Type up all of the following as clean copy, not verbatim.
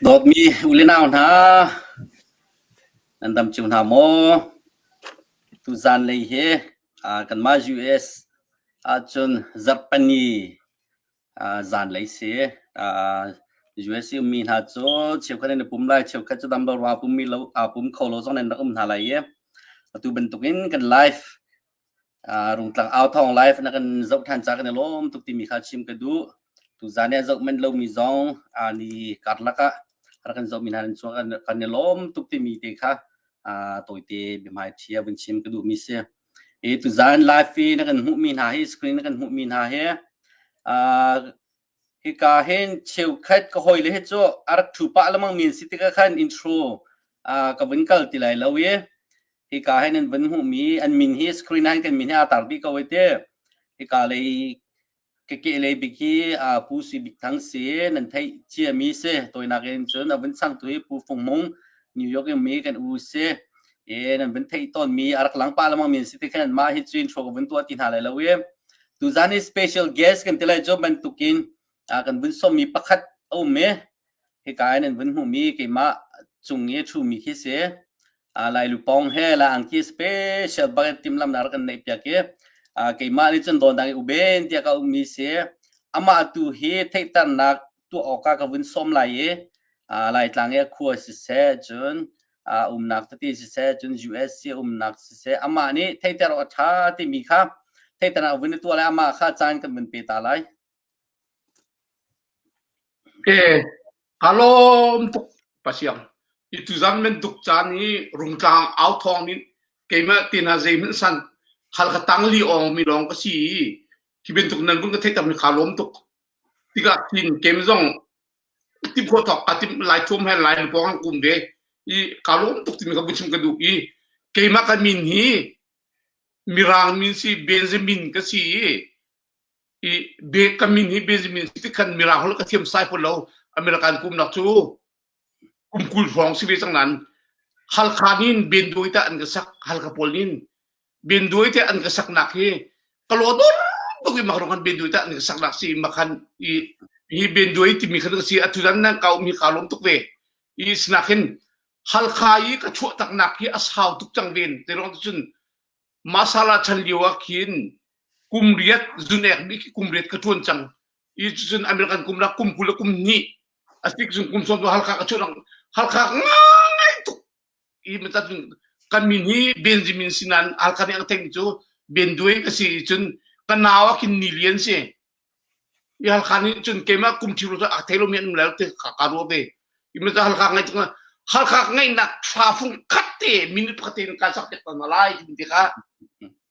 Dawtmi u le nau hna, nan dam cio hna maw? Tuzan lei hi kanmah US ahcun zarhpini zanlei si. US i ummi hna cu cheukhat an i pum lai, cheukhat cu dam lo ruangah pummi lo, aa pum kho lo zong nan rak um hna lai i atu bantukin kan live Rungtlang au thawng live na kan zoh ṭhan ca kan i lawm tuk timi kha chim ka duh. Tuzan i a zoh manh lomi zong ni karlak ah rak kan zohmi hna nan cung kan i lawm tuk timi te kha tawite biahmaiṭhi ah vun chim ka duhmi si. Hi tuzan live i na kan hmuhmi hna hi screen na kan hmuhmi hna hi hika hin cheukhat ka hawile hi cu a rak ṭhu pah lengmang mi an si tikah khan intro ka vun kal ti lai lo i hika hin an vun hmuhmi an min hi screen ah hin kan min hi aa tar dih ko ai te. Hika lei ka kehlei bik hi Pu Sui Bik Thang si nan theih ciami si. Tawinak in cun a vun changtu hi Pu Fung Mung New York in mi kan u si. E nan vun theih tawnmi a rak lang pah lengmang mi an si ti khan mah hi cu intro ka vun tuah ti hna lai lo i tuzan hi special guest kan ti lai cu bantukin kan vun sawmmi pakhat a um i hika in an vun hmuhmi keimah cung i ṭhumi khi si. Lai lupawng he la angki special bak timhlamnak rak kan neih piak i keimah nih cun dawndang i uben tiah ka ummi si. Amah tu hi theihternak tuah awkah ka vun sawm lai i Laitlang i a khua siseh cun umnak tete siseh cun US i umnak siseh amah nih theihter awk a ṭha timi kha theihternak vun i tuah lai amah kha caan kan vun pe ta lai. E, ka lawm tuk pasiang. I tuzan men duk caan i rungtlang au thawng nih keimah te hna zeihmanh san hal ka tang li ong mi lawng ka si i hi bantuk nan vun ka theih tam ka lawm tuk. Tikah tin kem zong ti phuah thawk ka tim lai thuam he lai lupawng an kum ve i ka lawm tuk timi ka vun chim ka duh i keimah ka min hi mirang min si Benjamin ka si i i be ka min hi Benjamin si khan mirang holh ka thiam sai fawn lo American kumnak cu kum 20 hrawng si ve cang nan Halkha nin Benduai ta an ka sak Halkha pawl nin Benduai te an ka saknak hi ka lo dor tuk i makrong kan Benduai ta an ka saknak si makhan i hi Benduai timi khan ka si atu dan nan ka um hi ka lawm tuk ve i sinakin Halkha i ka chuah taknak hi a sau tuk cang ven te rong cun Masala chan lio ah khin kum riat zunek bik khi kum riat ka ṭuan cang. I cucun American kum la kum 20 le kum hnih a si cun kum sawm Halkha ka chuah Halkha ngai tuk i maca cun kan min hi Benjamin sinan Halkha nih an theihmi cu Benduai ka si i cun ka nau ah khin Ni Lian si. I Halkha nih cun keimah kum ṭhiru cu a thei lomi an um lai ti ka ka ruah ve. I maca Halkha ngai tuk Halkha ngaihnak thla fung khat te minute pakhat te in ka sak piak ta lai ti kha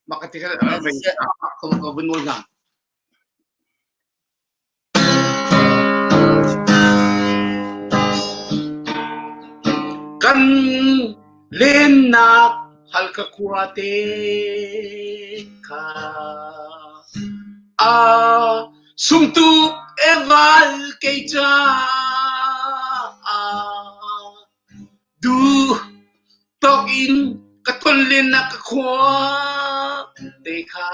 mah ka ti kha ka vun nawl hna. Kan lennak Halkha khua te kha a sungtuk e val kei caah duh tawk in ka ton lennak ka khua te kha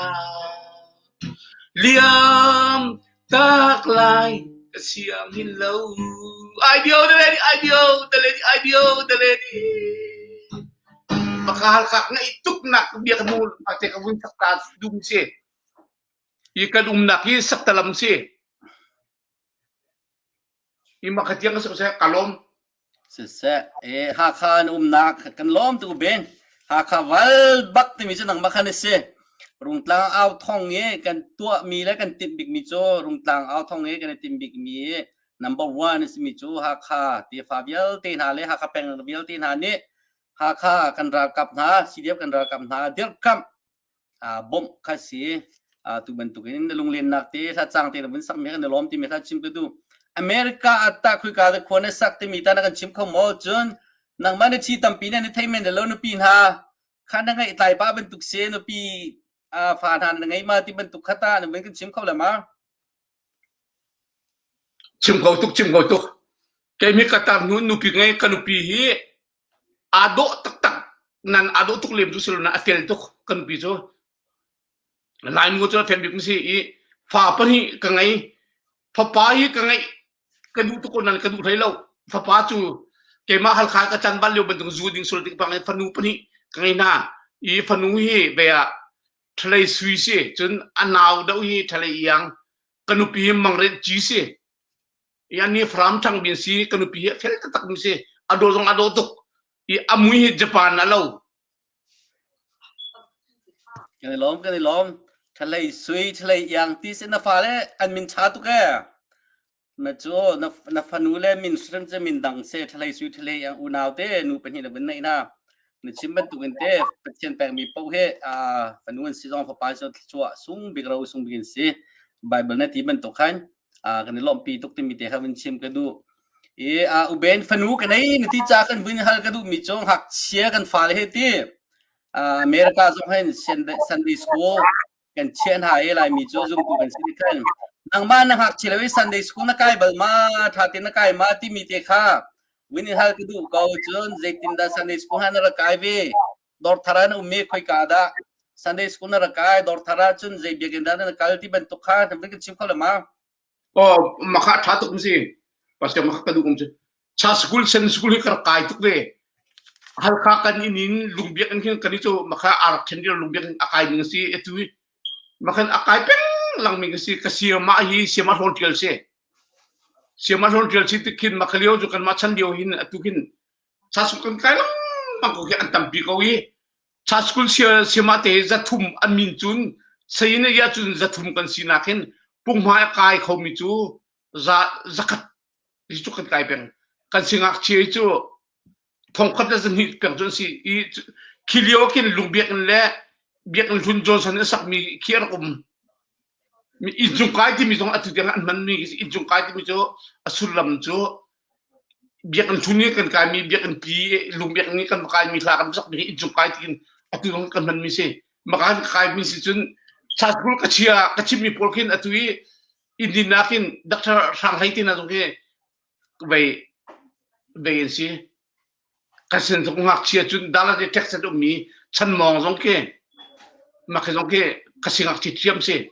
Liam tak lai ka siang hin lo. Ai bio da ledi ai bio da ledi ai bio da ledi. Maka halkak ngaih tuk nak bia ka nu ate ka vun sak ta dum si. I kan umnak hi saktalam si. I maka tiang ka sak ka lawm. Siseh, e Hakha na umnak kan lawm tuk Ben. Hakha val bak timi cu nangmah khan a si. Rungtlang au thong i kan tuahmi le kan timh bikmi cu Rungtlang au thong i kan i timh bikmi number one a simi cu Hakha tefa vialte hna le Hakha peng vialte hna nih Hakha kan ralkap hna, CDF kan ralkap hna dirhkamh bawmh kha si. Tu bantukin na lunglennak te hla cang te na vun sakmi kan i lawm timi kha chim ka duh. America ah tah khuika da khua na sak timi ta na kan chim kho maw? Cun nangmah na chi tampi na thei men lo nupi hna kha na ngeih tlai pa bantuk se nupi fa hna na ngei ma ti bantuk kha ta na vun kan chim kho le ma? Chim ko tuk chim ko tuk. Keimi ka tar nu nupi ngei ka nupi hi Aa dawh taktak nan aa dawh tuk lem cu si lo nain a fel tuk kan nupi cu. Laimu cu a fel bik si i fa pahnih ka ngei. Fapa hi ka ngeih ka duh tuk ko nain ka duh hlei lo. Fapa cu keimah Halkha ka can bal lio bantuk zu ding sul ding bang in fanu pahnih ka ngei hna. I fanu hi ve ah ṭhalei sui si cun a nau deuh hi ṭhalei iang ka nupi hi mangrenh ci si. I ani Faram ṭhang bin si ka nupi hi a fel taktak mi si. A dawh zong a dawh tuk. I a mui hi Japan a lo. Kan i lawm, kan i lawm. Ṭhalei sui, ṭhalei iang ti si na fale an min ṭha tuk ee. Na cu na, na fanu le min hrim cu min dang se ṭhalei sui ṭhalei iang unau te nu pahnih na vun neih hna. Na chim bantuk in te Pathian pekmi paoh hi aa fanu an si zong fapa si thluachuah sung bik ro sung bik in si. Bible na ti bantuk khan aa kan i lawmhpi tuk timi te kha vun chim ka duh. I aa uben fanu ka nei na ti ca kan vun hal ka duhmi cu ngakchia kan fale he ti. America zong hin Sunday school kan chiah hna i Laimi cu zumtu kan si khan nangmah na ngakchia lo i Sunday school na kai bal ma tha te na kai ma timi te kha vun in hal ka duh ko cun zeitindah Sunday school ha na rak kai ve dawrthar ah na um i khoika dah Sunday school na rak kai dawrthar ah cun zei biakinn dah na kal ti bantuk kha na vun kan chim kho lo ma Aw makha ṭha tuk si. Pastor makha ka duh um si. Cha school sen school hi ka rak kai tuk ve. Halkha kan inn in lungbiak in khin kan i cu makha arak ṭhen dir lungbiak in a kai ning si atu hi makhan a kai peng lang mi si ka siama hi siama hlawn ṭial si. Siama hlawn ṭial si tik khin makha lio cu kan mah chan lio hin atu khin cha school kan kai lengmang ko khi an tampi ko i Cha school siama te zathum an min cun sayin ya cun zathum kan sinak hin punghmai a kai khomi cu za zakhat hi cu kan kai peng kan singakchia hi cu thongkhat le zahnih peng cu an si i khi lio khin lungbiakinn le biakinn hlun Johnson in sakmi khi a rak um Innchung kai timi zong atu tiang an hmanmi innchung kai timi cu a sullam cu biakinn hlun i kan kaimi biakinn pi lung biakinn i kan kaimi hla kan sakmi hi innchung kai tiin atu zong kan hmanmi si. Maka kan kaimi si cun Sasbul ka chia ka chimmi pawl khin atu i inn nakin Dr. Hrang Hlei te hna zong khi vei vei an si. Ka sin zong ngakchia cun Dallas i Texas ummi Chanmawng zong khi mah khi zong khi ka si ngakchia thiam si.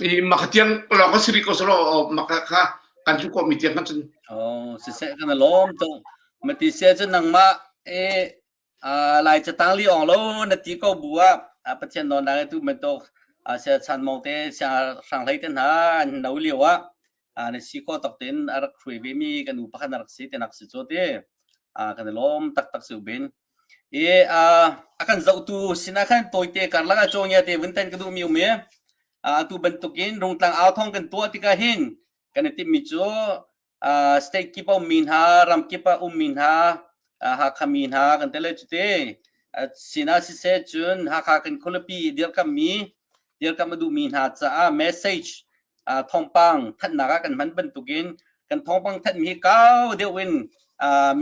I mah kha tiang lawng ka si rih ko selaw mah kha kan cu khawhmi tiang khan cun. Oh, siseh kan lawm tuk. Mati sia cun nangmah e Lai catang li ong lo na ti ko bu ah Pathian nawl nak tu bantuk sia chan mong te sia hrang hlei te hna an no lio ah na si kho tok tin a rak hruai ve mi kan u pakhat na rak si te nak si chu ti kan i lawm taktak si ubin i a kan zohtu sinah khan tawite karlak ah cawngia te vun ten ka duh mi um i atu bantukin rungtlang au thong kan tuah tikah hin kan i timhmi cu state kip a ummi hna ram kip a ummi hna Hakha mi hna kan tel cu te sinah siseh cun Hakha kan khualipi dirkammi dirkam a duhmi hna caah message thawngpang thanhnak ah kan hman bantukin kan thawngpang thanhmi hi kau deuh in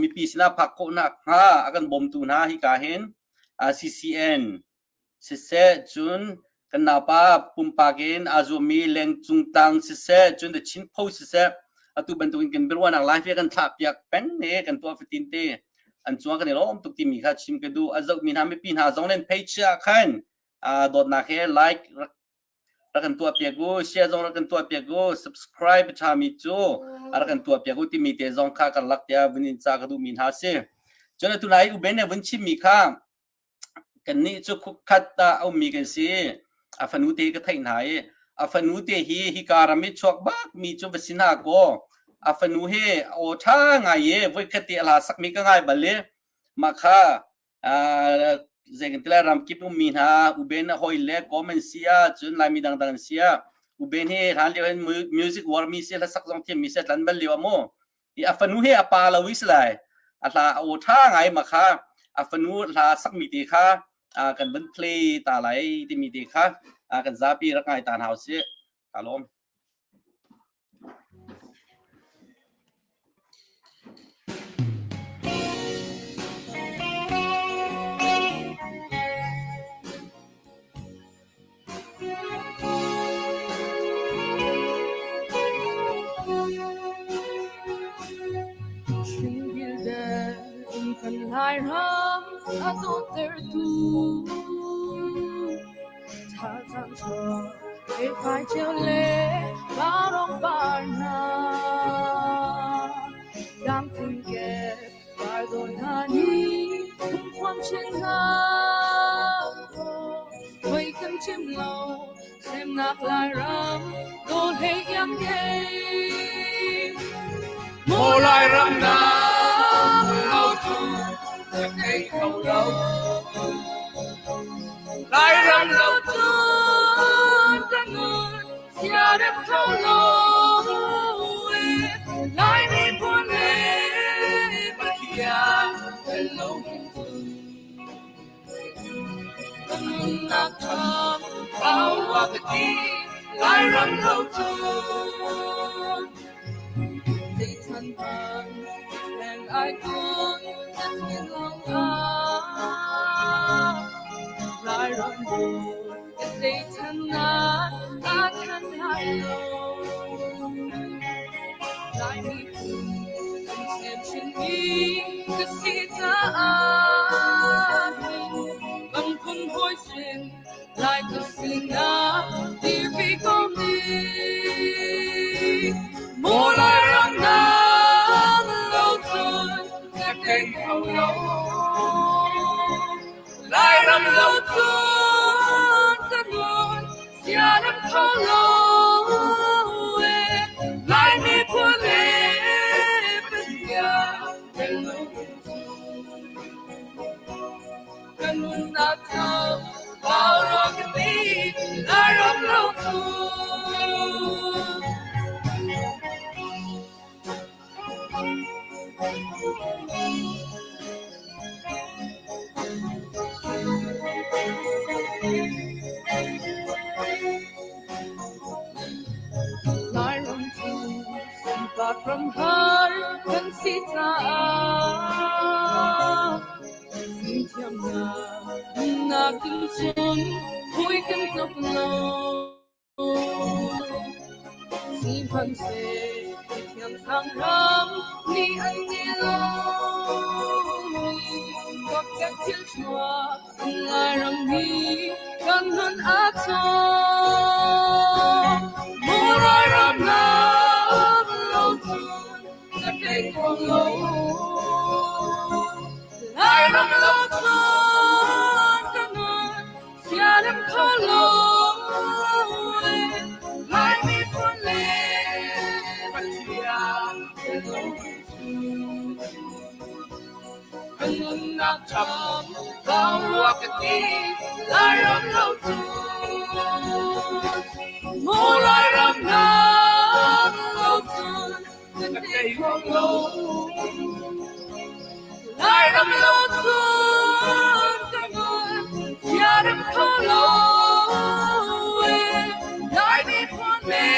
mipi sinah phak khawhnak hnga a kan bawmtu hna hika hin CCN Siseh, cun kan naupa pumpak in aa zuammi lengcung tang siseh, cun The Chin Post siseh, atu bantukin kan biaruahnak live hi kan thlahpiak peng i kan tuah fatin te an cungah kan i lawm tuk timi kha chim ka duh. A zohmi hna mipi hna zong nan page ah khan dawtnak he like rak rak kan tuahpiak u, share zong rak kan tuahpiak u, subscribe a ṭhami cu rak kan tuahpiak u timi te zong kha kan lak tiah vun in ca ka duhmi hna a si. Cun atu nai U Ben nih vun chimmi kha Kannih cu khukkhat ah a ummi kan si. A fanu te hi ka theih hna i a fanu te hi hika ram i chuak bakmi cu va si hna kaw a fanu hi a aw ṭha ngai i voikhat te a hla sakmi ka ngai bal i mah kha zei kan ti lai ramkip ummi hna Uben a hawi le kom an si ah cun Laimi dangdang an si ah Uben hi hlan lio hin music uarmi si hlasak zong thiammi si tlan bal lio ah mu I a fanu hi a pa lo i si lai. A hla a aw ṭha ngai ma kha a fanu hla sakmi te kha kan van play ta lai timi te kha kan zapi rak ngai ta hna usih. Ka lawm. Kan Lairam a dawttertu thlacam chuak fai cio le vaurawng par hna. Dawt hna nih phungthuam chin hlah Hoi kan chim lo semnak Lairam dawh hlei iang ngei. Maw Lairam na lo cu ka thei kho lo. Lairam lo cu ka nun siarem kho lo. Laimi phun le Pathian kan lo hin Kan nunnak ṭha thau rua ka ti Lairam lo cu. Zeichan hmanh leng ai kun na thinlung ah Lairam bu ka zeichannak aa than lai lo. Lai miphun kan semchinmi ka si caah hin kan phun hawi sin Lai ka sinak dirpi ko ning. Maw Lairam nang lo cun ka tei kho lo. Lairam lo cun ka nun siarem kho lo e. Lai miphun le Pathian kan lung Kan nunnak thang pau rua ka ti Lairam lo cu. Lairam cu sifak ram har kan si caah fimthiamnak nunnak in cun hawi kan tluk lo. Sihmanhseh mithiang ram nih an ti lomi kokek thil chuak Lairam hi kan nun a cawm. Maw Lairam lam lo cun na tei kho lo. Lairam lo cun ka nun siarem kho lo. Lai miphun le Pathian lo Kan nunnak cham kau rua ka ti Lairam lo cu. Maw Lairam nang lo cun kan tei kho lo. Lairam lo cun ka nun siarem kho lo. Lai miphun le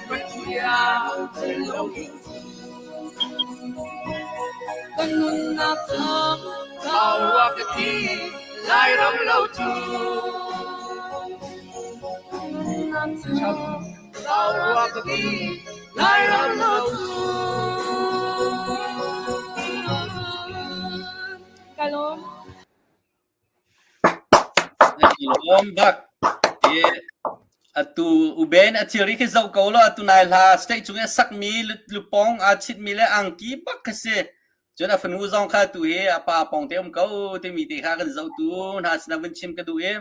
Pathian lo hin Kan nunnak thang Thau rua ka ti Lairam lo cu. Kan nunnak thang Thau rua ka ti Lairam lo cu. Ka lawm. Lawm bak. Atu uben a thilri khi zoh ko law atu nai hla state cung i a sakmi lupong aa chitmi le angki bak khi si. Cun a fanu zong kha tu hi a pa pong te um ko timi te kha kan zohtu hna sinah vun chim ka duh i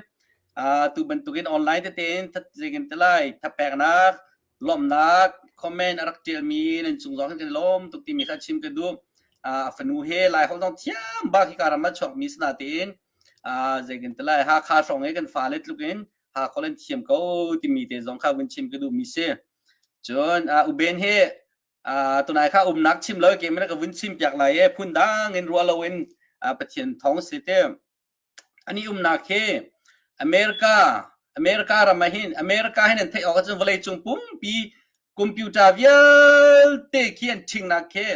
tu bantukin online tete in zeitin te lai thapeknak lawmhnak comment a rak ṭialmi nan cung zong kan lawm tuk timi kha chim ka duh. A fanu he Lai holh zong thiam bak hika ram ah chuakmi si natein zeitin te lai Hakha hrawng i kan fale tluk in Hakha an thiam ko timi te zong kha vun chim ka duhmi si. Cun Uben hi tunai kha umnak chim lo ke ka vun chim piak lai e phun dang in ruah loin Pathian thawng si te. An i umnak hi America America ram ah hin America hin an theih awk ahcun vawleicung pumpi computer vialte khi an ṭhingnak khi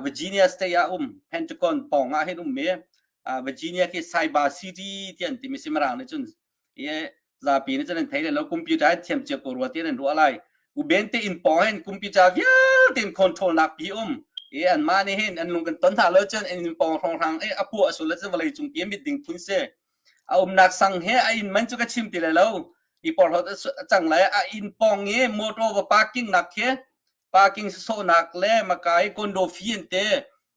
Virginia State ah um Pentagon pawng ah hin um i Virginia khi Cyber City ti an timi si Mirang nih cun i zapi nih cun an thei lo computer an thiam cia ko rua ti an ruah lai uben te in pawng hin computer vialte in control nak pi um i anmah nih hin an lung kan ton hna lo cun in pawng hrawnghrang i a puah sul cun vawlei cung pi mit ding phun si a umnak sang he a inn man cu ka chim ti lai lo i porhlawt a cang lai a inn pawng i motor va parking nak khi parking sawhnak le maka i condo fee an te.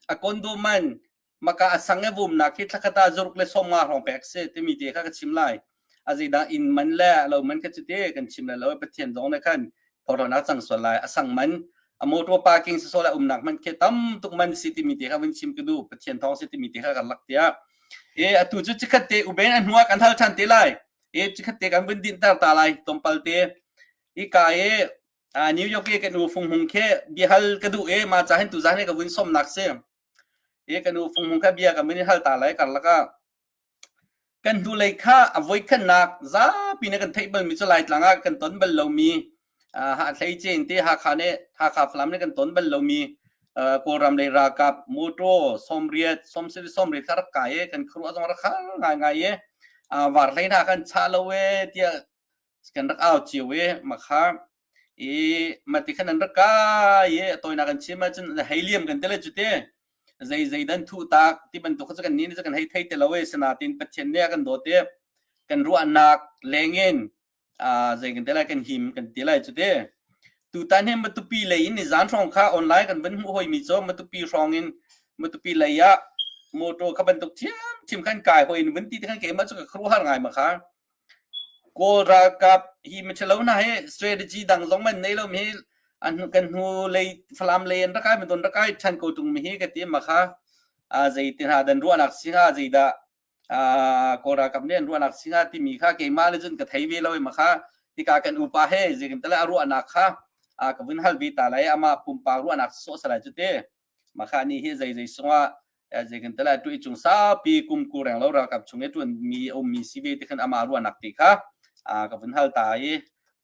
A condo man maka a sang e vumnak hi thlakhat ah zaruk le 50 hrawng pek si timi te kha ka chim lai. A zeidah inn man le lo man kha cu te kan chim lai lo. Pathian zong nih khan phorhlawnak cang sual lai. A sang man a motor parking sisawh le umnak man khi tam tuk man si timi te kha vun chim ka duh. Pathian thawng si timi te kha kan lak tiah. E atu cu chikhat te uben a hnu ah kan hal than te lai. E chikhat te kan vun din tar ta lai tompal te. I ka e New York i kan u Fung Hung khi biahal ka duh i ma ca hin tuzan hi ka vun sawmnak si. I kan u Fung Hung kha bia ka min hal ta lai karlak ah. Kan hnulei kha a voikhatnak zapi na kan theih balmi cu Laitlang ah kan ton bal lomi ha thlei cen te Hakha ne Hakha Falam ne kan ton bal lomi Kawlram lei ralkap motor 80 sawmsarih 80 kha rak kai i kan khuaruah zong rak har ngaingai i var hlei hna kan chah lo e tiah kan rak au cio i makha i mati khan an rak kai i a tawinak an chim ahcun hei liam kan tele cu te zei zei dan thu tak ti bantuk kha cu kan ni nih kan hei thei te lo i sinatin Pathian nih a kan dawt i kan ruahnak lengin zei kan te lai kan him kan ti lai cu te tutan hi Matupi lei in nizan hrawng kha online kan van hmuh hoi mi cu Matupi hrawng in Matupi lei ah motor kha bantuk thiam thiam khan kai hoi in vun ti te khan keimah cu ka khuaruahhar ngai ma kha Kawl ralkap hi miṭhalo hna hi strategy dang zong man nei lo mi hi an kan hnu lei Falam lei an rak kai mi don rak kai ṭhan ko ṭung mi hi ka ti ma kha zei ti hna dan ruahnak si hnga zeidah Kawl ralkap nih an ruahnak si hnga timi kha keimah le cun ka thei ve lo i ma kha hika kan upa he zeitin tala a ruahnak kha ka vun hal ve ta lai amah pumpak ruahnak sawh salai cu te Mah kha nih hi zeizei sungah zei kan tala tu i cung saupi kum ku reng lo ralkap chung i tuan mi a ummi si ve ti khan amah ruahnak ti kha ka vun hal ta i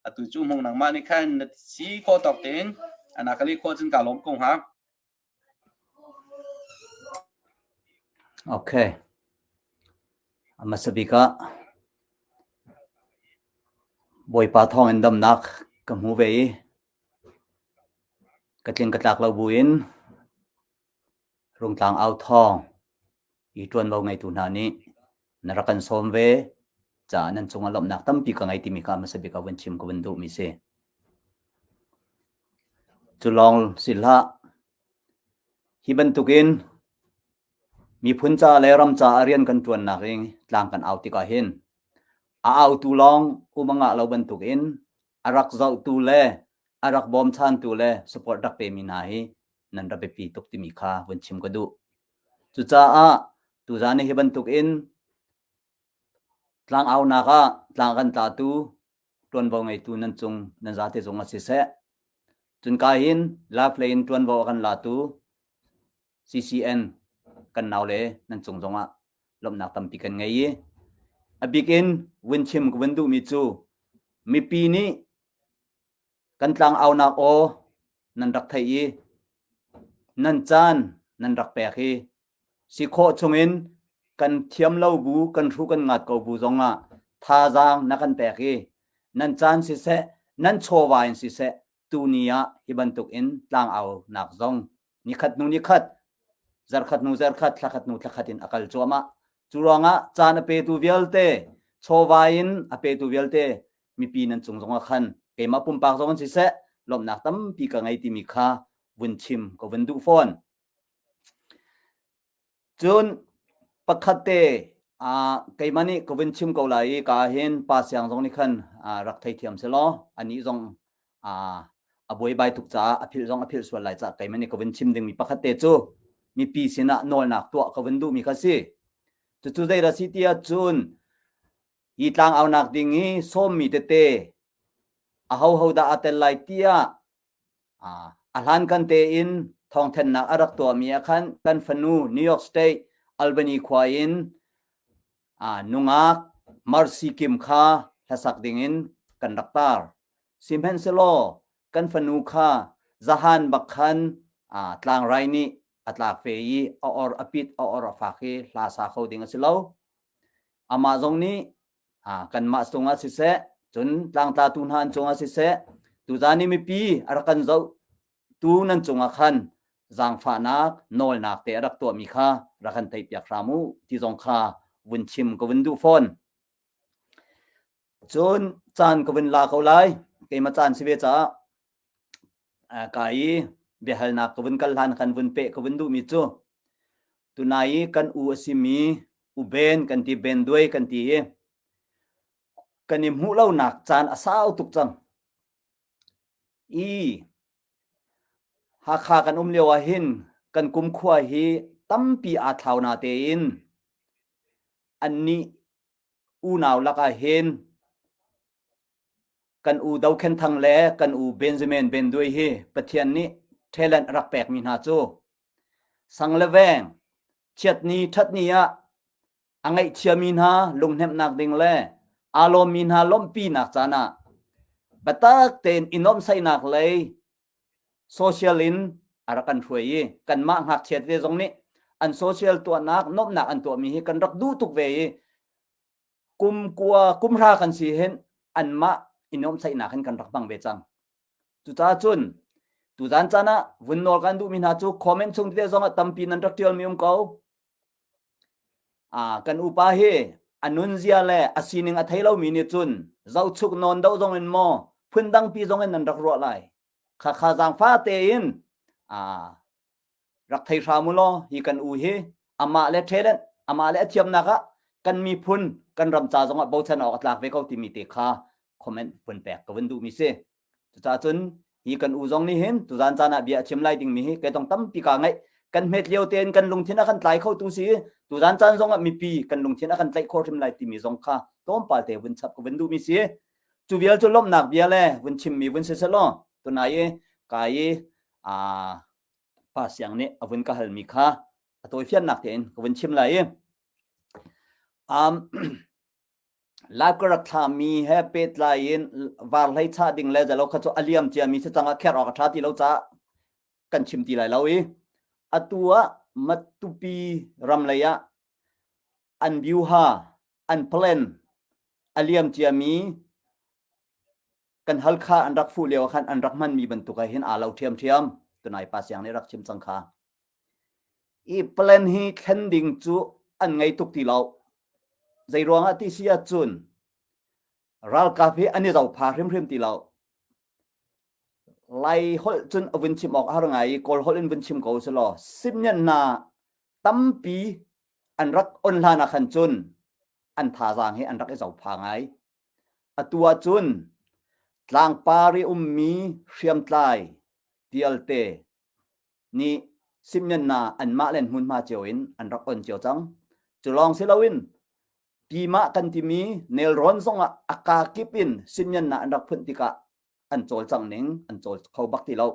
atu cu hmung nangmah nih khan na si khawh tawk tein anakali khawh cun ka lawm ko hnga. Okay. A hmasa bik ah Bawipa thawng in damnak ka hmu ve i Ka tling ka tlak lo buin Rungtlang au thawng i ṭuanvo ngeitu hna nih na rak kan sawm ve caah nan cungah lawmhnak tampi ka ngei timi kha hmasa bik ah vun chim ka vun duhmi si. Cu lawng si hlah. Hi bantukin miphun ca le ram caah rian kan ṭuannak i tlang kan au tikah hin a autu lawng um a ngah lo bantukin a rak zohtu le a rak bawmchantu le support rak pemi hna hi nan rak biapi tuk timi kha vun chim ka duh. Cucaah tuzaan hi bantuk in tlangaunak ah tlang kan tlatu ṭuanvo ngeitu nan cung nan zate zung ah siseh, cun ka hin live lei in ṭuanvo a kan latu CCN kan naule nan cung zongah lawmhnak tampi kan ngei i a bik in vun chim ka vun duhmi cu mipi nih kan tlangaunak aw nan rak theih i nan caan nan rak pek hi si khawh chungin kan thiam lo bu kan hru kan ngat ko bu zongah thazaang na kan pek i nan caan siseh nan chawva in siseh tuni ah hi bantuk in tlangaunak zong nikhat hnu nikhat zarkhat hnu zarkhat thlakhat hnu thlakhat in a kal cuahmah cu ruangah caan a petu vialte chawva in a petu vialte mipi nan cung zongah khan keimah pumpak zong in siseh lawmhnak tampi ka ngei timi kha vun chim ka vun duh fawn Cun pakhat te keimah nih ka vun chim ko lai i ka hin pa siang zong nih khan rak theithiam selaw anih zong a buaibai tuk caah a philh zong a philh sual lai caah keimah nih ka vun chim dingmi pakhat te cu mipi sinah nawlnak tuah ka vun duhmi kha si. Cucu zeidah si ti ahcun hi tlangaunak ding i sawmmi tete ahoho dah aa tel lai tiah A hlankan tein thawngthanhnak a rak tuahmi ah khan kan fanu New York State, Albany khua in nungak Mercy Kim kha hlasak dingin kan rak tar. Sihmanhsehlaw kan fanu kha zahan bak khan tlangrai nih a tlak ve i a or a pit a or a fak i hla sa kho ding a si lo. Amah zong nih kanmah cungah siseh cun tlangtlatu hna an cungah siseh tuzan i mipi a rak kan zoh tu nan cungah khan zaangfahnak nawlnak te a rak tuahmi kha rak kan theihpiak hram u ti zong kha vun chim ka vun duh fawn. Cun caan ka vun la ko lai keimah caan si ve caah ka i biahalnak ka vun kal hlan khan vun peh ka vun duhmi cu. Tunai i kan u a simi U Ben kan ti Ben Duai kan ti i kan i hmuh lonak caan a sau tuk cang. I Hakha kan um lio ah hin kan kumkhua hi tampi aa thlau na tein annih unau lakah hin kan u Dokhen Thang le kan u Benjamin Ben Duai hi Pathian nih talent a rak pekmi hna cu sang le veng chiatni ṭhatni ah a ngaihchiami hna lunghnemhnak ding le aa lawmmi hna lawmhpinak caan ah biatak tein i nuamhsaihnak lei social in a rak kan hruai i kanmah ngakchia tete zong nih an social tuahnak nuamhnak an tuahmi hi kan rak duh tuk ve i kum kua kum hra kan si hin anmah i nuamhsaihnak hin kan rak hmang ve cang. Cucaah cun tuzan caan ah vun nawl kan duhmi hna cu comment chung tete zong ah tampi nan rak ṭialmi um ko. Ah, kan upa hi a nunzia le a sining a thei lomi nih cun zohchuk nawn do zong in maw phundangpi zong in nan rak ruah lai. Khakha zaangfa tein ah rak thei hram u law hi kan u hi amah le talent amah le a thiamnak ah kan miphun kan ram ca zong ah bochan awk a tlak ve ko timi te kha comment vun pek ka vun duhmi si. Cucaah cun hi kan u zong nih hin tuzan caan ah bia a chim lai dingmi hi kei tong tampi kaa ngaih. Kan hmet lio tein kan lungthin a kan tlai kho tu si tuzan caan zong ah mipi kan lungthin a kan tlaih khawh hrim lai timi zong kha tlawmpal te vun chap ka vun duhmi si. Cu vial cu lawmhnak bia le vun chimmi vun si selaw tunai i kai i aa pa siang nih a vun ka halmi kha a tawifiannak tein ka vun chim lai i um, Live ka rak thlami he pehtlai in varhlei chah ding le zalo kha cu a liam ciami si cang ah kher awk a ṭha ti lo caah kan chim ti lai lo i atu ah Matupi ram lei ah an biuha an plan a liam ciami kan Halkha an rak fuh lio ah khan an rak hmanmi bantuk ah hin aa lo ṭhiamṭhiam tunai pa siang nih rak chim cang kha. I plan hi thlen ding cu an ngei tuk ti lo. Zei ruangah ti si ahcun ralkap hi an i zopha hrimhrim ti lo. Lai holh cun a vun chim awk a har ngai i Kawl holh in vun chim ko si law simnyan hna tampi an rak on hlan ah khan cun an thazaang hi an rak i zopha ngai. Atu ahcun tlangpar i ummi hriamtlai vialte nih simnyanna anmah le hmunhma cio in an rak on cio cang. Cu lawng si loin Pimah kan timi nelrawn zongah a kaa kip in simnyanna an rak phunh tikah an cawlcangh ning an cawl kho bak ti lo.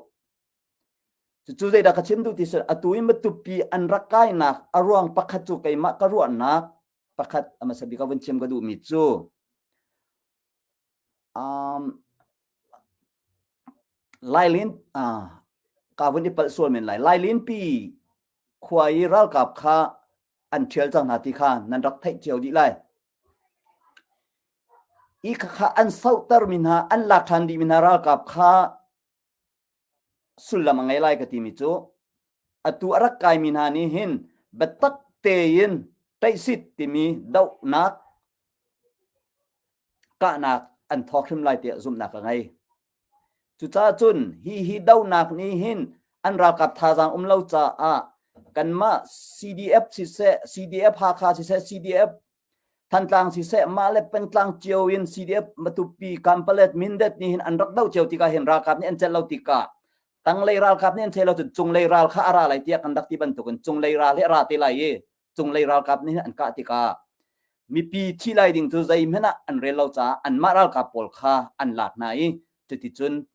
Cucu zeidah ka chim duh ti si atu i Matupi an rak kainak a ruang pakhat cu keimah ka ruahnak pakhat a hmasa bik ah vun chim ka duhmi cu Um, Lailin uh, ka vun i palh sual men lai. Lailinpi khua i ralkap kha an ṭhial cang hna ti kha nan rak theih cio dih lai. I khakha an sohter mi hna, an lak ṭhan dih mi hna ralkap kha sullam a ngei lai ka timi cu atu a rak kaimi hna nih hin biatak tein ṭaihsit timi dohnak kahnak an thawk hrim lai tiah zumhnak ka ngei. Cucaah cun hi hi dohnak nih hin an ralkap thazaang um lo caah kanmah CDF siseh, CDF Hakha siseh, CDF Thantlang siseh mah le pengtlang cio in CDF Matupi Kampalet Mindat nih hin an rak doh cio tikah hin ralkap nih an celh lo tikah tanglei ralkap nih an thei lo cun cunglei ral kha a ra lai tiah kan rak ti bantukin cunglei ral hi a ra te lai i cunglei ralkap nih an kah tikah mipi thi lai ding cu zeihmanh ah an rel lo caah anmah ralkap pawl kha an lak hna i cuticun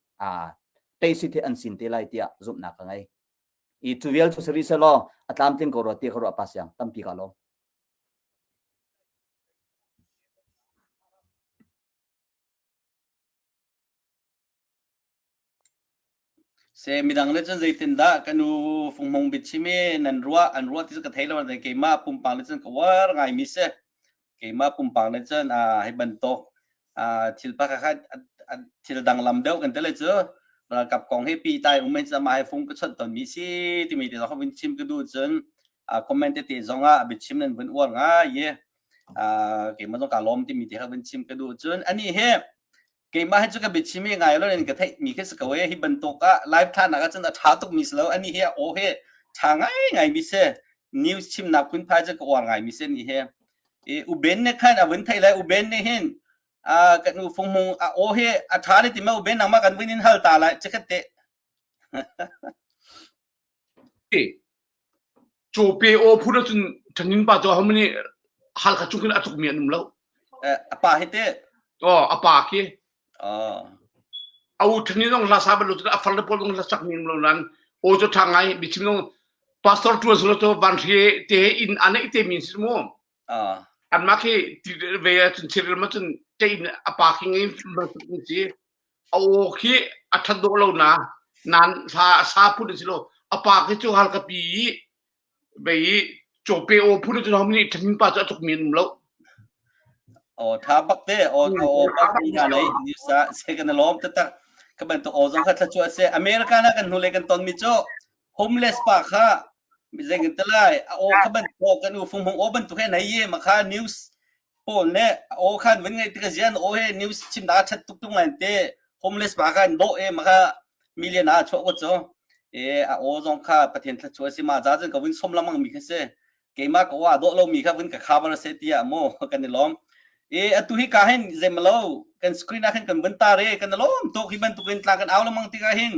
teisit hi an sin te lai tiah zumhnak ka ngei. I cu vial cu sari selaw a tlamtling ko rua ti ka ruah pa siang tampi ka lawm. Se midang le cun zeitindah ka nu funghmung biachim i nan ruah an ruah ti cu ka thei lo nain keimah pumpak le cun ka uar ngaimi si. Keimah pumpak le cun uh, hi bantuk uh, thil pakhat thil danglam deuh kan tele cu ralkap kong hi pi tai um in mah hi fung ka chawnh ton mi si timi te zong vun chim ka duh cun uh, comment tete zong ah biachim nan vun uar ngai i uh, keimah zong ka lawm timi te kha vun chim ka duh cun ani hi keimah hi cu ka biachim i ngai lo in ka theih mi khi si ko e hi bantuk ah live thla nak ah cun a tha tuk mi si lo ani hi a aw hi tha ngai ngai mi si. News chimnak phunphai cu ka uar ngai mi si ni he. I uben ne khan a vun thei lai uben ne hin a kan u fung mung a o he a tha ne ti ma uben nangma kan vun in hal ta lai chikhat te. Cawpe aw phun ahcun ṭhanin pa cu ahohmanh nih Halkha chung khin a tlukmi an um lo. A pa hi teh? Aw, a pa khi. Oh. A u ṭhanin zong hla sa bal lo cun a farle pawl zong hla sakmi um lo nain aw cu ṭha ngai biachim zong pastor ṭuan silo cu vanhri te he inn a neih te mi si mu. Ah. Anmah khi ti ve ahcun thil ma cun te inn a pa khi ngei mi si. A aw khi a ṭhat dawh lo na nan hla a sa phun a si lo a pa khi cu Halkha pi i bei i cawpe aw phun cu hom nih ṭhamin pa cu a tuk mi an um lo. Aw tha bak te aw aw bak ni na nei ni sa se kan lawm taktak ka bantuk aw zong kha thla se America na kan hnulei kan ton mi cu homeless pa kha zeng te lai a aw kha bantuk kan u fung hung aw bantuk he nei ye ma kha news pawl nih aw khan vun ngaih tik zian aw he news chim da that tuk tuk ngai te homeless pa khan do e ma kha million a chuah ko cu e a aw zong kha pathian thla si ma za cun ka vun som lamang mi kha si keima ka wa do lo mi kha vun ka cover se tia mo kan i lom e atu hi ka hin zemlo kan screen ah khan kan vun ta re kan lom tok hi bantukin tla kan au lamang tikah hin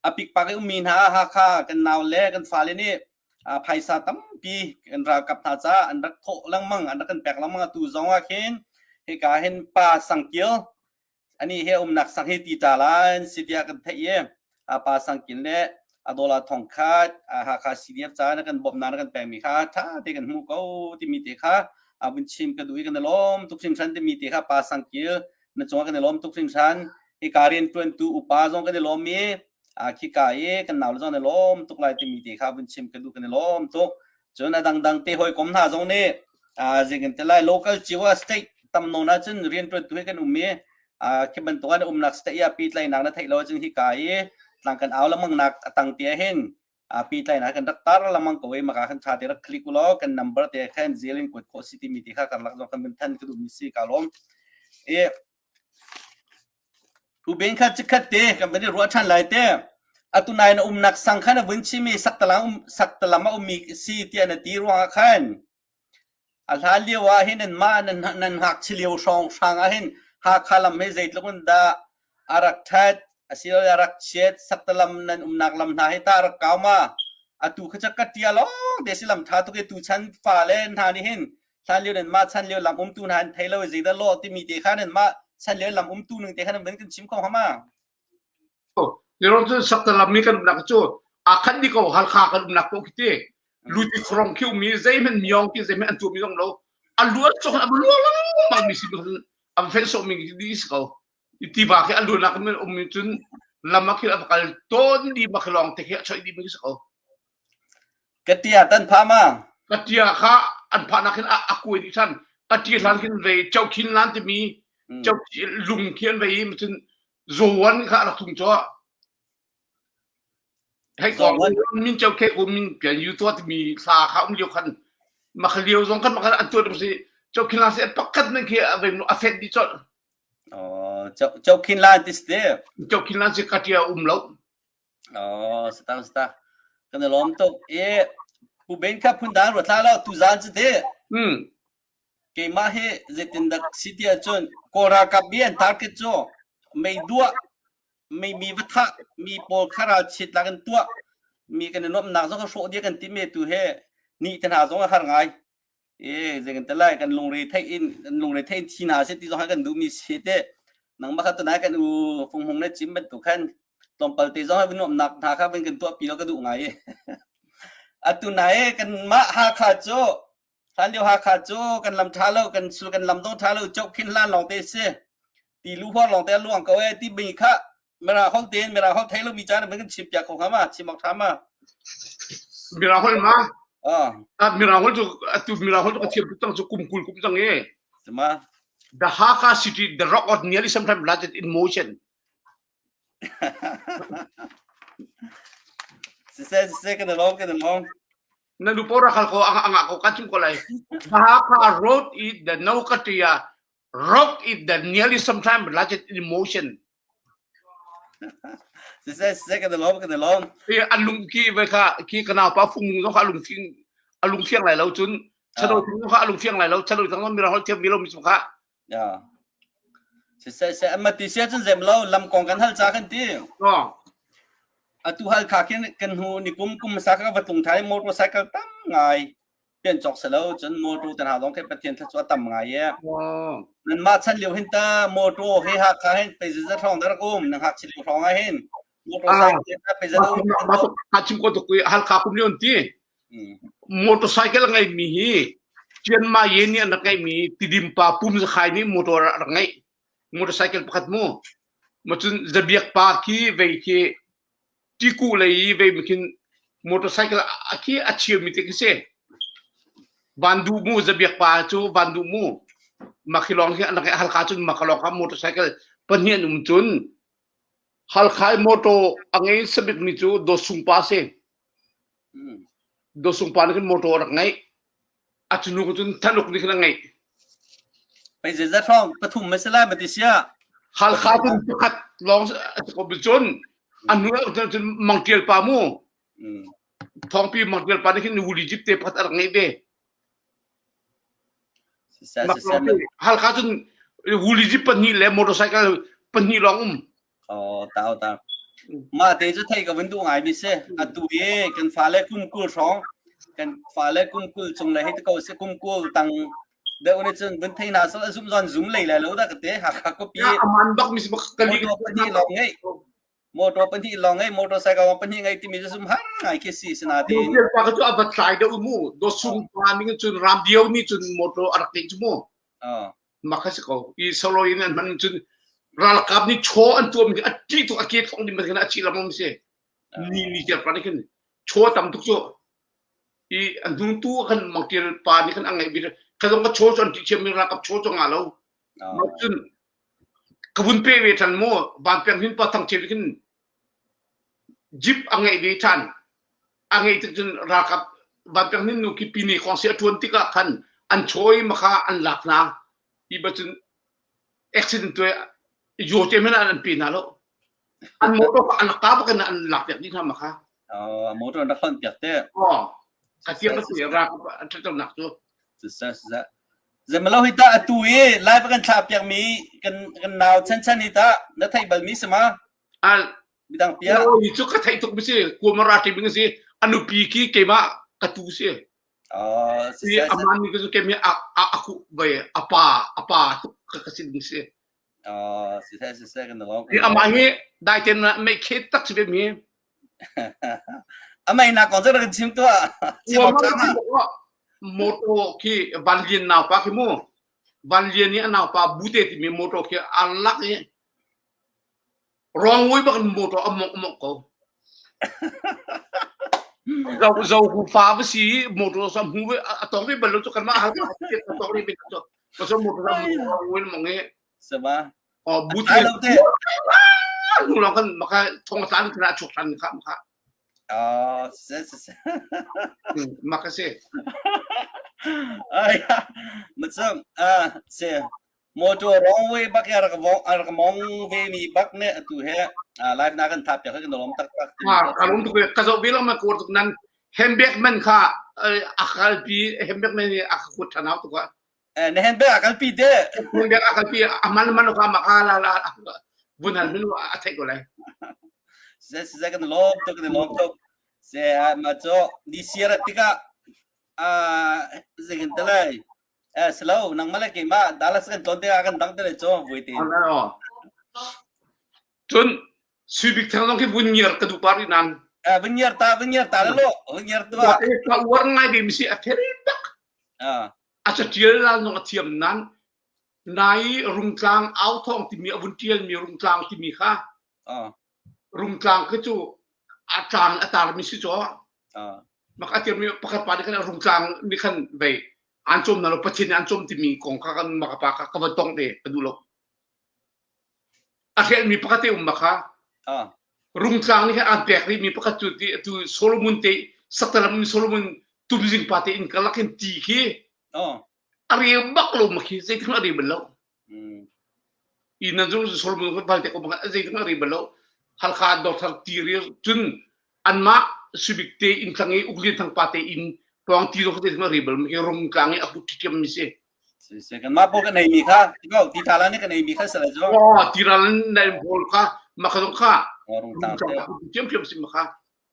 A pikpak i ummi hna Hakha kan naule kan fale nih phaisa tampi kan ralkap hna caah an rak thawh lengmang, an rak kan pek lengmang. Atu zong ah khin hika hin Pa Sangkil ani he umnak sang hi ti ta lan si tiah kan theih i Pa Sangkil le a dollar thong khat Hakha CDF caah na kan bawmhnak na kan pekmi kha ṭha te kan hmuh ko timi te kha a vun chim ka duh i kan i lawm tuk hringhran timi te kha Pa Sangkil na cungah kan i lawm tuk hringhran. Hika rianṭuantu upa zong kan i lawm i khika i kan naule zong an i lawm tuk lai timi te kha vun chim ka duh kan i lawm tuk. Cun a dangdang te hawikom hna zong nih zei kan ti lai local cio ah state tam nawn ahcun rianṭuantu he kan um i khi bantuk ah na umnak state ah pehtlaihnak na theih lo ahcun hika i tlang kan au lengmang nak a tang te ah hin pehtlaihnak kan rak tar lengmang ko i maka khan ṭha te rak click ulaw kan number te khan zel in kuat khawh si timi te kha karlak zong kan vun than ka duhmi si ka lawm. I Uben kha chikkhat te kan van i ruah ṭhan lai te. Atu nai na umnak sang khan a vun chimi saktalang um saktalam a ummi si tiah na ti ruangah khan A hlan lio ah hin nanmah nan ngakchia lio hrawnghrang ah hin Hakha lam hi zeitluk in dah a rak ṭhat asilole a rak chiat saktalam nan umnak lam hna hi tah a rak kau ma? Atu kha cu ka ṭia lawng te si lam ṭha tuk i tuchan fale hna nih hin hlan lio nanmah chan lio lam umtu hna an thei lo i zeidah lawh timi te kha nanmah chan lio lam umtu ning te kha nan van kan chim kho hnga ma? Niron cu saktalam mi kan umnak cu aa khat dih ko Halkha kan umnak ko khi ti. Luti khrong khi ummi zeihmanh miong khi zeihmanh an tuahmi zong lo. A luan cawk a luang lengmang mi si a fenh sawh mi di si ko. Tiva khi a lunak min um mi cun lam ah khin a va kal tawn di ma khi lawng te khi a choih dih mi si ko. Katia tan pha ma? Katia kha an phahnak hin a kuai dih than. Katia hlan khin ve chokhin lan timi chok lung khi an vei cun Zawan kha a rak tung caw. Hei kong min cheu ke um min pian yu tuah timi thla kha um lio khan makha lio zong khan makha an tuah si chau khin la se pakhat men khi a vei a fet di chol. Oh chau khin la ti ste. Chau khin la si katia um lo. Oh stang sta. Kan lom tuk e pu ben kha phun dang ro thla lo tu zan chu te. Hmm. Keimah hi zeitindah si ti ahcun Kawl ralkap bi an target cu mei duah, mei mi va thah, mi pawl kha ralchiat lak in tuah, mi kan i nuamhnak zong kha hrawh dih kan ti me tu he ni te hna zong a har ngai. E zei kan ti lai kan lungre theih in kan lungre theih in thi hna seh ti zong kha kan duhmi si te. Nangmah kha tunai kan u Fung Hung le cim bantuk khan tlawmpal te zong hi nuamhnak hna kha van kan tuah pi lo ka duh ngai. Atu nai kanmah Hakha cu Hlanlio Hakha cu kan lam ṭha lo, kan sul kan lam dong ṭha lo, chok khin hlan lawng te si. Ti lu huar lawng te a luang ko e ti mi kha Mirang holh tein Mirang holh thei lomi caan ah kan chim piak kho hnga ma? Chim awk ṭha ma? Mirang holh ma? Ah. Ah Mirang holh cu atu Mirang holh cu ka thiam tuk cang cu kum 20 kum cang e. Ma? The Hakha city, the rock of nearly sometimes largest in motion. Siseh siseh kan i lawm kan i lawm. Na nu pora khal ko anga anga ko kan chim ko lai. The Hakha road is the Naukatia rock is the nearly sometimes largest in motion. Siseh siseh kan i lawm kan i lawm. I an lung ki ve kha khi ka naupa fung zong kha a lung fing a lung fiang lai lo cun chano thing zong kha a lung fiang lai lo chano thing mirang holh thiam mi lo mi chung kha Ya. Siseh siseh amma ti sia cun zem lo lam kong kan hal cha kan ti. Oh. Atu hal kha khin kan hnu ni kum kum sa ka va tung thai motorcycle tam ngai pian cawk se lo cun motor tan ha dong ke pathian thla chu a tam ngai ye. Oh. Nan ma chan liu hin ta motor he ha kha hin pe za thong dar um nang hak chil thong a hin motorcycle ta pe za um. Ma ma chim ko to hal kha kum lion ti. Motorcycle a ngeimi hi Chianma Ye nih an rak ngeihmi Tidim pa Pum Zakhai nih motor a rak ngeih. Motorcycle pakhat mu. Ma cun Zabiak pa khi vei khi Tiku lei i vei khin motorcycle a khi a chiami te khi si. Van duh mu Zabiak pa cu van duh mu. Makhilong hi an rak ngeih Halkha cun Makalong kha motorcycle pahnih an um cun Halkha i motor a ngei sabikmi cu Dawsung pa si. Dawsung pa nih khin motor a rak ngeih. A cunu cun Thanuk nih khin a ngeih. Pei zeizat hrawng pathum ma si lai ma ti sia. Halkha cun pakhat lawng a si ko cun a hnu ah cun Mangtial pa mu. Thawngpi Mangtial pa nih khin Wuli Jeep te pakhat a rak ngeih ve. Halkha cun Wuli Jeep pahnih le motorcycle pahnih lawng um. Oh, tau tau. Mah te cu thei ka vun duh ngai mi si. Atu i kan fale kum 20 hrawng kan fale kum 20 cung le hei te ko si kum 20 tang deuh nih cun vun thei hna sal zum zon zum lei lai lo da ka te Hakha khuapi aman bak mi si bak kali motor pahnih lawng ngei motor pahnih lawng ngei motorcycle pahnih ngei timi cu zum har ngai khi si sinatin pa ka cu a va tlai deuh mu do sung pa ning cun ram dio nih cun motor a rak te cu mu mak a si ko i solo in an hman cun ralkap nih chaw an tuam a ṭih tuk a ke thong ding khan a chih lamam si ni ni cer pa nih khin chaw tam tuk cu i an hnung tu khan mangtil pa nih khan a ngeih bik ka zong ka chaw cu an ṭih thiam mi ralkap chaw cu nga lo cun ka vun pe ve ṭhan mu van peng hin pa thang ṭhiam khin jeep a ngeih ve ṭhan a ngeih tik cun ralkap van peng hin nu ki pini kong si a ṭuan tikah khan an chawi makha an lak hna hi ba cun accident tu yo te men an pe hna lo an motor kha an ka bak in an lak piak dih hna makha Oh, motor an rak hlonh piak te. Oh, ka tiang ka si ralkap an ṭhat nak cu. Siseh siseh. Zemalo hi ta atu i live kan thlah piak mi kan kan nau chan chan hi ta na theih bal mi sama Al midang pia. Hi cu ka theih tuk mi si kuamara ti mi si anupi ki keimah ka tu si. Oh, Si aman ni cu keimah a a aku vai apa apa tuk ka ka sin si. Oh, siseh siseh kan lo. Hi amah hi dai ten mei khet tak si ve mi. Amai na kong cu rak chim tuah. Chim awk ṭha Motor khi Van Lian naupa khi mu. Van Lian i a naupa Bute timi motor khi a lak i Rongui bak in motor a mongh mongh ko. Zo zo hu fa va si motor sa hmu ve a tong ve bal lo cu kanmah hal ka tong ve bal cu. Ka so motor sa rongui mong i. Sama. Oh bute. Nu long kan maka thong tlan kana chuk than kha maka. Oh, se se se. Maka se. Ai, macam ah se Motor wrong way bak ya rak vong rak mong ve mi bak ne atu he live na kan thap piak kan lom tak tak ha ka lom tuk ka zo ve lo ma ko tuk nan handbag man kha akal pi handbag man ni akut thanau tuk eh ne handbag akal pi te handbag akal pi aman man ka ma ka la la vun han min a thai ko lai se se kan lom tuk kan lom tuk se ma cho ni siara tika a zingin talai Eh silo nangmah le keimah Dallas kan tlawn tikah kan dang te le cu vui tin. Cun Sui Bik Thang zong khi vun ngiar ka duh par rih nan. Eh vun ngiar ta vun ngiar ta le lo vun ngiar tu ah. Ka uar ngai ve mi si a theri tak. Ah. A catial la nong a thiam nan nai rungtlang au thong timi a vun tial mi rungtlang timi kha. Ah. Rungtlang khi cu a tlang a tar mi si caw. Mak a tirmi pakhat pa nih khan rungtlang nih khan vei an cawm na lo Pathian nih an cawm timi kong kha kan maka pa kha ka va tong te ka duh lo. A hrelmi pakhat te um ma kha. Rungtlang nih khan an pek rih mi pakhat cu ti tu Solomon te saktalam Solomon tumzing pa te in ka lakin ti khi a reu bak lo ma khi zeitin a reu bal lo. I nan zong Solomon kan val te ko ma zeitin a reu bal lo. Halkha Dawrthar Tirir cun anmah Subik te inn tlang i Uk Lian Thang pa te inn pawng ti zong te ma rebel mi rung tlang i a kut ṭhiam mi si. Si kan mah pawl kan ei mi kha ko ti tala nih kan ei mi kha sala jo. Oh tiral na pawl kha ma kha zong kha rung tlang te ṭhiam ṭhiam si ma kha.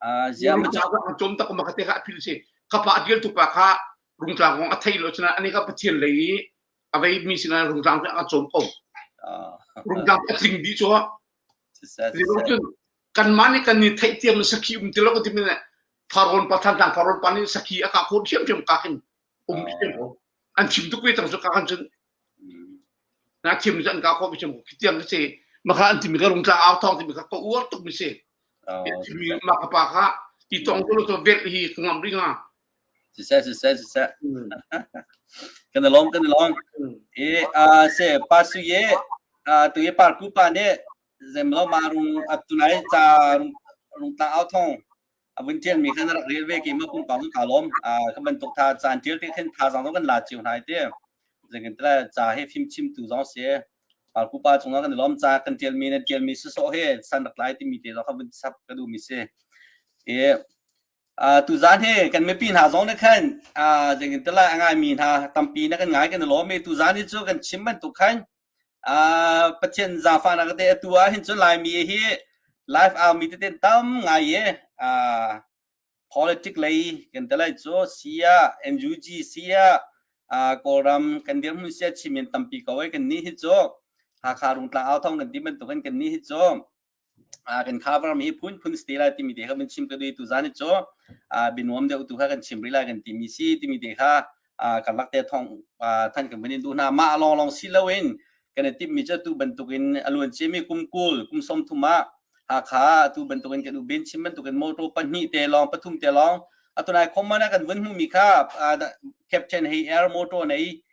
Ah zia ma cha chom tak ma kha te kha phil si. Ka pa dial tu pa kha rungtlang kong a thei lo chuna ani ka pathian lei i a vei mi sinah rungtlang a chom ko. Rungtlang a tling dih cu cun kanmah nih kan i theihthiam sakhi um ti lo ka ti mi Farrawn pa Thantlang Farrawn pa nih sakhi a kah khawh ṭhiamṭhiam ka khin um ṭhiam ko an chim tuk ve cang cu ka kan cun na thiam cu an kah khawh ṭhiam ko khitiang ka si maka an timi ka rungtlang au thawng timi ka ka uar tuk mi si timi maka pa kha ti tong ko to vel hi ka ngam ri nga Siseh siseh siseh kan i lawm kan i lawm e a se pa su ye tu ye par ku pa ne zemlo ma rung atunai cha rung rung ta au thong avun tial mi khan rak rel ve ke ma pum pang ka lawm a ka bantuk tha chan tial te khin tha zang kan la chiu hnai te zengin tla cha he phim chim tu zong se par ku pa chunga kan lawm cha kan tial mi na tial mi su so he san rak lai ti mi te zo kha vun sap ka du mi se e Tuzaan hi kan mipi hna zong nih khan zeitin ti lai a ngaimi hna tampi na kan ngai kan i lawm i tuzaan hi cu kan chim bantuk khan Pathian zaangfahnak te atu ah hin cun Laimi hi live au mi tete tam ngai i politic lei kan ti lai cu sia NUG sia Kawlram kan dirhmun sia Chin tampi ko ai kan nih hi cu Hakha Rungtlang au thong kan ti bantuk in kan nih hi cu kan cover mi hi phunphun si te lai timi te kha kan chim ka duh tu zan cu binuam deuh tu kha kan chim rih lai kan timi si timi te kha karlak te thong than kan van in duh hna mah long long si loin kan i timh mi cu tu bantukin a luan ciami kum kul kum som thum ah Hakha tu bantukin kan ubin chim bantukin motor pahnih te long pathum te long atunai common ah kan vun hmu mi kha captain hei air motor nei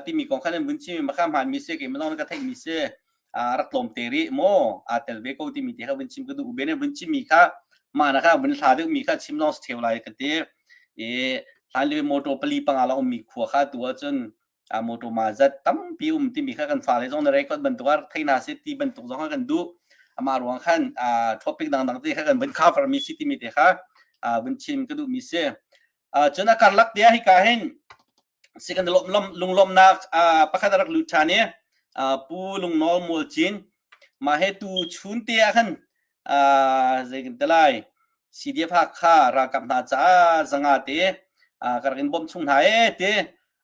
timi kong khan an vun chim ma kha hman mi se ke ma ka theih mi se rak tlawm te rih maw aa tel ve ko timi te kha vun chim ka duh ube ne vun chim mi kha mah na kha vun hla deuh mi kha chim lawng si theu lai ka ti i hlan lio motor pali panga la um mi khua kha tu ahcun a motor ma zat tampi um timi kha kan fale zong na record bantuk ah rak thei hna se ti bantuk zong kha kan duh amah ruang khan topic dangdang te kha kan vun cover mi si timi te kha vun chim ka duh mi si cun a karlak te ah hika hin si kan lunglawmnak pakhat a rak lut ṭhan i Pu Lungnawl Mual Cin mah he tu chun te ah khan zei kan ti lai CDF Hakha ralkap hna caah zanga te ka rak in bawmh chung hna e ti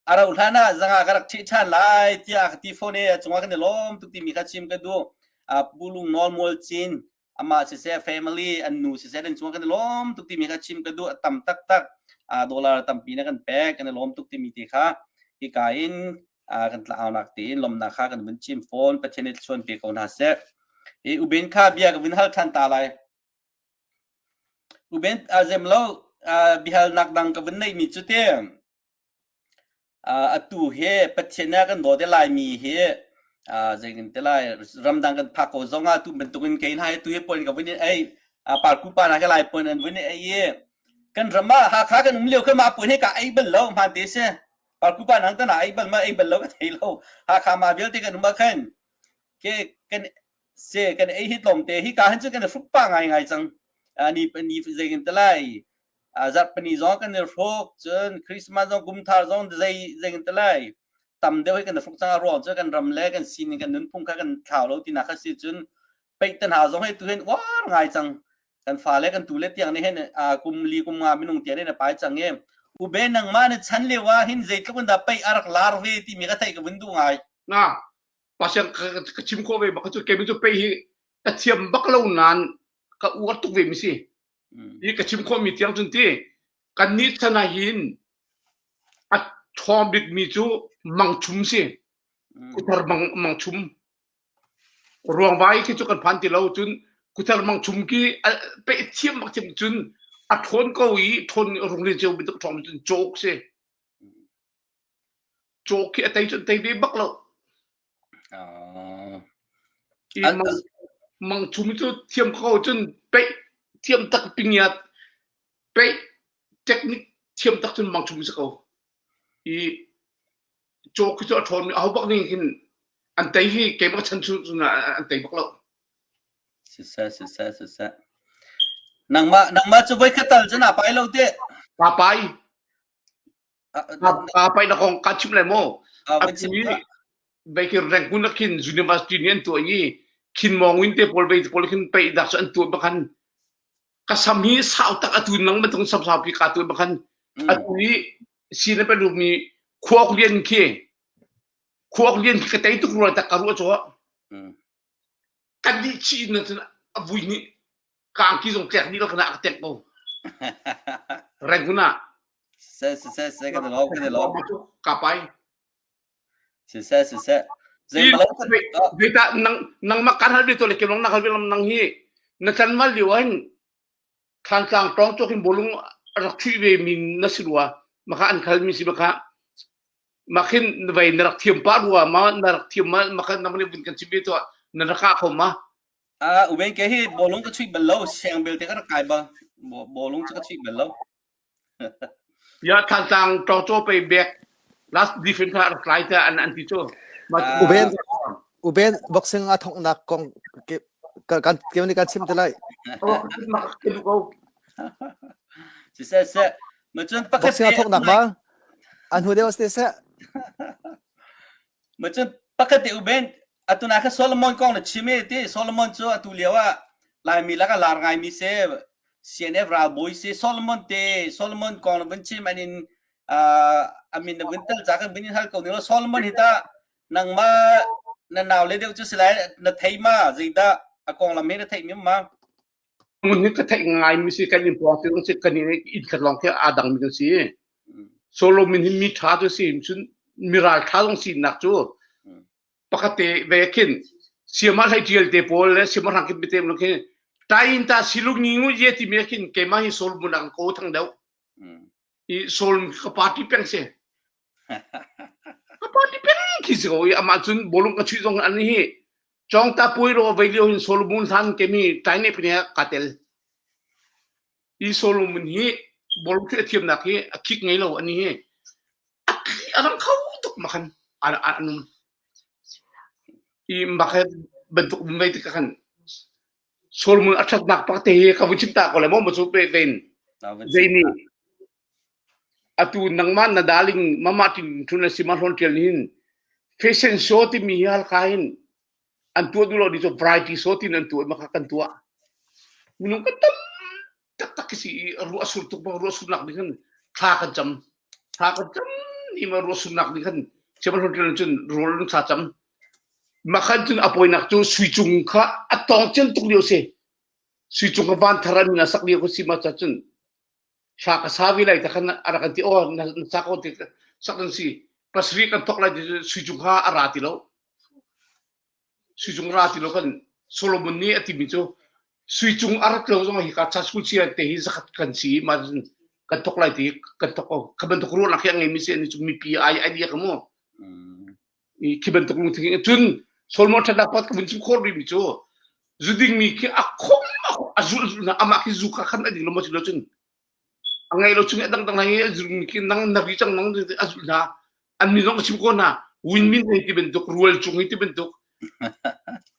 a rauh hlan ah zanga ka rak ṭhih ṭhan lai tiah ka ti fawn i a cungah kan i lawm tuk timi kha chim ka duh. Pu Lungnawl Mual Cin amah siseh family an nu siseh an cungah kan i lawm tuk timi kha chim ka duh a tam taktak dollar tampi na kan pek kan i lawm tuk timi ti kha hika in kan tlaunak tiin lawmnak kha kan vun chim fawn Pathian nih thluachuan pe ko hna seh hi ubin kha bia ka vun hal than ta lai ubin azem lo bihalnak dang ka vun neih mi cu te Atu hi Pathian nih a kan dawt i Laimi hi zeitin ti lai ramdang kan phak ko zongah tu bantukin kei hna hi tu hi puan ka vun i ei parku pa hna hi Lai puan an vun i ei i kan ram ah Hakha kan um lio khan mah puan hi ka ei bal lo hmaan te si. Parku pa nang tana ei bal ma ei bal lo ka thei lo. Hakha ma vialte kan um ah khan ke kan se kan ei hi tlawmte hi ka hin cu kan i hruk pah ngaingai cang. Ni ni zeitin ti lai zarhpini zong kan i hruk cun Christmas zong kumthar zong zei zei kan ti lai tam deuh hi kan i hruk cang a ruang cu kan ram le kan sining kan nunphung kha kan thlau lo tinak kha si cun peih te hna zong hi tu hin uar ngai cang kan fale kan tu le tiang nih hin kum li kum nga minung tiang nih na pai cang i ube nangmah na chan lio ah hin zeitluk in dah peih a rak lar ve timi ka theih ka vun duh ngai na pasiang ka chim khawh ve bak cu kei cu peih hi ka thiam bak lo nan ka uar tuk ve mi si Hi ka chim khawhmi tiang cun ti kannih chan ah hin a ṭhawng bikmi cu mangchum si. Kuthar mang mangchum. Ruangvai khi cu kan phan ti lo cun kuthar mangchum khi peh thiam bak thiam cun a ṭhawn ko i ṭhawn runglin ceu bantuk ṭhawng cun cawk si. Cawk khi a tei cun tei ve bak lo. I mangchum cu thiam ko cun peih thiam tak pingiat peih technique thiam tak cun mangchum si ko. I cawk khi cu a ṭhawn mi aho bak ning hin an tei hi keimah chan chung cun an tei bak lo. Siseh siseh siseh. Nangmah nangmah cu voi khat tal cu na pai lo te. Ka pai. Ka pai na kong ka chim lai maw? Bai khi Rangoon ah khin university nih an tuah i khin mawng in te pawl bai pawl khin pei dak cu an tuah bakhan ka sam hi sau tak atu nang bantuk sam sau pi ka tuah bakhan atu i si na pe mi khuak lian khi khuak lian khi ka tei tuk rua tak ka ruah cu kan dih chih na cun a vui nih ka angki zong tlek dih lo kana ka tek ko Rangoon ah Se se se se ka lo ka lo. Ka pai. Se se se se. Zei malo Beta nang nang ma kan hal bi to le ke long na hal bi lam nang hi na chan mal liu an thlan tlang tong chok in bolung rak thui ve min na si rua maka an khal mi si maka makhin vai na rak thiam pa rua ma na rak thiam ma maka nang ne bun kan chim bi to na rak ka kho ma Ah, uben ke hi bawlung ka chuih bal lo, siang belte ka rak kai bal. Bawlung cu ka chuih bal lo. Ya Thantlang Tawcaw pei bek last defense kha rak tlai ta an an ti cu. Uben Uben boxing a thongnak kong kan ke ni kan chim te lai. Oh, ko. Si se se. Ma cun pakhat boxing a thongnak ma an hu deuh se se. Ma cun pakhat te uben atuna kha Solomon kong na chim e ti Solomon cu atu lio ah Laimi lak a lar ngaimi se CNF ralbawi si Solomon te Solomon kong na vun chim an in amin na vun tel ca kan vun in hal ko ning Solomon hi ta nangmah na nau le deuh cu si lai na thei ma zeidah a konglam he na theih mi ma Mun hi ka theih ngai mi si kan in pawng te si kan in inn khat lawng khi aa dang mi kan si. Solomon hi mi ṭha cu si cun miral ṭha zong sinak cu pakhat te ve khin siama hlei ṭial te pawl le siama hrang khin te khin tain ta silung ni ngu ye ti mi khin keimah hi Solomon ang ko thang deuh. I Solomon ka party peng si. Ka party peng khi si ko i amah cun bolung ka chuih zong an hi chong ta pui ro vei lio hin Solomon hlan ke mi tain ne pne ka tel. I Solomon hi bolung chuih a thiamnak hi a khik ngei lo ani hi a rang kho tuk makhan an um. I makhe bantuk mei tik khan Solomon a ṭhatnak pak te hi ka vun chim ta ko le maw ma cu pe ven zei nih atu nangmah na darling mama tin thun na sima hlawn ṭial hin fashion show timi hi halkha hin an tuah duh lo ni cu variety show tin an tuah maka kan tuah minung kan tam taktak khi si i ruah sur tuk bang ruah surnak nih khan thla kan cam thla kan cam ni ma ruah surnak nih khan sima hlawn ṭial cun rawl an thla cam makhan cun a poinak cu sui cung kha a tong cian tuk lio si sui cung kha van thar an min a sak lio ko si ma cha cun Hla ka sa ve lai ta khan a rak kan ti aw na sa ko ti sak kan si pasarih kan thok lai ti sui cung kha a ra ti lo sui cung ra ti lo kan Solomon nih a timi cu sui cung a rat lo zong hi ka cha school sia te hi zakhat kan si ma kan thok lai ti kan thok ko kha bantuk ruahnak hi a ngeimi si ani cu mipi ai idea ka mu i khi bantuk lungthin cun Solomon ṭhatnak pakhat ka vun chim khawh rihmi cu zu dingmi khi a khom a zulh zulh na amah khi zu kha khan a ding lo maw si lo cun a ngei lo chung i a dangdang hna i a zulmi khi nang na ri cang nang a zulh hna an min zong ka chim ko hna win min hei ti bantuk rual cung hi ti bantuk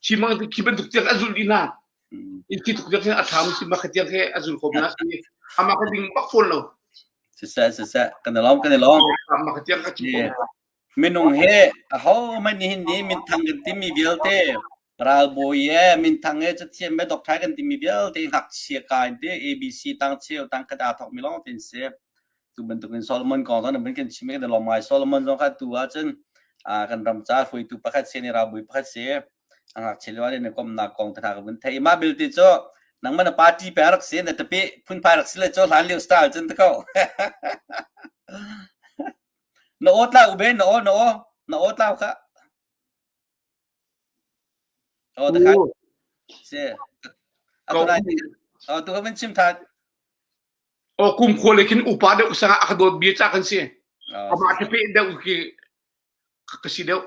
khi mang khi bantuk tiang a zulh dih hna in khi tuk tiang khi a ṭha mi si ma kha tiang khi a zul kho na si amah kha ding bak fawn lo siseh siseh kan i lawm kan i lawm amah kha tiang ka chim ko Minung hi ahohmanh nihin ni minthang kan timi vialte ralbawi e minthang e cathiam e doctor kan timi vialte ngakchia ka in ti ABC tangcheu tangkhat aa thawkmi lawng te an si. Tu bantukin Solomon kong zong na kan chim i kan i lawm ngai. Solomon zong kha tu ahcun kan ram ca hruaitu pakhat si ni ralbawi pakhat si. A ngakchia lio ah na komnak kong te hna ka vun theih. Mah belte cu nangmah na party peng rak si na tapi phunphai rak si le cu hlan lio style cun te ko. Na aw tlau ube na aw na aw na aw tlau kha. Aw ta kha. Si. Atu lai aw tu ka van chim than. Aw kum khua le khin upa deuh sanga a ka dawt bia cha kan si. Amah te pe deuh ki ka si deuh.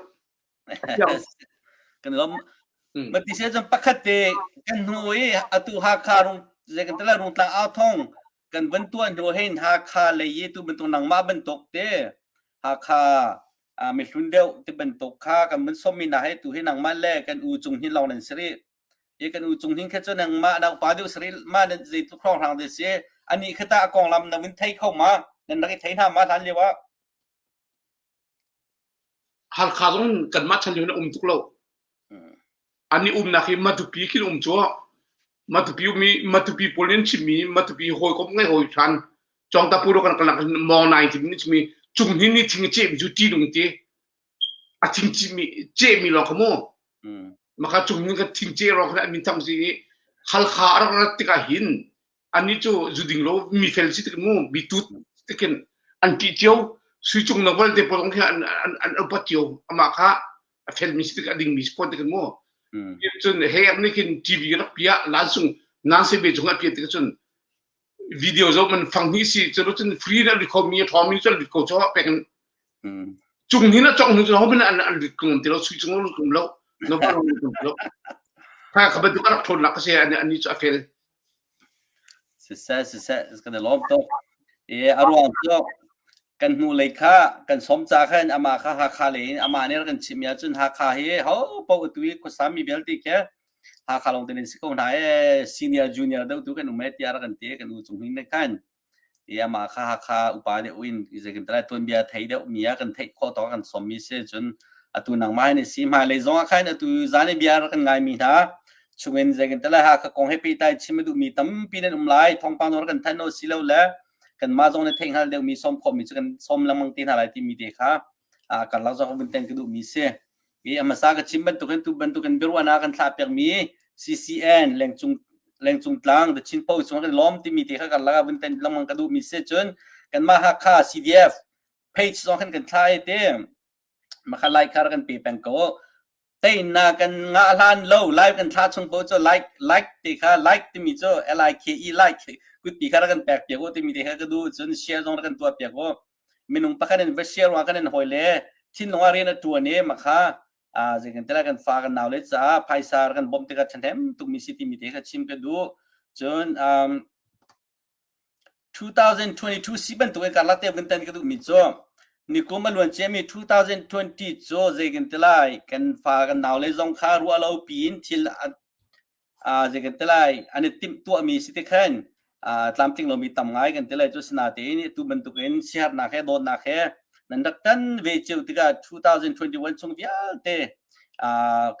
Kan lom. Mati se cun pakhat te kan hnu i atu Hakha rung zei kan tala rung tlang au thong kan van tuah hnu hein Hakha lei i tu bantuk nangmah bantuk te Hakha mihlun deuh ti bantuk kha kan van sawmmi hna he tu hi nangmah le kan u cung hin lawng nan si rih. I kan u cung hin kha cu nangmah na upa deuh saril ma nan zeitluk hrawnghrang de si ani kha ta a konglam na vun thei kho ma nan rak i thei hna ma hlan lio ah Halkha zong kanmah chan lio in a um tuk lo. An i umnak hi Matupi khin um cu. Matupi ummi Matupi pawl nih an chimmi Matupi hawikom ngei hawi ṭhan Cawngtapu ro kan kalnak mawng nain timi nih chimmi cung hnin nih thing a cehmi cu ṭihnung ti a thing cihmi cehmi lawng kha mu maka cung hnin ka thing ceh ruang khan an min tham si i Halkha a rak rat tikah hin annih cu zu ding lo mi fel si tik mu mi tut tikin an ṭih cio sui cung na volte pawl khi an an an upat cio amah kha a fel mi si tik a ding mi si fawn tikin mu cun he nih khin TV rak pia lan sung nan se be chung a pia tik cun video zo man fang hi si cu cun free na rit kho mi a mi cu rit ko cho pek cung ni na chong nu chu ho an an rit kung ti lo sui cung rit kum lo no ba rit kum lo kha kha bantuk rak thon nak ka se an an ni chu a fel Siseh, siseh, kan i lawm tuk. I a ruang cu kan hnu lei kha kan som ca khan amah kha Hakha lei in amah nih kan chim ahcun Hakha hi ho paoh atu i khuasa mi vialte khi Hakha lawng te nan si ko hna ee senior junior deuh tu kan um ee tiah rak kan ti kan u cung hin ne khan. I amah kha Hakha upa deuh in zeitin tuanbia thei deuh mi ah kan theih khawh tawk kan sawm mi si cun atu nangmah hin si hmailei zong ah khan atu zan i bia kan ngai mi hna chungin zeitin Hakha kong he pehtlai chim a duh mi tampi nan um lai thawngpang zong kan thanh no si lo le kanmah zong nih theih hngal deuh mi sawm khawh mi cu kan sawm lengmang te hna lai ti mi te kha karlak zong vun ten ka duh mi si. I a hmasa ka chim bantukin tu bantukin biaruahnak kan thlah piakmi CCN lengcung lengcung tlang The Chin Post chung kan lawm timi te kha karlak ah vun ten lengmang ka duhmi si cun kanmah Hakha CDF page zong khan kan thlah i te makha like kha kan pe peng ko teina kan ngah hlan lo live kan thla chung po cu like like te kha like timi cu L I K E like kutpi kha kan pek piak u timi te kha ka duh cun share zong kan tuah piak u minung pakhat in va share ruang kan in hawi le thinlung ah rian a ṭuan i makha zeikan tela kan fa kan nau le caah phaisa kan bawmh tikah ṭhahnem tukmi si timi te kha chim ka duh cun um, 2022 si bantuk in karlak te vun tan ka duhmi cu nikum a luan ciami 2020 cu zeikan tilai kan fa kan nau le zong kha ruah lo piin thil zei kan ti lai an i timh tuahmi si ti khan tlamtling lomi tam ngai kan ti lai cu sinatein tu bantukin siaherhnak he dawtnak he nan rak tan ve cio tikah 2021 chung vialte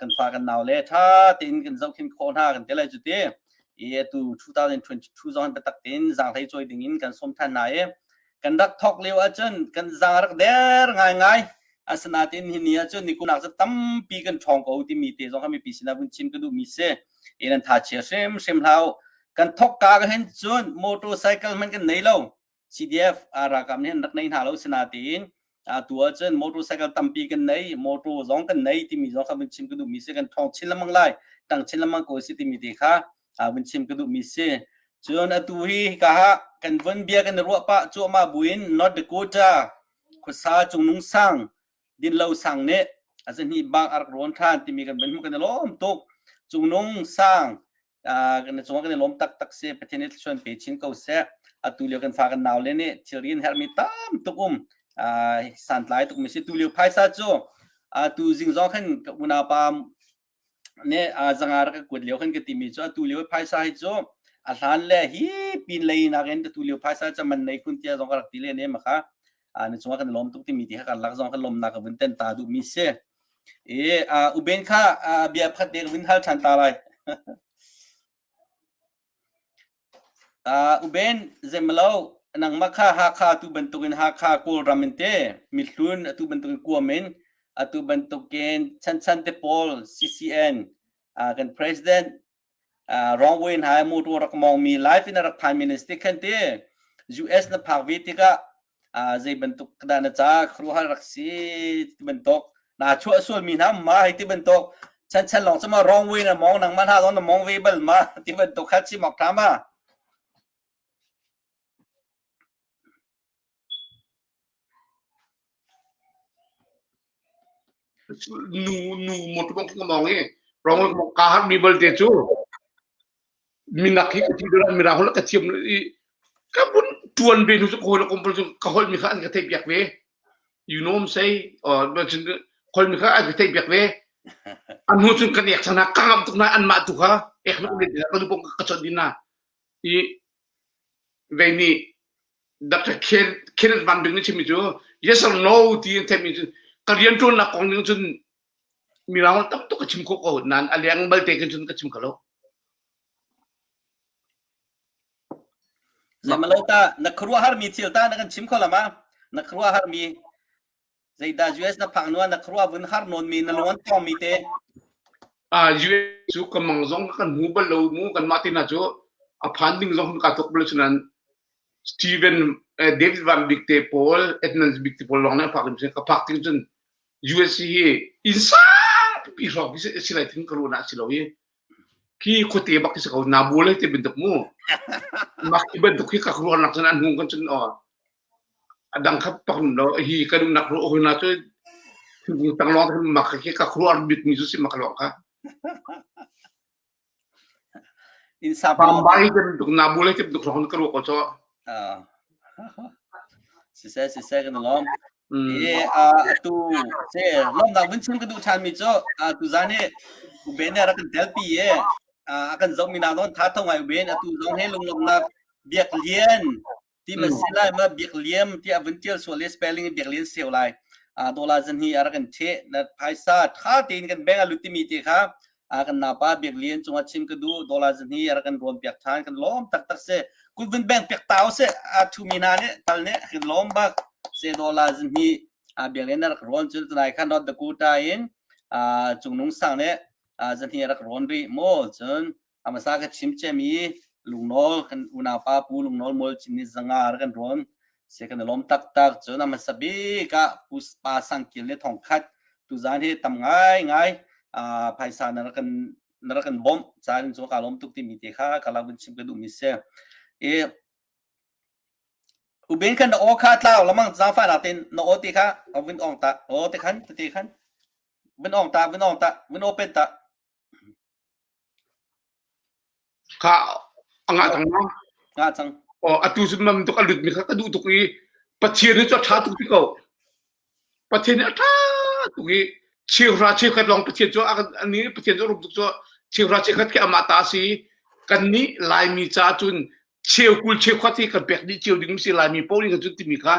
kan fa kan nau le tha tein kan zohkhin khawh hna kan ti lai cu ti i atu 2022 zong biatak tein zaanghlei cawi ding in kan sawm than hna i kan rak thawk lio ahcun kan zaang rak der ngaingai asinain hi ni ahcun nikunak cu tampi kan ṭhawng ko timi te zong kha mipi sinah vun chim ka duhmi si in an tha chia hrimhrim hlau kan thawk ka ka hin cun motorcycle hmanh kan nei lo CDF ralkap nih an rak nei hna lo sinain tu ahcun motorcycle tampi kan nei motor zong kan nei timi zong kha vun chim ka duhmi si kan ṭhawng chin lengmang lai tang chin lengmang ko si timi te kha vun chim ka duhmi si cun atu hi ka ha kan vun bia kan ruah pah cuahmah buin North Dakota khuasa cungnung sang dinlo sang nih a zahnih bak a rak rawn ṭhan timi kan vun hmuh kan i lawm tuk cungnung sang kan cungah kan i lawm taktak si Pathian nih thluachuah pe chin ko seh atu lio kan fa kan nau le nih thilri in herhmi tam tuk um santlai tuk mi si tu lio phaisa cu tu zing zong khan ka unaupa nih zanga rak ka kuat lio khan ka timi cu atu lio phaisa hi cu a hlan le hi pin lei nakin atu lio phaisa cu man nei khun tia zong ka rak ti le ne ma kha na cungah kan lawm tuk timi ti kha kan lak zong kan lawmnak ka vun ten ta duh mi si i uben kha bia phat te ka vun hal than ta lai Uben zemlo nangmah kha Hakha atu bantukin Hakha Kawlram in te mihlun atu bantukin kuam in atu bantukin chanchan te pawl CCN kan president wrong way hna motor rak mong mi live in rak phan mi nan si khan te US na phak ve tikah zei bantuk dah na ca khuaruahhar rak si ti bantuk na chuah sual mi hna ma hei ti bantuk chan chan lawng cuma wrong way na mong nang ma hna zong na mong ve bal ma ti bantuk kha chim awk tha ma Nu nu motor bang ka mong i wrong way ka har mi balte cu minak hi ka thi deuh mirang holh ka thiam i ka bun tuan ve nu cu ka hawi le kom cu ka holh mi kha an ka theih piak ve you know what I'm saying or khol mi kha an ka theih piak ve. An hnu cun kan ek cang ka ngamh tuk na anmah tu kha ek na ulit ka nu pong ka chawnh din na i vei nih Dr. Ken Kenneth Van Bing nih chimmi cu yes or no ti in theihmi cu ka rian ṭuannak kong ning cun mirang tam tuk ka chim khawh ko nain a leng balte khin cun ka chim kho lo. Zemalo ta na khuaruahhar mi thil ta na kan chim kho lama na khuaruahhar mi Zeidah US na phak nuan na khuaruah vun har nawn mi na lung an tong mi te? Ah US cu ka mang zong kan hmu bal lo mu kan mah te hna cu a phan ding zong ka tuk bal cunan Steven eh, David Van Bik te pawl Edmund Bik te pawl lawng nih a phak ding ka phak ting cun US hi inn pi hrawng hi si lai thing ka ruah na si lo hi khi khuate bak si ko na bu le te bantuk mu mak hi bantuk hi ka ruah nak cun an hung kan cun aw A dang kha pak lo hi kan umnak ro hoi na cu thingkung tang lawng khin mak khi ka khuaruah bik mi cu si mak lawng kha. In sa Pambai kan duk na bu le kan duk rong ka ruak ko cho. Siseh siseh kan lawm. E atu se lawmnak vun chim ka duh ṭhan mi cu tu zan hi uben rak kan tel pi e a kan zoh mi na non tha tho ngai uben atu zong he lunglawmnak biak lian ti ma si lai ma biak liam tiah vun tial sual le spelling biak lian seu lai a dola zan hi a rak kan the na phaisa tha tein kan bank a lut timi te kha a kan napa biak lian cungah chim ka du dola zan hi a rak kan rawn piak than kan lawm taktak se kut vun bank piak tau se a thu mi hna nih tal nih kan lawm bak se dola zan hi a biak lian a rak rawn cun tunai khan North Dakota in a cungnung sang nih a zan hi a rak rawn rih mo cun Amasa ka chim ciami lungnawl kan unaupa Pu Lungnawl Mual Cin nih zanga rak kan rawn se kan i lawm taktak. Cun a hmasa bik ah Pu Pa Sang Kil nih thongkhat tuzaan hi tam ngaingai phaisa na rak kan na rak kan bawmh caan cu ka lawm tuk timi te kha ka lak vun chim ka duhmi si. I Uben khan na aw kha tlau lamang zaangfahnak tein na aw te kha vun ong ta aw te khan te khan vun ong ta vun ong ta vun open ta Kha a ngah cang maw? Ngah cang. Aw atu cu mam tuk a lut mi kha ka duh tuk i Pathian hi cu a ṭha tuk ti ko. Pathian hi a ṭha tuk i cheuhra cheukhat lawng Pathian cu a kan ni Pathian cu a rum tuk cu cheuhra cheukhat khi amah ta a si. Kannih Laimi ca cun cheukul cheukhat hi kan pek dih cio ding si Laimi paoh nih kan cun timi kha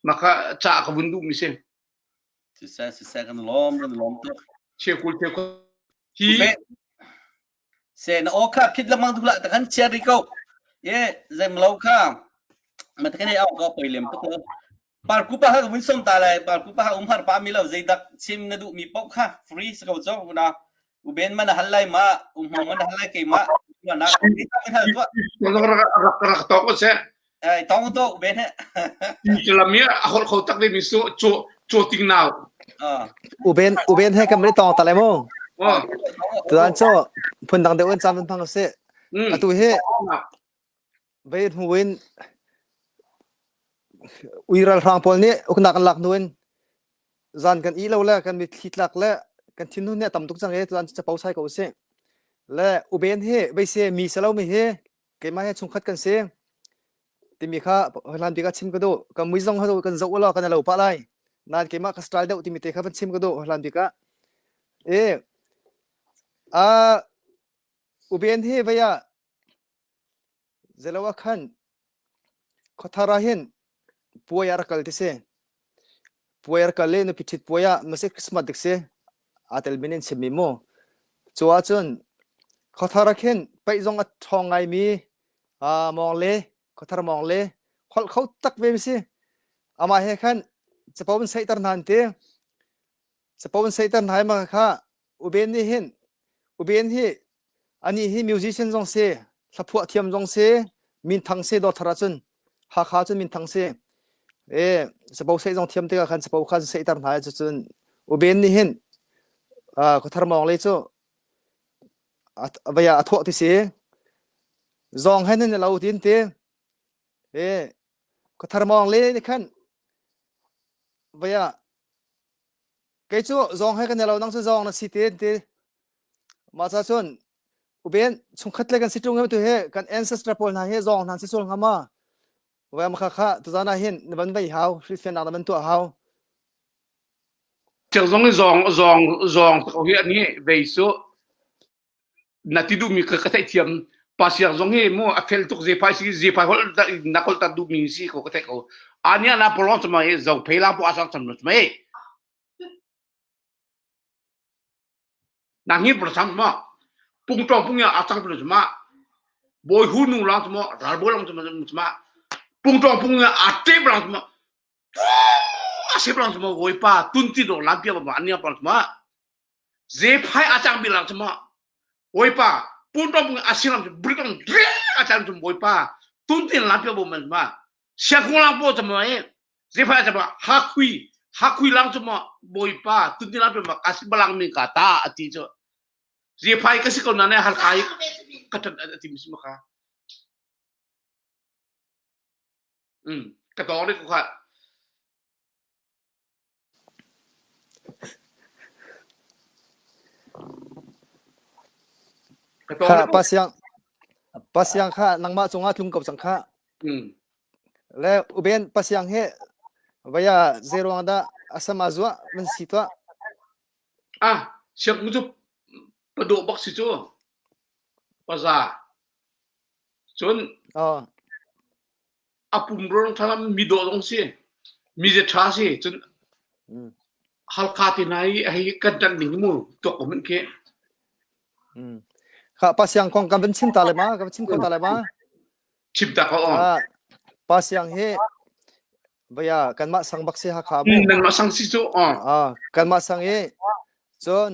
mah kha ca ka vun duhmi si. Siseh siseh kan lawm kan lawm tuk. Cheukul cheukul hi Se na aw kha phit lengmang tuk lah ta kan chia ri ko. Ye zem lo kha ma ta kan ei au ko poi lem tuk lo. Parku pa ha vun som ta lai parku pa ha um har pa mi lo zeidak chim na duh mi paoh kha free sa ko cho una uben man hal lai ma um hmong man hal lai keima na hal tuah rak rak tok ko seh ai tong to uben he ti lam i a holh kho tak ve mi su cho cho ting nau uben uben he kan tong ta lai mu tuan cho phun dang deuh in cam phang se atu hi ve hnuin ui ralhrang pawl nih uknak an lak hnuin zan kan ih lo le kan mitthli tlak le kan thinhun hi a tam tuk cang i tuan capo sai ko usih. Le uben hi veise mi si lo mi hi keimah he chungkhat kan si timi kha hlan bik ah chim ka duh. Ka mui zong kan zoh ulaw kan lo pah lai. Nain keimah ka style deuh timi te kha van chim ka duh hlan bik ah. E a uben hi vei ah Zeilo ah khan khuathar ah hin puai ah rak kal ti si. Puai a rak kal i nupi ṭhit puai ah masi Christmas dik si aa tel min in chimmi mu. Cu ahcun khuathar ah khin paih zong a ṭhawng ngaimi aa mawng le khuathar mawng le holh kho tak ve mi si. Amah he khan capo an saihter hna an ti. Capo an saihter hna i mah kha Uben nih hin Uben hi Anih hi musician zong si, hlaphuah thiam zong si, minthang si dawthar ahcun Hakha cun minthang si. E capo seh zong thiam tikah khan capo kha sehter hna cucun Uben nih hin khuathar mawng le cu vei ah a thawh ti si. Zawng he nan i lo tin ti. E khuathar mawng le nih khan vei ah kei cu zawng he kan i lo nang cu zawng na si ti ti. Mah ca cun uben chungkhat le kan si ṭung tu hi kan ancestor pawl hna hi zawng hna si sual hnga ma? Vai ma kha kha tuzan ah hin na van vei hau, hrilhfiannak na van tuah hau. Siang zong zawng zawng zawng ko hi ani vei su na ti duhmi ka ka theihthiam. Pa siang zong hi mu a fel tuk zephai si zephai hol na kol tat duhmi si ko ka theih ko. Ania na polong chama i zo phei la po asang cham ma e. Na ngi por cham ma pung tong pung ya achang pul chama boy hu nu lang chama ral bo lang chama chama pung tong pung ya a te lang chama a se lang chama woi pa tun ti do lam pia ba ania pang chama Zephai a cang bik cu maw Bawipa puntom a siram cu brikong a cang cu Bawipa tuntin lam pia bu man ma siakung lang po cu maw e Zephai a cang hakhui hakhui lang cu maw Bawipa tuntin lam pia ma ka si balang mi ka ta a ti cu Zephai ka si ko na ne halkai ka tat a ti mi si ma ka um ka tawng ri ko kha Kha pa siang pa siang kha nangmah cungah tlung ko cang kha. Le uben pa siang he vaya zeiruang dah asama zuah man si tuah. Ah, siang cu padawh bak si cu. Paza. Cun Oh. a pumrua ṭha mi dawh zong si mi ze ṭha si cun Halkha te hna i hei kan ṭanh ning mu tuak ko hmanh khi. Kha pa siang kong kan van chim ta le ma kan chim kho ta le ma. Chim ta ko on. Pa siang hi vaya kanmah sang bak si Hakha mu. Nanmah sang si cu ah kanmah sang i cun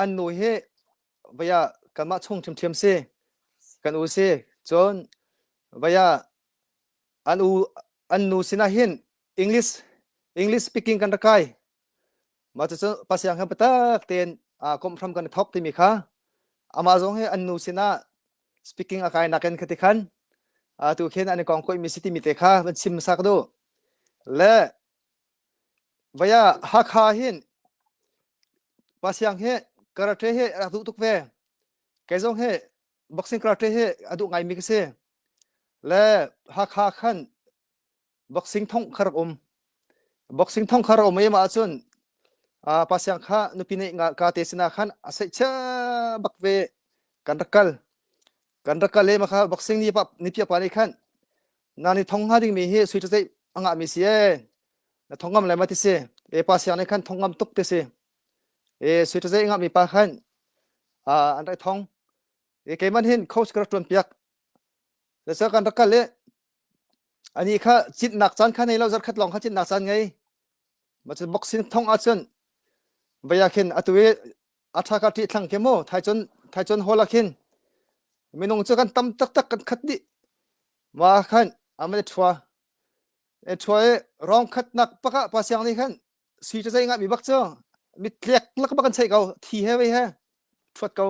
an nu hi vaya kanmah chung ṭhiamṭhiam si kan u si cun vaya an u an nu sinah hin English English speaking kan rak kai mah cucu pasiang he biatak tein komh hram kan i thawk timi kha amah zong hi an nu sinah speaking a kai nakin khati khan atu khin an i kong koimi si timi te kha van chim hmasa ka duh le vaya Hakha hin pasiang hi karate hi rak duh tuk ve kei zong hi boxing karate hi a duh ngaimi ka si le Hakha khan boxing thong kha rak um boxing thong kha rak um i mah ahcun pa siang kha nupi neih ka te sinah khan a seih bak ve kan rak kal kan rak kal i mah kha boxing ni pa ni pia pa nih khan na ni thong hnga dingmi hi sui ṭazeih a ngahmi si e na thong ngam lai ma ti si e pa siang nih khan thong ngam tuk ti si e sui ṭazeih ngahmi pa khan an rak thong e keiman hin coach ka rak ṭuan piak le kan rak kal i ani kha citnak caan kha nei lo zarkhat lawng kha citnak caan ngei ma cun boxing thong ahcun vaya khin atu i a tha ka ṭih thlang ke mu thai cun thai cun hall ah khin minung cu kan tam taktak kan khat dih ma khan amane thua e thua i rong khat nak pakah pa siang nih khan sui ca zei ngah mi bak cu mit tlek lak bak kan cheih ko thi he vei he thuat ko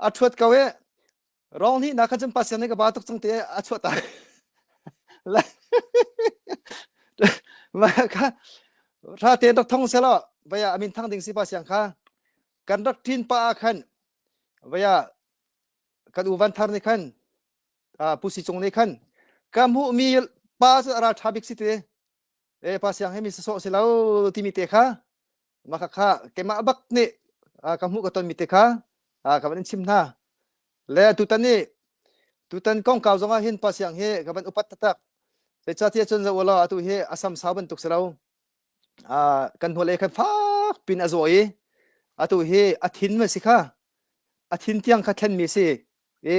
a thuat ko i Rong nih na khan cun pasian nih ka ba tuk cang te a chuah ta. Ma kha tha te rak thong selo vaya amin thang ding si pa siang kha kan rak tin pa ah khan vaya kan u van thar nih khan pu si cung nih khan ka hmuh mi pa cu ral tha bik si te e pa siang he mi sasawh si lo timi te kha mah kha kha keimah bak nih ka hmuh ka ton mi te kha ka van in chim hna le tutan ni tutan kongkau zong ah hin pa siang hi ka van upat taktak zeicahtiah cun zo law atu hi asam sau bantuk si lo kan hnual khan fak pin a zaw i atu hi a thin ma si kha a thin tiang kha thlen mi si i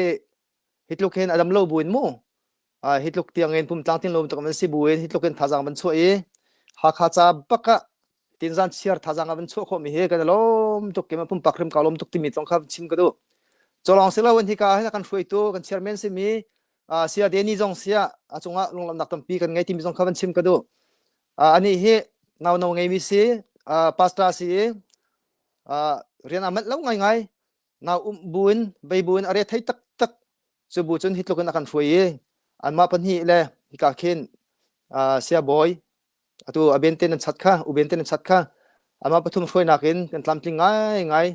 hi tluk hin a dam lo buin mu hi tluk tiang in pumtlang tin lo tuk an si buin hi tluk in thazang van chuah i Hakha ca bak ah tinzan chiar thazang van chuah khawh mi hi kan lawm tuk ke pumpak hrim ka lawm tuk timi zong kha chim ka duh cholong si lo in hika hin kan hruaitu kan chairman si mi sia Deni zong sia a cungah lunglamnak tampi kan ngei timi zong kha van chim ka duh ani hi nau no ngei mi si pastor si rian a manh lo ngai ngai nau um buin bei buin a re thei tak tak Cu bu cun hi tluk in a kan hruai i anmah pahnih le hika khin sia bawi atu a ben te nan chat kha u ben te nan chat kha amah pathum hruainak in kan tlamtling ngai ngai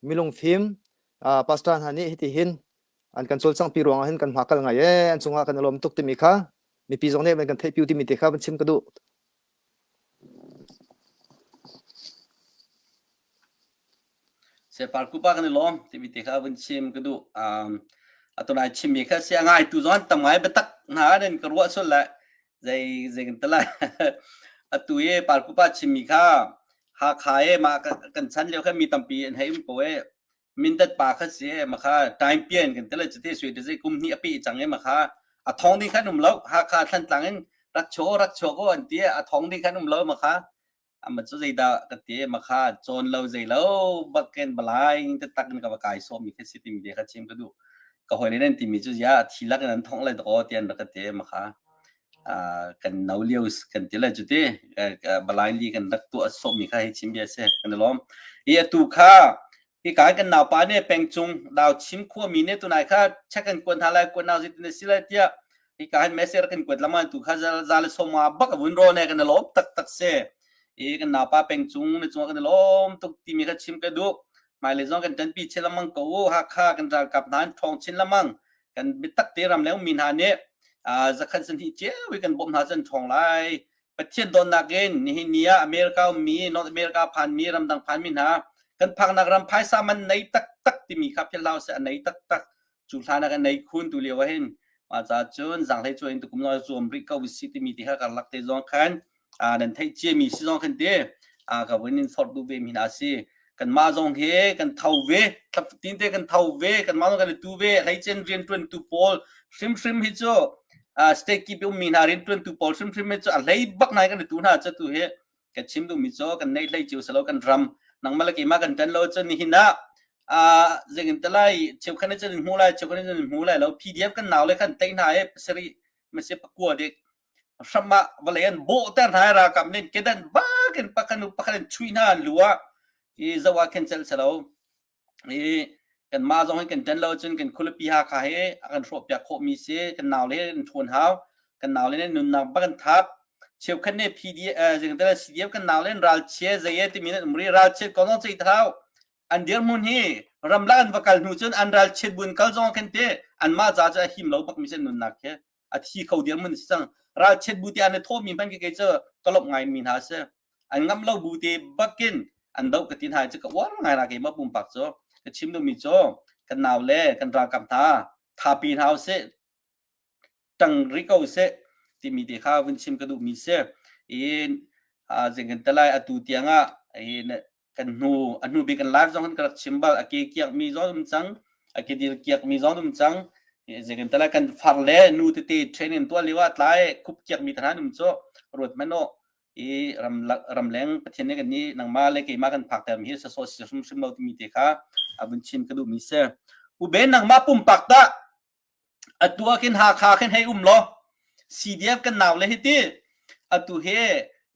milung fim pastor hna nih hiti hin an kan cawlcangh pi ruangah hin kan hma kal ngai e an cungah kan i lawm tuk timi kha mipi zong nih kan theih piu timi te kha van chim ka duh. Separ kupa kan i lawm timi te kha vun chim ka duh. Um, atunai chimmi kha si a ngai tu zong tam ngai biatak hna nan ka ruah sul lai zei zei kan tala atu i parkupa chimmi kha Hakha e ma kan chan lio kha mi tampi an hei um ko e mindat pa kha si e ma kha time pian kan tala chite sui te kum ni api chang e ma kha a thong ding khan um lo Hakha thlan tlang in rak cho rak cho ko an ti a thong ding khan um lo ma kha ama cu zeidah ka ti ma kha cawn lo zei lo bakken balai te tak in ka va kai sawm mi khi si timi bia kha chim ka duh ka hawi nan timi cu ya thi lak in an thong lai dakaw tian rak ka ti ma kha kan no lio kan ti lai cu ti balai li kan rak tuah sawm mi kha hi chim bia se kan lawm hi atu kha hi ka kan naupa ne pengcung dau chim khua mi ne tunai kha check an kuan hna lai kuan nau zitin si lai tiah hi ka han message kan kuat lama tu kha za le soma bak vun ro ne kan lom tak tak se i kan naupa pengcung ne chung kan lom tuk ti mi kha chim ka du mai le zong kan tan pi chin lamang ko hakha kan ralkap hna thong chin lamang kan bitak te ram leng mi hna ne zakhan san hi chiawi kan bom hna chan thong lai Pathian dawtnak in nihin ni ah America ummi, North America phanmi, ramdang phanmi hna kan phaknak ram phaisa man nei taktak timi kha philh hlah usih a nei taktak. Cu hlan ah kan nei khun tu lio ah hin mah caah cun zaanghlei cuai in tukum zong zuam rih ko usih timi ti kha karlak te zong khan nan theih ciami si zong khan ti ka vun in forh duh ve mi hna si. Kanmah zong hi kan tho ve, thlaptin te kan tho ve, kanmah zong kan i tu ve, hleicen rianṭuantu pawl hrimhrim hi cu state kip ummi hna rianṭuantu pawl hrimhrim hi cu a hlei bak nai kan i tu hna cu tu hi kan chim duhmi cu kan neih hlei cio silo kan ram nangmah le keimah kan ṭan lo cun nihin ah zingin talai cheukhat cun in hmu lai cheukhat cun in hmu lai lo PDF kan nau le khan tei hna i pasarih mase pakua dik hram ah vawlei an bawhter hna i ralkap nih kedan bakin pakhat hnu pakhat in chui hna an lu ah i zoh ah khin celh silo i kanmah zong hi kan ṭan lo cun kan khualipi Hakha hi a kan hrawhpiak khawhmi si kan naule hi an ṭhawn hau kan naule nih nunnak bak an thap cheukhat nih PD zingtala CDF kan naule in ralchia zei e timi nan um ri ralchiat ko zong cei thau an dirhmun hi ramlak an va kal hnu cun an ralchiat buin kal zong khin te anmah ca cu a him lo bak mi si nunnak khi a thi kho dirhmun si cang ralchiat bu te an i thawhmi hmanh khi kei cu ka lawmh ngai mi hna si an ngamh lo bu te bakin an doh ka ti hna cu ka uar ngai ra keimah pumpak cu ka chim duhmi cu kan nau le kan ralkap hna thapi hna usih ṭang rih ko usih timi te kha vun chim ka duhmi si i zing kan telai atu tiang ah kan hnu a hnu bik kan live zong kan rak chim bal a ke kiak mi zong um cang a ke dil kiak mi zong um cang zing kan telai kan far le nu tete training tuah lio ah tlai khup kiak mi than um cu ruat mano i ramleng Pathian nih kan nih nangmah le keimah kan phakter mi hi sasawh si hrimhrim lo timi te kha a vun chim ka duhmi si. Ube nangmah pumpak tah atu ah khin Hakha khin hei um law CDF kan nau le hi ti atu he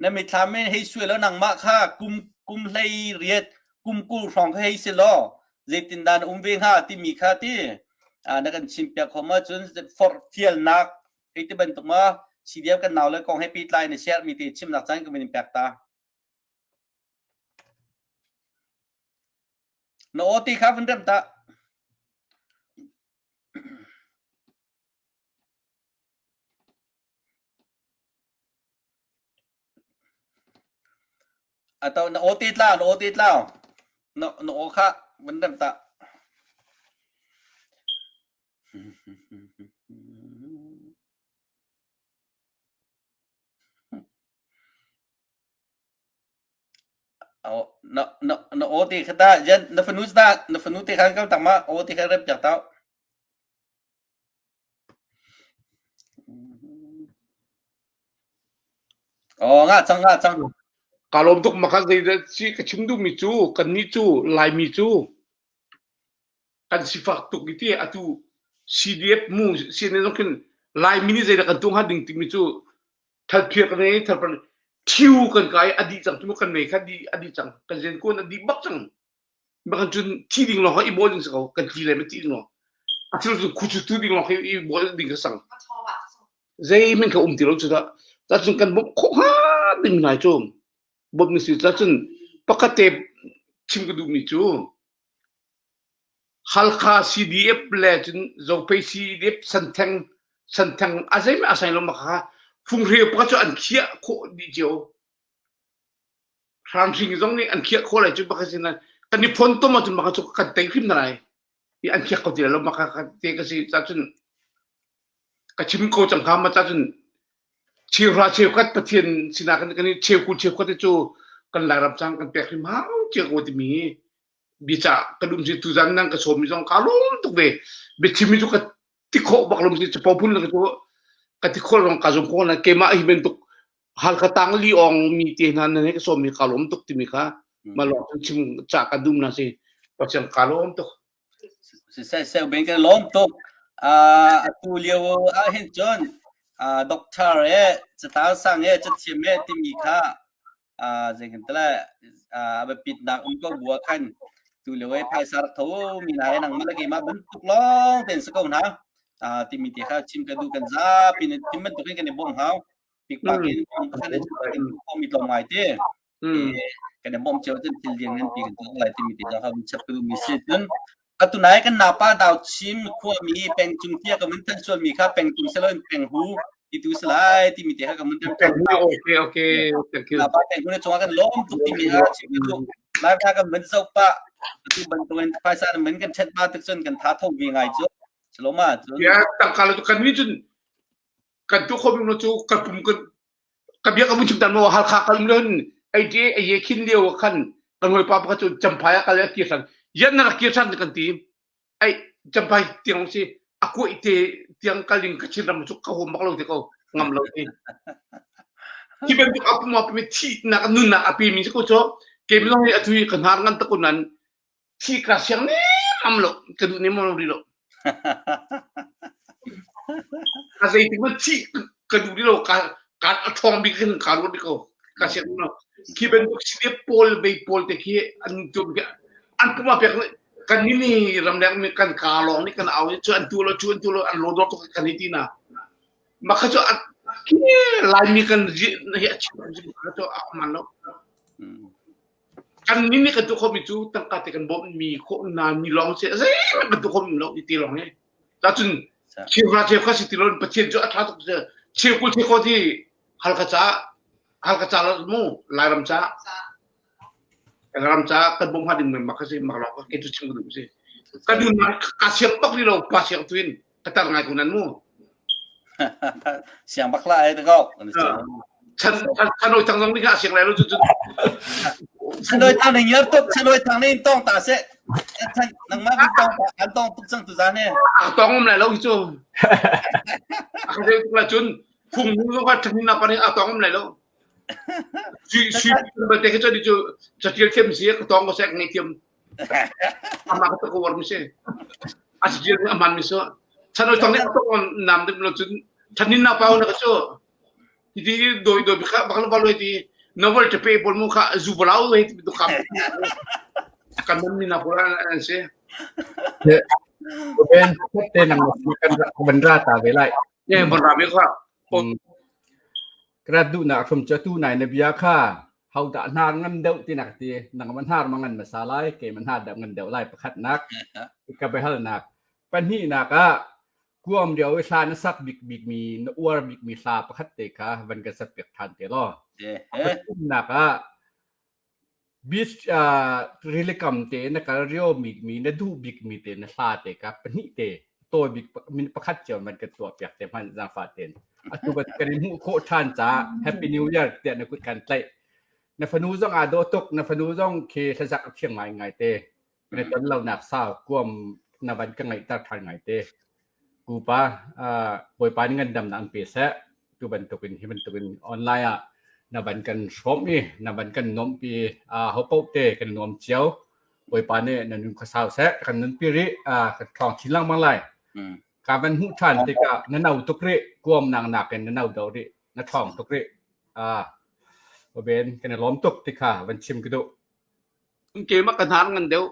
na mithlam in hei suai lo nangmah kha kum kum hlei riat kum kul hrawng kha hei si law zeitindah na um ve hnga timi kha ti na kan chim piak kho ma cun forh fialnak Hei ti bantuk ma CDF kan nau le kong he pehtlai na share mi te chimnak caan ka min pek ta. Na aw ti kha vun rem ta. Ato na aw te tla na aw te tla na na aw kha vun rem ta. Na na na aw te kha ta jan na fanu ta na fanu te khan kal tak ma aw te kha rep piak tau. Oh nga cang nga cang. Ka lawm tuk makha zei si ka chim duhmi cu kannih cu Laimi cu kan sifak tuk i ti atu CDF mu CNA zong khin Laimi nih zeidah kan tuah hnga ding timi cu thalphiar kan nei thalpar thiu kan kai a dih cang tu kan mei kha di a dih cang kan zen kuan a dih bak cang bakan cun thi ding lawng kha i bawl ding si ko kan tli le ma ti ding lawng a thil cu khuchu tu ding lawng khi i bawl ding kha sang zei men kha um ti lo cu dah ta cun kan bawmh khawh hnga ding nai cu bawmh ni si ta cun pakhat te chim ka duhmi cu Halkha CDF le cun Zophei CDF Sentheng Sentheng a zeihmanh a sai lo ma kha funghreu pakhat cu an khiah khawh dih cio. Hranhring zong nih an khiah khawh lai cu pakhat sin. Kan i phon tom ahcun maka cu kan tei hrim na lai. I an khiak ko ti lo maka ka te ka si ca cun ka chim ko cang kha ma ca cun cheuhra cheukhat Pathian sinah kan kan i cheukul cheukhat te cu kan Lairam cang kan pek hrim hau cia ko timi biacah ka dum si tuzan nang ka sawm mi zong ka lawm tuk ve biachim mi cu ka ti khawh bak lo si capo phun ka cu ka ti khawh lawng ka zum ko na keimah hi bantuk Halkha tang li ong mi te hna nan ka sawm mi ka lawm tuk timi kha ma lawng chim ca ka dum na si Pathian ka lawm tuk Siseh seu ben kan lawm tuk. Atu lio ah hin cun doctor e catang sang e cathiam e timi kha zei kan tala a biapitnak um ko bua khan tu lio e phaisa rak tho mi hna he nangmah le keimah bantuk lawng ten si ko hna timi te kha chim ka duh kan zapi in chim bantuk in kan i bawmh hau pikpak in pakhat in mi tlawm ngai te kan i bawmh cio cun thil lian ngan pi kan tuah lai timi te kha chap ka duh mi si cun atu nai kan napa dau chim khuami pengcung tia ka mun tan sual mi kha pengcung selo in penghu ti tu salai timi te kha ka mun tan okay okay thank you napa penghu ne chunga kan lom tuk timi ha chim ka duh lai kha kan mun zau pa atu bantukin phaisa na mun kan chet pa tik cun kan tha tho vi ngai cu saloma cun ya tangka lo kan ni cun kan tu kho mi cu kan pum kan ka biak amun chim tan mo Halkha kal lun ai te ai khin lio khan kan hoi pa pakhat cu Champhai ah kal a kir than yan na rak kir than kan ti ai Champhai tiang si a kuai te tiang kal ding ka chin ram cu ka hom bak lo te ko ngam lo ti hi bantuk a pum a pe thi nak nun nak a pe mi ko cho ke mi long hi atu hi ka hnar ngan takun nan Thi ka siang nem am lo ka duh nem lo ri lo. Ka zeitik man thi ka duh lo ka ka a ṭhawng bik hin ka ruat ko ka siang lo. Khi bantuk si pawl bei pawl te khi an tum khi an puma pek kan ni ni ramleng mi kan ka lawng nih kan au cu an tu lo cu an tu lo an lo dor tuk kan hi ti na. Mah kha cu khi Laimi kan hi a chim kha cu a man lo. Kan nih nih kan tuah khawhmi cu tangka te kan bawmhmi khawh mi lawng si zeihmanh kan tuah khawhmi lo ti lawng hi. Cun cheuhra cheukhat si ti lo Pathian cu a ṭha tuk cheukul cheukhat hi Halkha ca Halkha ca mu Lairam ca Ram ca kan bawmh hnga ding mah kha si mak lawng kei cu chim ka duh si. Ka duhnak ka siang bak rih lo pa siang tu in ka tar ngai ko nan mu. Siang bak la ai te ko. Chan chan oi tang zong ni ka siang lai lo cu cu. Chan oi tang ning yar tuk chan oi tang ning tong ta se. Chan nang ma bin tong ta an tong tuk chang tu za ne. A tong um lai lo hi cu. A ka tuk la cun phung nu zong ka thanin na pa ning a tong um lai lo. Sui sui balte ke cu catial thiam si ka tong ko sek ngai thiam. Amah ka ko war mi si. A si a man mi so. Chan oi tong ni tong nam dim lo cun thanin na pau na ka cu. Ti doi doi kha bak lo baloi ti novel te pe bol mu kha zu balau he ti du kham. Kan man mi na pura an si. Ben te nang kan ban ra ta ve lai. Ye ban ra ve kha. Ka rat duhnak hram cu atu nai na bia kha hodah hnar ngan deuh ti nak ti nang ma hnar ma ngan hmasa lai kei ma hnar deuh ngan deuh lai pakhatnak ka biahalnak pahnihnak ah kuam lio i hla na sak bik bikmi na uar bikmi hla pakhat te kha van kan sak piak ṭhan te law pathumnak ah Beach rilikam te na kal rio mi na duh bikmi te na hla te ka pahnih te tawi bik min pakhat cio man kan tuah piak te hmanh zaangfah ten. Atu ban kan in hmuh khawh ṭhan caah Happy New Year tiah na kut kan tlaih. Na fanu zong aa dawh tuk, na fanu zong khi hlazak a thiang ngaingai te. Na ton lonak sau kuam na van ka ngaihter ṭhan ngai te. Pupa Bawipa nih ngandamnak an pe seh. Tu bantukin hi bantukin online ah na van kan hrawmh i na van kan nuamhpi hopaoh te kan nuam cio. Bawipa nih na nun khuasau seh kan nunpi rih kan ṭhawng chin lengmang lai. Ka van hmuh ṭhan tikah na no tuk rih kuam nang nakin na no deuh rih na ṭhawng tuk rih. Ben kan i lawm tuk ti kha van chim ka duh. Keimah ka hnar ngan deuh.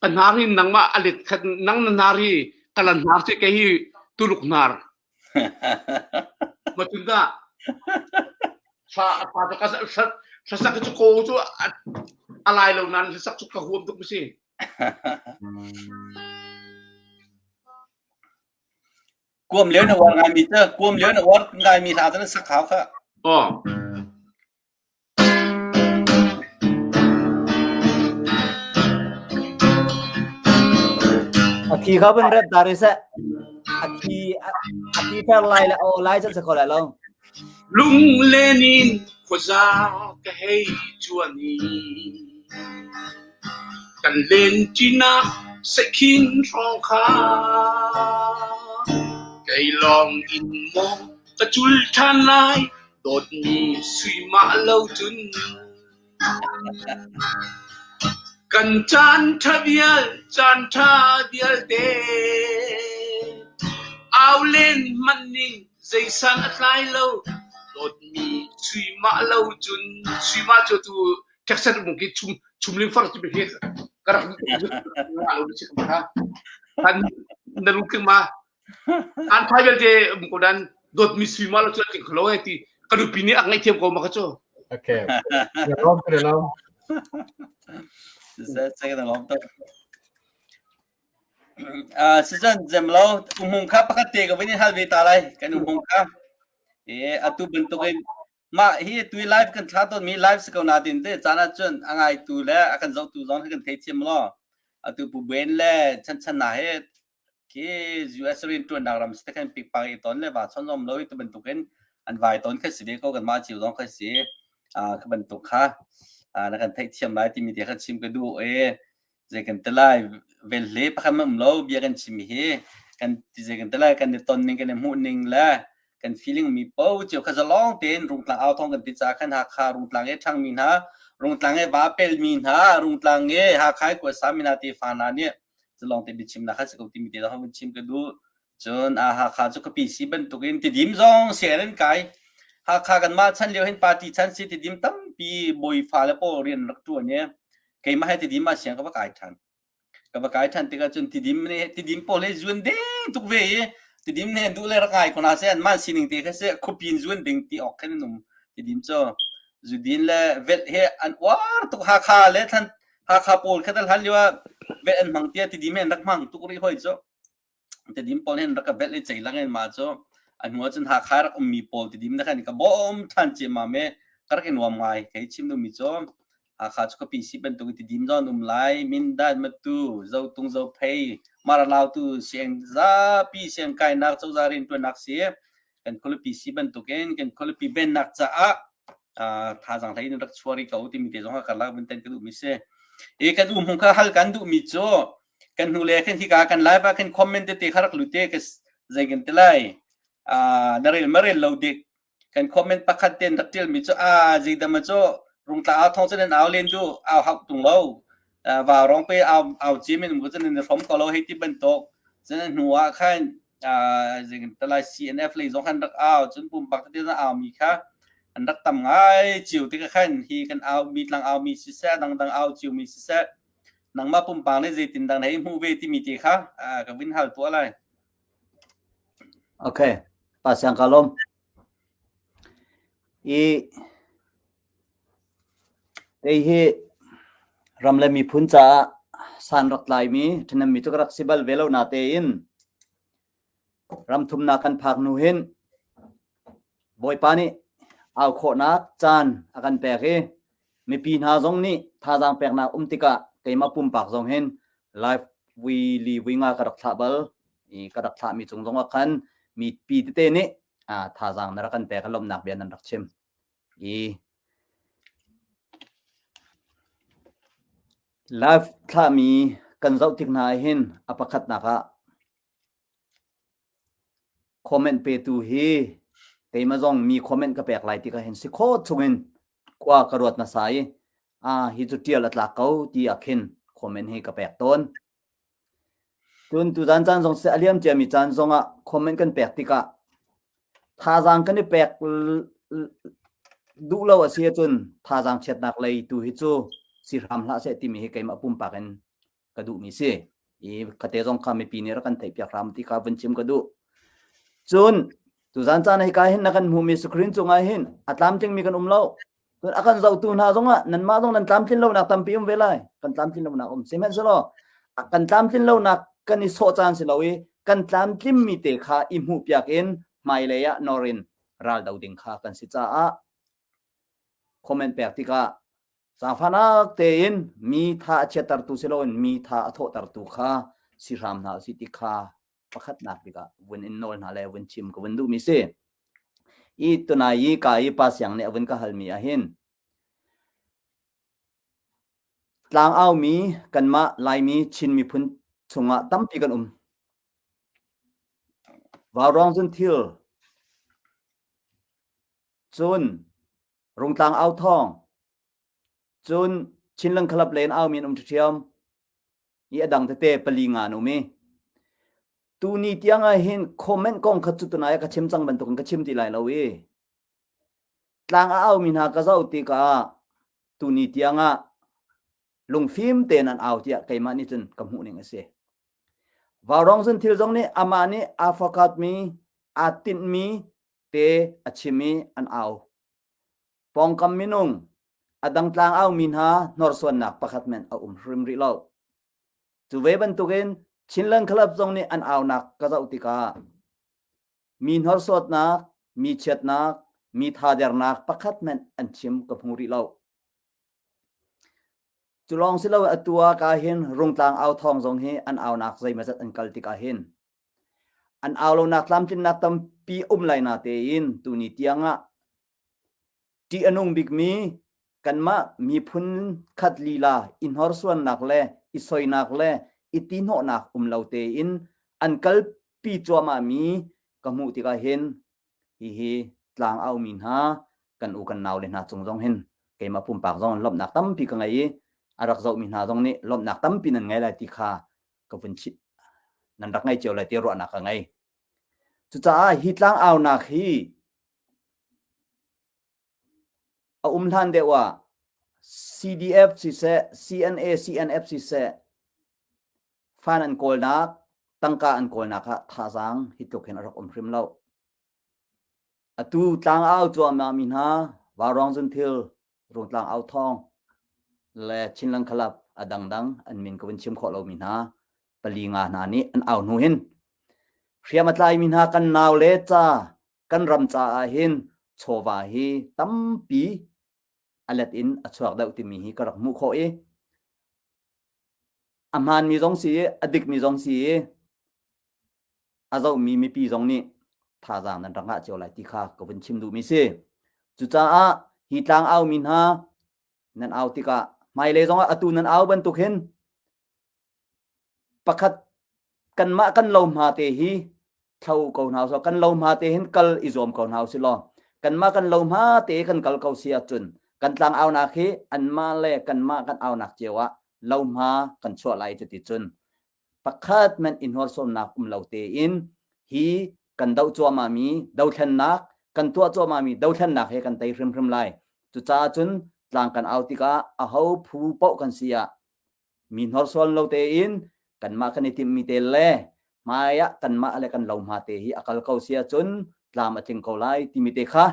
Ka hnar hi nangmah a let khat nang na hnar hi kalan hnar si kei hi Tuluk hnar. Ma tun dah sa pa ka sa sak cu ko cu a lai lo nan sak cu ka huam tuk si. Kuam lio na war ngai mi te kuam lio na war ngai mi hla te sak hau kha. Oh. Khi kha vun rep ta ri seh. A khi a khi fer lai le aw lai chan se kho lai lo. Lunglen in khuaza ka hei cuan i kan lenṭinak sehkhin hrawng kha kei lawng in maw ka cul ṭhan lai dawtmi suimah lo cun. Kan caan ṭha vial caan ṭha vialte au len hmanh ning zeisan a tlai lo dawtmi suimah lo cun suimah cu tu Texas um ki chum chumling far ti khi ka rak lo si ka kan na lu ma an thai vialte um ko dan dawtmi suimah lo cu ti kholo e ti ka nupi nih a ngaihthiam ko ma ka cu Okay. Ya lom ka lom. Saya ka lom tuk. Ah, Susan zemlo umhung kha pakhat te ka vin hal ve ta lai kan umhung kha. E atu bantukin mah hi tu live kan thla tawn mi live si ko na tin te caan ah cun a ngai tu le a kan zoh tu zong kan thei thiam lo. Atu pu Ben le chan chan na he Khi US rianṭuannak ram si te khan pikpak i ton le va chon zom lo i tu bantukin an vai ton kha si ve ko kanmah cio zong kha si. Ah, kha bantuk kha ah, na kan theihthiam lai timi te kha chim ka duh i zei kan ti lai velhle pakhat ma um lo bia kan chim hi kan ti zei kan ti lai kan i ton ning kan i hmuh ning le kan feeling mi po cio kha zalong tein rungtlang au thong kan ti ca khan Hakha rungtlang e ṭhang mi hna rungtlang e va pel mi hna rungtlang e Hakha i kuasa mi hna te fa hna nih Culawng te biachimnak kha si ko timi te zong vun chim ka duh. Cun a Hakha cu khuapi si bantukin Tidim zong sianginn an kai. Hakha kanmah chan lio hin party chan si Tidim tampi bawi fale pawl rian rak ṭuan i keimah he Tidim ah siang ka va kai ṭhan. Ka va kai ṭhan tikah cun Tidim nih Tidim pawl he zuan ding tuk ve i Tidim nih duh le rak ngai ko hna seh anmah sining te kha si khuapi in zuan ding ti awk khin an um. Tidim cu zudin le velh he an uar tuk Hakha le thlan Hakha pawl kha hlan lio ah velh an hmang tiah Tidim he an rak hmang tuk rih hoi cu. Tidim pawl hin rak ka velh i ceilang in mah cu a hnu ah cun Hakha rak ummi pawl Tidim na khan ka bawm ṭhan ciammam i ka rak i nuam ngai. Kei chim duhmi cu Hakha cu khuapi si bantuk in Tidim zong an um lai. Mindat, Matu, Zotung, Zophei, Mara Lautu, siang zapi siang kainak cozah rianṭuannak si. Kan khualipi si bantukin kan khualipi vennak caah thazaang hlei in rak chuah rih ko timi te zong kha karlak vun ten ka duhmi si. I kan um kha hal kan duhmi cu kan hnu le khin hika kan live ah khin comment tete kha rak lute ka zei kan ti lai. Na rel ma rel lo dik kan comment pakhat ten rak tial mi cu a zeidam cu rungtla au thong cun an au len du au hau tung lo va rong pe au au chi min mu cun an hrom ko lo hei ti bantuk cun hnu ah khan talai CNF lei zong khan rak au cun pumpak tete zong au mi kha an rak tam ngai cio tikah khan hi kan au mi tlang au mi siseh dangdang au cio mi siseh nangmah pumpak nih zeitin dang hei hmuh ve timi te kha ka vin hal tuah lai. Okay, pa siang ka lom. I kei hi ram le miphun caah san rak tlaimi ṭhahnemmi cu ka rak si bal ve lo natein ram thumnak kan phak hnu hin Bawipa nih au khawhnak caan a kan pek i mipi hna zong nih thazaang peknak um tikah keimah pumpak zong hin live vui li vui nga ka rak thlah bal i ka rak thlahmi cung zong ah khan mipi tete nih thazaang na rak kan pek lawmhnak bia nan rak chim i live thlahmi kan zoh tik hna ah hin a pakhatnak ah comment petu hi keimah zong mi comment ka pek lai tikah hin si khawh chungin khua ka ruat hmasa i a hi cu tial a tlak ko ti ah khin comment hi ka pek tawn. Cun tuzan caan zong seh a liam ciami caan zongah comment kan pek tikah thazaang kan i pek duh lo a si ahcun thazaang chiatnak lei tu hi cu si hram hlah seh timi hi keimah pumpak in ka duhmi si. I kate zong kha mipi nih rak kan theihpiak hram ti kha vun chim ka duh. Cun tuzan caan hika hin na kan hmuhmi screen cungah hin a tlamtlingmi kan um lo. Cun a kan zohtu hna zongah nanmah zong nan tlamtlin lonak tampi um ve lai. Kan tlamtlin lonak um. Sihmanhsehlaw kan tlamtlin lonak kan i sawh caan si lo i kan tlamtlimmi te kha i hmuhpiak in hmailei ah nor in ral do ding kha kan si caah comment pek tikah zaangfahnak tein mi tha a chiattertu si loin mi tha a thawhtertu kha si hram hna usih ti kha pakhatnak bik ah vun in nawl hna le vun chim ka vun duhmi si. I tunai i ka i pa siang nih a vun ka halmi ahhin tlang aumi kanmah Laimi Chin miphun chungah tampi kan um. Vauruang zun thil cun Rungtlang au thawng cun Chinland Club len aumi an um ṭhiam i a dang tete pali nga an um i tuni tiang ah hin comment kong kha cu tunai ka chim cang bantukin ka chim ti lai lo i tlang a aumi hna ka zoh tikah tuni tiang ah lungfim tein an au tiah keimah nih cun ka hmuh ning a si. Vaurong zun thil zong nih amah nih aa fakatmi aa tinhmi te a chim i an au. Pawngkam minung a dang tlang aumi hna hnorsuannak pakhat men a um hrim rih lo. Cu ve bantukin Chinland Club zong nih an aunak ka zoh tikah mi hnorsuatnak, mi chiatnak, mi thadernak pakhat hmanh an chim ka hmu rih lo. Cu lawng si lo atu ah ka hin Rungtlang au thawng zong hi an aunak zeimazat an kal tikah hin an au lonak tlamtlinnak tampi um lai na tein tuni tiangah ṭih a nung bikmi kanmah miphun khat lila i hnorsuannak le i soinak le i tihnawhnak um lo tein an kalpi cuahmahmi ka hmuh tikah hin hihi tlang aumi hna kan u kan nau le hna cung zong hin keimah pumpak zong lawmhnak tampi ka ngei i a rak zohmi hna zong nih lawmhnak tampi nan ngei lai ti kha ka vun chit nan rak ngei cio lai ti ruahnak ka ngei. Cucaah hi tlang aunak hi a um hlan deuh ah CDF siseh, CNA, CNF siseh, fan an kawlnak, tangka an kawlnak ah thazaang hi tluk hin a rak um hrim lo. Atu tlang au cuahmah mi hna, Vaurawng Zunthil, Rungtlang au thawng le Chinland Club a dangdang an min ka vun chim khawh lomi hna pali nga hna nih an au hnu hin hriam a tlaimi hna kan nau le ca kan ram caah hin chawva hi tampi a let in a chuak deuh timi hi ka rak hmuh khawh i a hmaanmi zong si i a dikmi zong si i a zohmi mipi zong nih thazaang nan rak ngah cio lai ti kha ka vun chim duhmi si. Cucaah hi tlang aumi hna nan au tikah hmailei zongah atu nan au bantuk hin pakhat kanmah kan lo hma te hi thlo ko hna usih kan lo hma te hin kal i zuam ko hna usih law kanmah kan lo hma te kan kal ko si ahcun kan tlang aunak hi anmah le kanmah kan aunak cio ah lo hma kan chuah lai cuti cun pakhat men i hnorsuannak um lo tein hi kan doh cuahmahmi dothlennak kan tuah cuahmahmi dothlennak he kan tei hrimhrim lai. Cucaah cun tlang kan au tikah aho phu paoh kan si ah mi hnorsuan lo tein kanmah kan i timhmi te le hmai ah kanmah le kan lo hma te hi a kal ko si ahcun tlam a tling ko lai timi te kha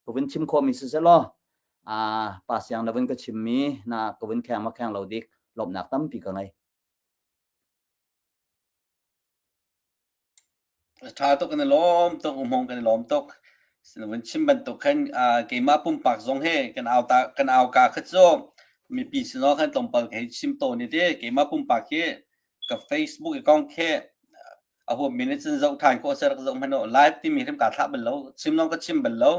ka vun chim khawhmi si selaw pa siang na vun ka chimmi na ka vun kheng ma kheng lo dik lawmhnak tampi ka ngei. Ṭha tuk kan i lawm tuk, umhong kan i lawm tuk. Vun chim bantuk khan keimah pumpak zong he kan au ta kan au ka kha cu mipi sin khan tlawmpal ka hei chim tawn i ti keimah pumpak hi ka Facebook account khi a huam mi nih cun zoh ṭhan khawh a si rak zoh hmanh u live timi hrim kaa thlah bal lo chim zong ka chim bal lo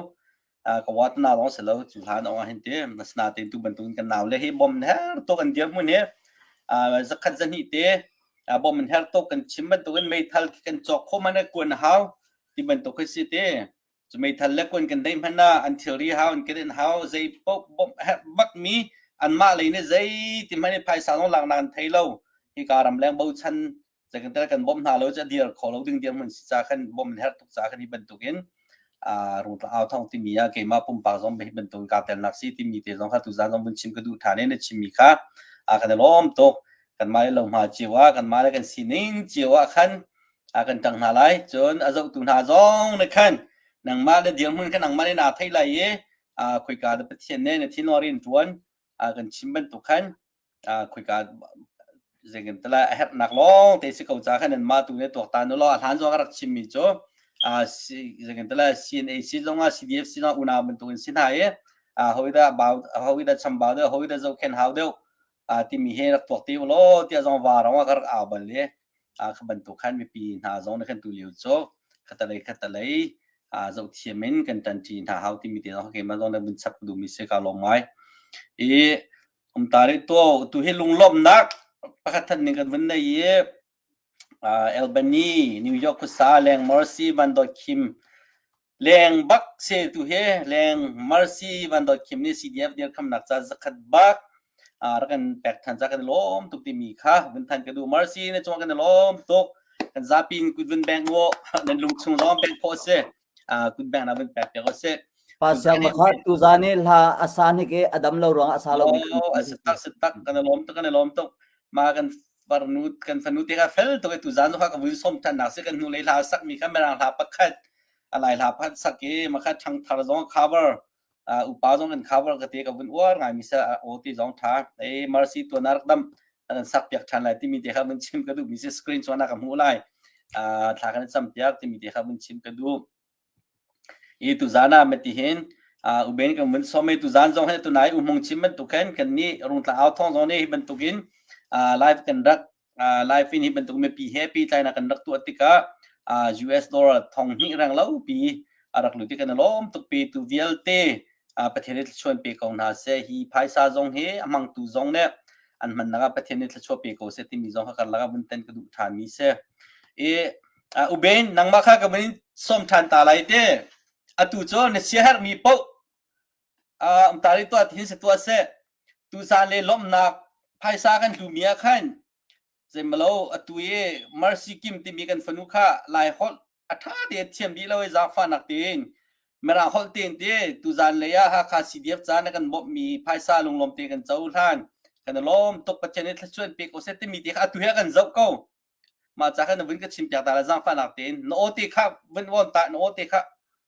ka watna lawng si lo cu hlan ong ah hin ti asinain tu bantukin kan nau le hi bom her tuk an dirhmun hi zakhat zahnih te bom in her tuk kan chim bantukin meithal kan cawk kho man kuan hau ti bantuk khi si te cu meithal le kuan kan dei hmanh ah an thilri hau an kedenh hau zei paoh bom her bak mi anmah lei nih zei ti hmanh phaisa lawng laknak an thei lo hi ka ramleng bochan Zeitintiah kan bawmh hna lo cu a dir kho lo ding dirhmun si ca khan bawmh an herh tuk ca khan hi bantukin rungtlang au thawng timi ah keimah pumpak zong hi bantukin kaa telnak si timi te zong kha tuzaan zong vun chim ka duh ṭhan i na chimmi kha kan i lawm tuk. Kanmah le lohma cio ah kanmah le kan sining cio ah khan kan ṭang hna lai. Cun a zohtu hna zong nih khan nangmah le dirhmun kha nangmah nih naa theih lai i khoika dah Pathian nih na thinlung rian ṭuan kan chim bantuk khan khoika zeitin tala a herhnak lawng te si ko ca khan nan mah tu ne tuaktan u law a hlan zong a rak chimmi cu zeitin tala CNAC zong ah CDFC zong unau bantukin si hna i hawida bau hawida chambau deuh hawida zohkhen hau deuh timi he rak tuak ti u law tiah zong va rong ah ka rak au bal i. Kha bantuk khan mipi hna zong nih khan tu lio cu khatalei khatalei zoh thiam in kan ṭanṭi hna hau timi te zong keimah zong nih vun chap ka duhmi si ka lawm ngai. I um ta rih tu tu hi lunglawmhnak pakhat than ning kan vun nei i Albany, New York khuasa leng Mercy Van Dawt Khim leng bak se tu hi leng Mercy Van Dawt Khim nih CDF dirkhamnak ca zakhat bak rak kan pek than ca kan lawm tuk timi kha vun than ka duh Mercy na cung kan lawm tuk kan zapi in kut vun beng wo nan lung chung zong beng khawh si kut beng na vun pek piak si Pa siang makha tu zan i hla a sa hnik i a dam lo ruang a sa lo mi Oh, a si tak si tak kan lawm tuk kan lawm tuk ma kan farnu kan fanu te kha fel tuk i tu zan kha ka vui som than nak si kan hnu lei hla sak mi kha mirang hla pakhat a lai hla pakhat sak i makha thang thar zong cover upa zong kan cover ka te ka vun uar ngai mi sa o ti zong tha ei mercy tu na rak dam kan sak piak than lai timi te kha vun chim ka duh mi si screen chuan ka hmuh lai thla kan cam piak timi te kha vun chim ka duh I tuzaan ah matihin uben kan vun sawm i tuzaan zong hi tunai umhmung chim bantuk khan kan nih Rungtla au thawng zong nih hi bantukin live kan rak live in hi bantuk mipi he pehtlainak kan rak tuah tikah US dollar thong hnih reng lo pi a rak lut i kan i lawm tuk pi tu vialte Pathian nih thluachuah pe ko hna seh hi phaisa zong hi a hmangtu zong nih an hmannak ah Pathian nih thluachuah pe ko seh timi zong kha karlak ah vun ten ka duh ṭhan mi si. I Uben nangmah kha ka vun sawm ṭhan ta lai te. Atu cu na siaherhmi paoh um ta rih tuah hin si tuah seh. Tuzaan le lawmhnak phaisa kan hlumi ah khan zeimalo atu i Mercy Kim timi kan fanu kha Lai holh a ṭha te thiam dih lo i zaangfahnak tein Mirang holh tein te tuzaan lei ah Hakha CDF ca na kan bawmhmi phaisa lunglawm te kan cohlan. Kan i lawm tuk Pathian nih thluachuah in pe ko seh timi te kha atu hi a kan zoh ko. Mah ca kha na vun ka chim piak ta la zaangfahnak tein na aw te kha vun on ta na aw te kha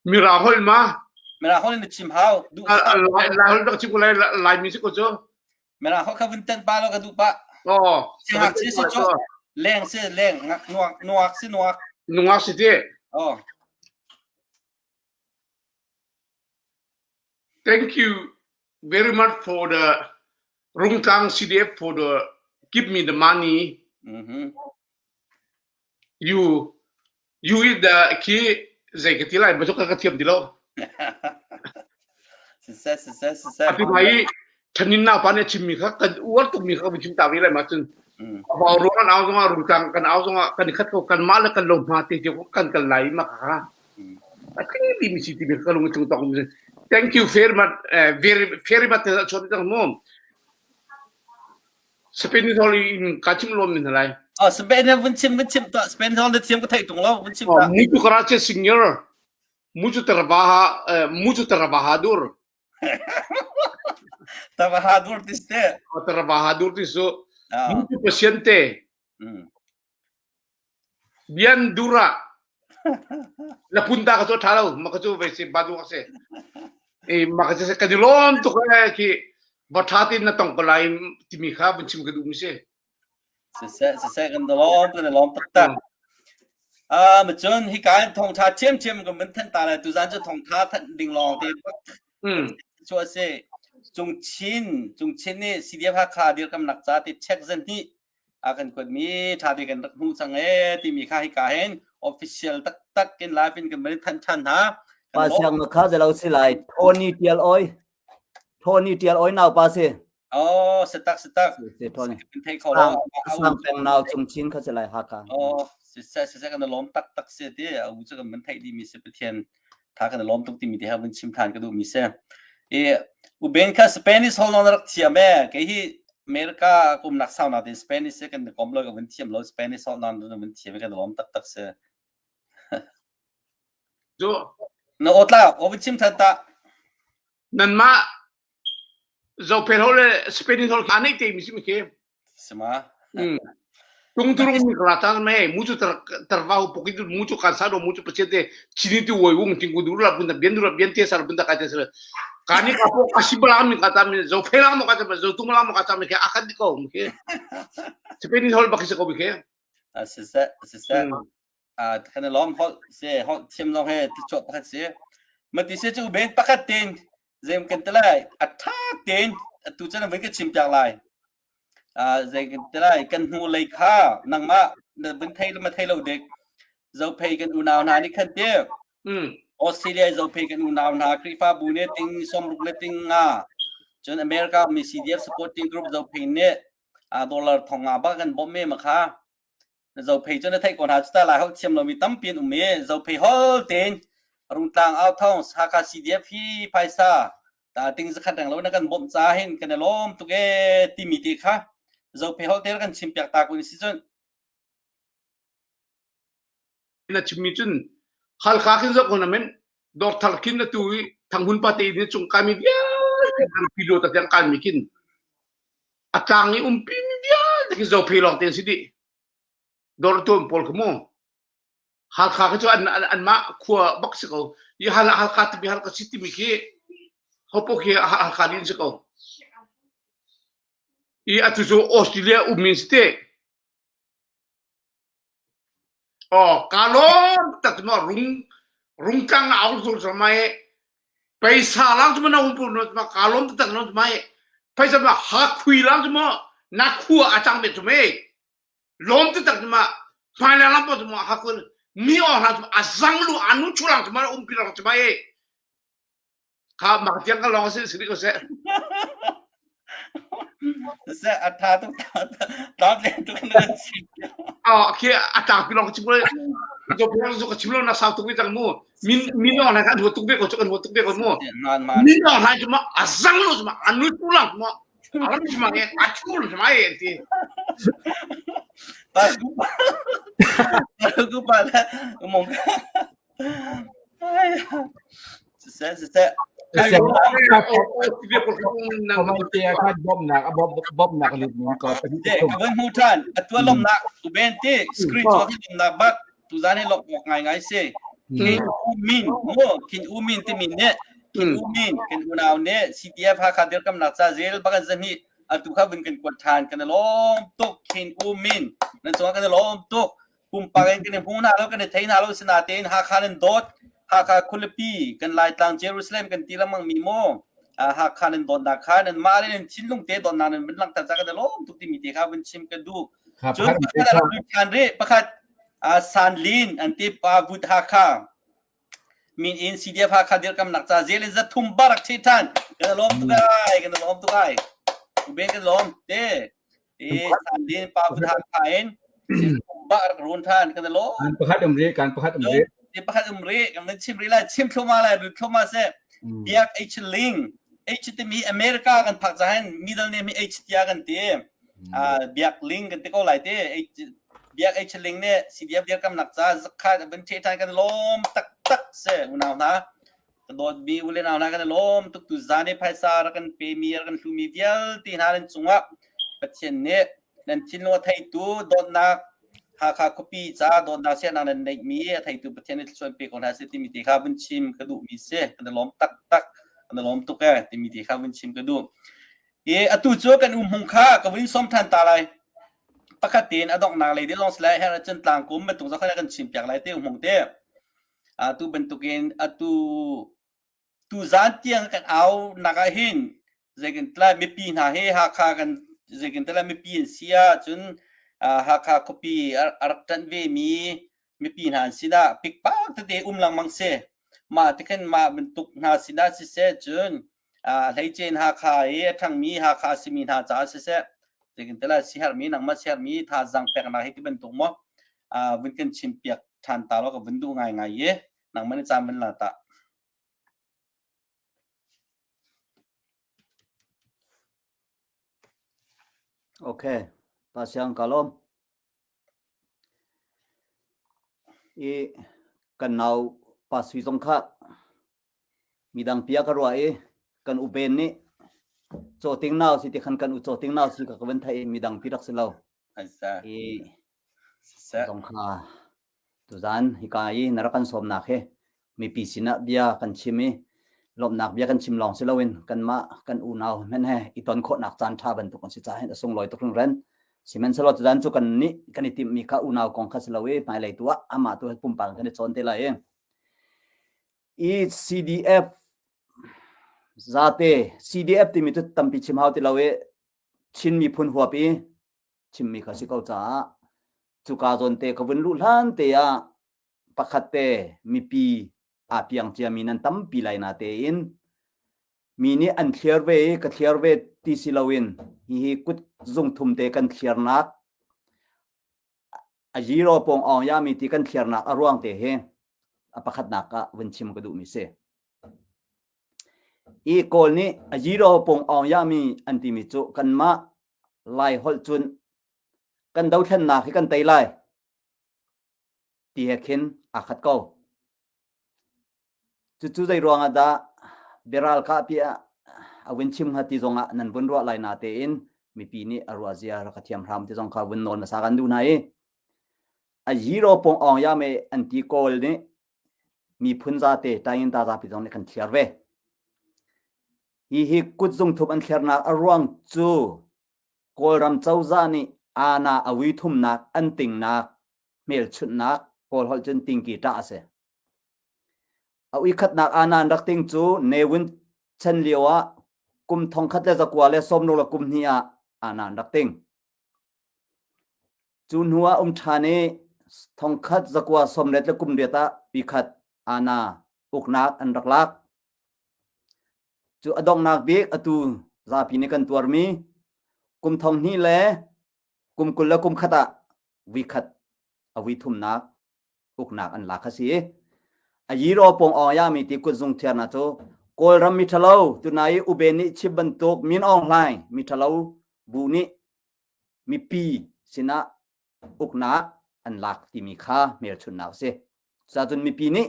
Mirang holh ma Mirang holh in na chim hau duh Lai holh rak chim ko lai Laimi si ko cu Mirang holh kha vun ten pa lo ka duh pa Oh Singak si si cu leng si leng nuak nuak si nuak Nungak si ti Oh Thank you very much for the Rungtlang CDF for the give me the money. Mm-hmm. You you is the khi zei ka ti lai ba ka ka thiam ti lo. Siseh siseh siseh. Ati mai thanin na pa ne chim mi kha kan uar tuk mi kha kan chim ta ve lai ma cun. Abau ruang kan au zong ah rungtlang kan au zong ah kan khat ko kan mah le kan lo hma te kan kal lai ma kha. A tling mi si ti mi ka lung tung tok mi thank you very much very very much te chon tang mo Spain hol in ka chim lom min lai Oh Spain vun chim vun chim to Spain hol na thiam ka thei tung lo vun chim ta mucho gracias señor mucho trabaja mucho trabajador trabajador tiste trabajador ti su mucho paciente Bian dura la punta ka cu ṭha lo ma ka cu ve si ba du ka si e ma ka si kan i lawm tuk e khi va ṭha tein na tong ko lai timi kha vun chim ka duh mi si siseh siseh kan lawm kan lawm taktak ah ma cun hika in thawngṭha ṭhiamṭhiam kan vun thanh ta lai tuzan cu thawngṭha thanh ding lawng te cu a si Cungchin Cungchin nih CDF Hakha dirkamnak ca ti check zan hnih a kan kuatmi ṭha te kan rak hmuh cang ee timi kha hika hin official taktak in live in kan van thanh ṭhan hna. Pa siang na kha zelo si lai Tony Tial Oi Tony Tial Oi nau pa si. Oh setak setak. Si Tony. Kan thei kho lo. Sang peng nau cung chin kha si lai Hakha. Oh si se si se kan lawm tak tak si ti a u chu kan man thei di mi si Pathian tha kan lawm tuk timi te ha vun chim than ka duh mi si. I uben kha Spanish hol non rak thiam e kei hi America kum nak sau na tin Spanish kan kom lo ka vun thiam lo Spanish hol non vun thiam kan lawm tak tak si. Zo Na otla o vun chim than ta. Nanmah Zophel hol le Spanish hol anei te mi si mi khi. Sima. Tung turung mi kra ta me mucho trabajo poquito mucho cansado mucho paciente chiniti woi wung ting ku dura bunda bien dura bien te sar bunda ka te sar kani ka po kasibala mi kata mi zo phela mo kata zo tumala mo kata mi ke akan di ko mi ke Spanish hol bakis ko mi ke si se si se a kan lom hol se hol thiam long he ti chot pakhat si ma ti se chu ben pakhat tin zem kan te lai a tha tein atu chan vun ka chim piak lai zei kan te lai kan hnu lei kha nangmah Na vun thei ma thei lo dek. Zophei kan unau hna nih khan te. Australia Zophei kan unau hna Khrihfabu nih ting 60 le ting nga. Cun America mi CDF supporting group Zophei nih dollar thong nga bak kan bawmh me ma kha. Zophei cu na theih ko hna cu ta lai holh thiam lomi tampi an um i Zophei hol tein Rungtlang au thawng Hakha CDF hi phaisa ta ting zakhat reng lo na kan bawmh ca hin kan i lawm tuk e timi te kha Zophei hol te kan chim piak ta kun si cun Na chimmi cun Halkha khin zoh ko na men dawrthar khin na tu i Thanghun pa te inn cung kai mi vialte kan pilo ta tiang kai mi khin a tlang i umpi mi vialte khi Zophei lawng te an si dih. Dawr tuan pawl kha mu. Halkha khi cu an an anmah khua bak si ko. I Hal Halkha timi Halkha si timi khi hopo khi Halkha nih an si ko. I atu cu Australia ummi si te. Aw ka lawm tak ma rung rungtlang na au zur zur mai paisa lang cu na um pu no ma ka lawm tak no mai paisa ma ha khui lang cu ma na khua a chang me cu me lawm te tak ma hmai lang po cu ma ha kun mi o hla cu a zang lu anu chu lang cu ma um pi lang cu mai Kha mak tiang ka lawng si si ko seh. Se a tha tuk ta le tuk na chim. Ah khi a tang pi lawng chim ko. Jo pi zo ka chim lo na sau tuk vi tang mu. Min min on kan hu tuk ve ko chu kan hu tuk ve ko mu. Min on lai chu ma a zang lo chu ma anu tu lang ma alam chu ma nge a chu lu ma ye ti. Pa ku pa la mong Siseh, siseh. Bawmnak a bawmnak lut ning ko. Ka van hmu ṭhan. Atu a lawmnak tu ben ti screen cu hi lawmnak bak tuzan hi lawmh awk ngaingai si. Kin U Min mu Kin U Min timi nih Kin U Min kan unau nih CDF Hakha dirkamnak ca zel bak an zahnih atu kha vun kan kuat ṭhan kan i lawm tuk Kin U Min nan cungah kan i lawm tuk pumpak in kan i hmu hna lo kan i thei hna lo sinatein Hakha nan dawt Hakha khualipi kan Laitlang Jerusalem kan ti lengmang mi maw Hakha nan dawtnak kha nan mah le nan thinlung te dawtnak nan vun langhter ca kan i lawm tuk timi te kha vun chim ka duh cun pakhat a rak lut ṭhan rih pakhat Sanlin an ti pa Vut Hakha min in CDF Hakha dirkamnak ca zel in zathum barak the ṭhan kan i lawm tuk ai kan i lawm tuk ai uben kan lawm te e Sanlin pa Vut Hakha in ba rak run ṭhan kan i lawm kan pakhat um ri kan pakhat um ri ti pakhat um ri kan nan chim ri lai chim thluma lai ru thluma se biak H ling H timi America kan phak zahin middle name hi H tia kan ti biak ling kan ti ko lai te biak H ling ne CDF dirkamnak ca zakhat ban the than kan lawm tak tak se unau hna ka dawt mi ule nau hna kan lawm tuk tu zan i phaisa rak kan pe mi rak kan hlu mi vialte hna nan cungah Pathian nih nan thinlung a theitu dawtnak Hakha khuapi ca dawtnak sianak nan neih mi a theitu Pathian nih thluachuah pe ko hna seh timi te kha vun chim ka duh mi si kan lawm tak tak kan lawm tuk e timi te kha vun chim ka duh I atu cu kan um hung kha ka vun sawm than ta lai. Pakhat tein a donghnak lei ding lawng si lai her ahcun tlangkum bantuk zong kha kan chim piak lai te um hung te. Atu bantukin atu tu zan tiang kan au nak ah hin zeikin tlai mipi hna hi Hakha kan zeikin tlai mipi an si ah cun Hakha khuapi a rak ṭanh ve mi mipi hna an sinah pikpak tete um lengmang si. Mah tikhin mah bantuk hna sinah siseh cun hleice in Hakha i a ṭhangmi Hakha a simi hna caah siseh zeitintiah siherhmi nangmah siherhmi thazaang peknak hi ti bantuk maw vun kan chimpiak ṭhan ta law ka vun duh ngaingai i nangmah nih caan vun la ta. Okay, pa siang ka lawm. I kan nau pa sui zong kha Midang pia ka ruah i kan uben nih cawting nau si ti khan kan u cawting nau si ka ka van theih i midang pi rak si lo. I zong kha tuzan hika i na rak kan sawmnak hi mipi sinah bia kan chim i lawmhnak bia kan chim lawng si loin kanmah kan unau hmenh he i ton khawhnak caan ṭha bantuk an si caah hin a sunglawi tuk hringhran. Sihmanhsehlaw tuzan cu kan nih kan i timhmi kha unau kong kha si lo i hmailei tu ah amah tu pumpak kan i cawn te lai i I CDF zate CDF timi cu tampi chim hau ti lo i Chin miphun huap i chimmi kha si ko caah. Cuka zawn te ka vun luh hlan te ah pakhat te mipi aa piang ciami nan tampi lai na tein mi nih an thliar ve i ka thliar ve ti si loin hihi kut zung thum te kan thliarnak a zero pawng awng ya mi ti kan thliarnak a ruang te hi a pakhatnak ah vun chim ka duhmi si. I Kawl nih a zero pawng awng ya mi an timi cu kanmah Lai holh cun kan dothlennak hi kan tei lai ti he khin aa khat ko. Cucu zei ruangah dah biaral kah piah a vun chim hnga ti zongah nan vun ruah lai na tein mipi nih a ruah zia rak ka thiam hram ti zong kha vun nawl hmasa kan duh hna i a zero pong awng ya me an ti kawl nih miphun zate tayin ta zapi zong nih kan thliar ve. Hi hi kutzung thup an thliarnak a ruang cu Kawlram cozah nih aana a wi thumnak an tingnak hmelchunhnak Kawl holh cun tingki ṭah a si. A uikhatnak aana an rak ting cu Ne Win chan lio ah kum 1962 le kum hnih ah aana an rak ting. Cu hnu ah um ṭhan i 1998 le kum riat ah uikhat aana uknak an rak lak. Cu a donghnak bik atu zapi nih kan tuarmi kum thong hnih le kum 20 le kum khat ah vuikhat a vui thumnak uknak an lak a si. A yiro pong awng ya mi ti kutzung thiarna cu Kawlram mi ṭhalo tunai ube nih chim bantuk Min Aung Hlaing mi ṭhalo bu nih mipi sinah uknak an lak timi kha hmelchunhnak a si. Cucaah mipi nih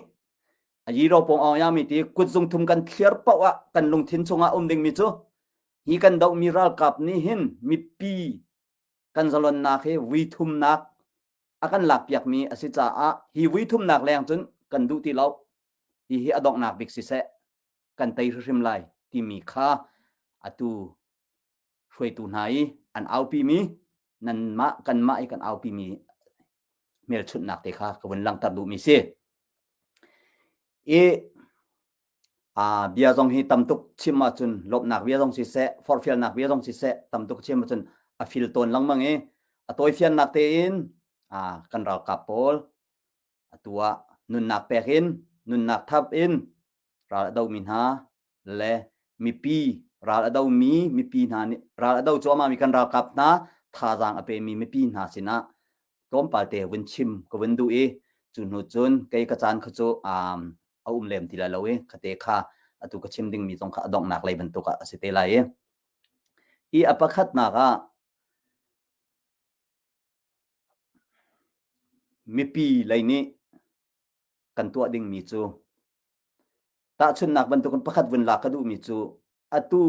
a yiro pong awng ya mi ti kutzung thum kan thliar paoh ah kan lungthin chungah um dingmi cu hi kan dohmi ralkap nih hin mipi kan zalonnak hi vui thumnak a kan lakpiakmi a si caah hi vui thumnak leng cun kan duh ti lo. Hihi a donghnak bik siseh kan tei hrimhrim lai timi kha atu hruaitu hna i an aupimi nanmah kanmah i kan aupimi hmelchunhnak te kha ka vun langhter duhmi si. I a bia zong hi tam tuk chim ahcun lawmhnak bia zong siseh forhfialnak bia zong siseh tam tuk chim ahcun a fil tawn lengmang i a tawifiannak tein a kan ralkap pawl atu ah nunnak pek in nunnak thap in ral a domi hna le mipi ral a domi mipi hna nih ral a do cuahmah mi kan ralkap hna thazaang a pemi mipi hna sinah tlawmpal te vun chim ka vun duh i cu hnu cun kei ka caan kha cu um, a um lem ti lai lo i khate kha atu ka chim dingmi zong kha a donghnak lei bantuk ah a si te lai i i a pakhatnak ah mipi lei nih kan tuah dingmi cu tahchunhnak bantukin pakhat vun lak ka duhmi cu atu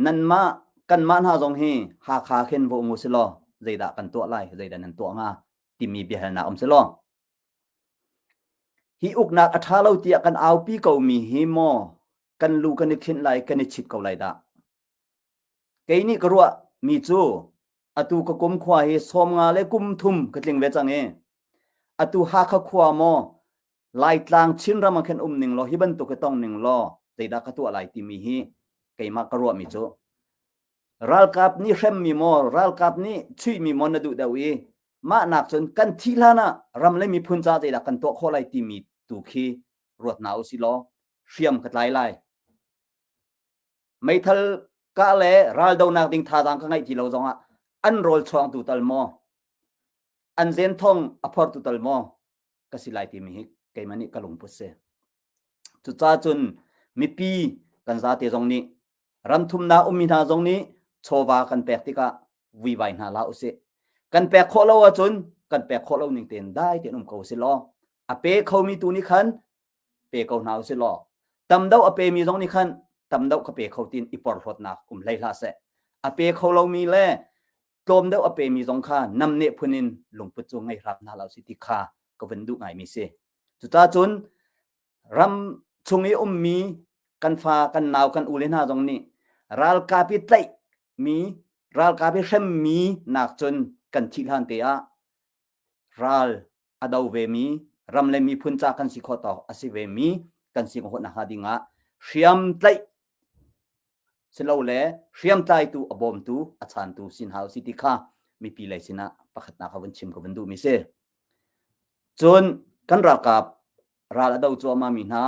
nanmah kanmah hna zong hi Hakha khin va um u silaw zeidah kan tuah lai zeidah nan tuah hnga timi biahalnak um silaw hi uknak a ṭha lo tiah kan aupi ko mi hi maw kan lu kan i khinh lai kan i chit ko lai dah kei nih ka ruah mi cu atu ka kum khua hi 50 le kum thum ka tling ve cang i atu Hakha khua maw Laitlang Chinram ah khin um ning law hi bantuk hi tong ning law zeidah ka tuah lai timi hi keimah ka ruahmi cu ralkap nih hremmi maw ralkap nih chuihmi maw na duh deuh i mah nak cun kan thih hlan ah ram le miphun ca zeidah kan tuah khawh lai timi tu khi ruat hna usih law hriam ka tlai lai meithal kah le raldonak ding thazaang ka ngeih ti lo zongah an rawl chuangtu tal maw an zenthong a phortu tal maw ka si lai timi hi keimah nih ka lungput si. Cucaah cun mipi kan zate zong nih ramthumnak ummi hna zong nih chawva kan pek tikah vuivai hna hlah usih. Kan pek khawh lo ahcun kan pek khawh lo ning tein dai tein um ko usih law a pe khomi tu nih khan pe ko hna usih law tam deuh a pemi zong nih khan tam deuh ka pe kho tin i porhlawtnak um hlei hlah seh. A pe kho lomi le tlawm deuh a pemi zong kha namneh phun in lungput cu ngei hram hna lo si ti kha ka vun duh ngaimi si. Cucaah cun ram chung i ummi kan fa kan nau kan ule hna zong nih ralkap i tlaih mi ralkap i hremmi nak cun kan thih hlan te ah ral a do ve mi ram le miphun ca kan si khawh tawk a si ve mi kan si khawh nakhnga ding ah hriam tlaih silole hriamtlaitu a bawmtu a chantu sin hau si ti kha. mipi lei sinah pakhatnak ka vun chim ka vun duhmi si. Cun kan ralkap ral a do cuahmah mi hna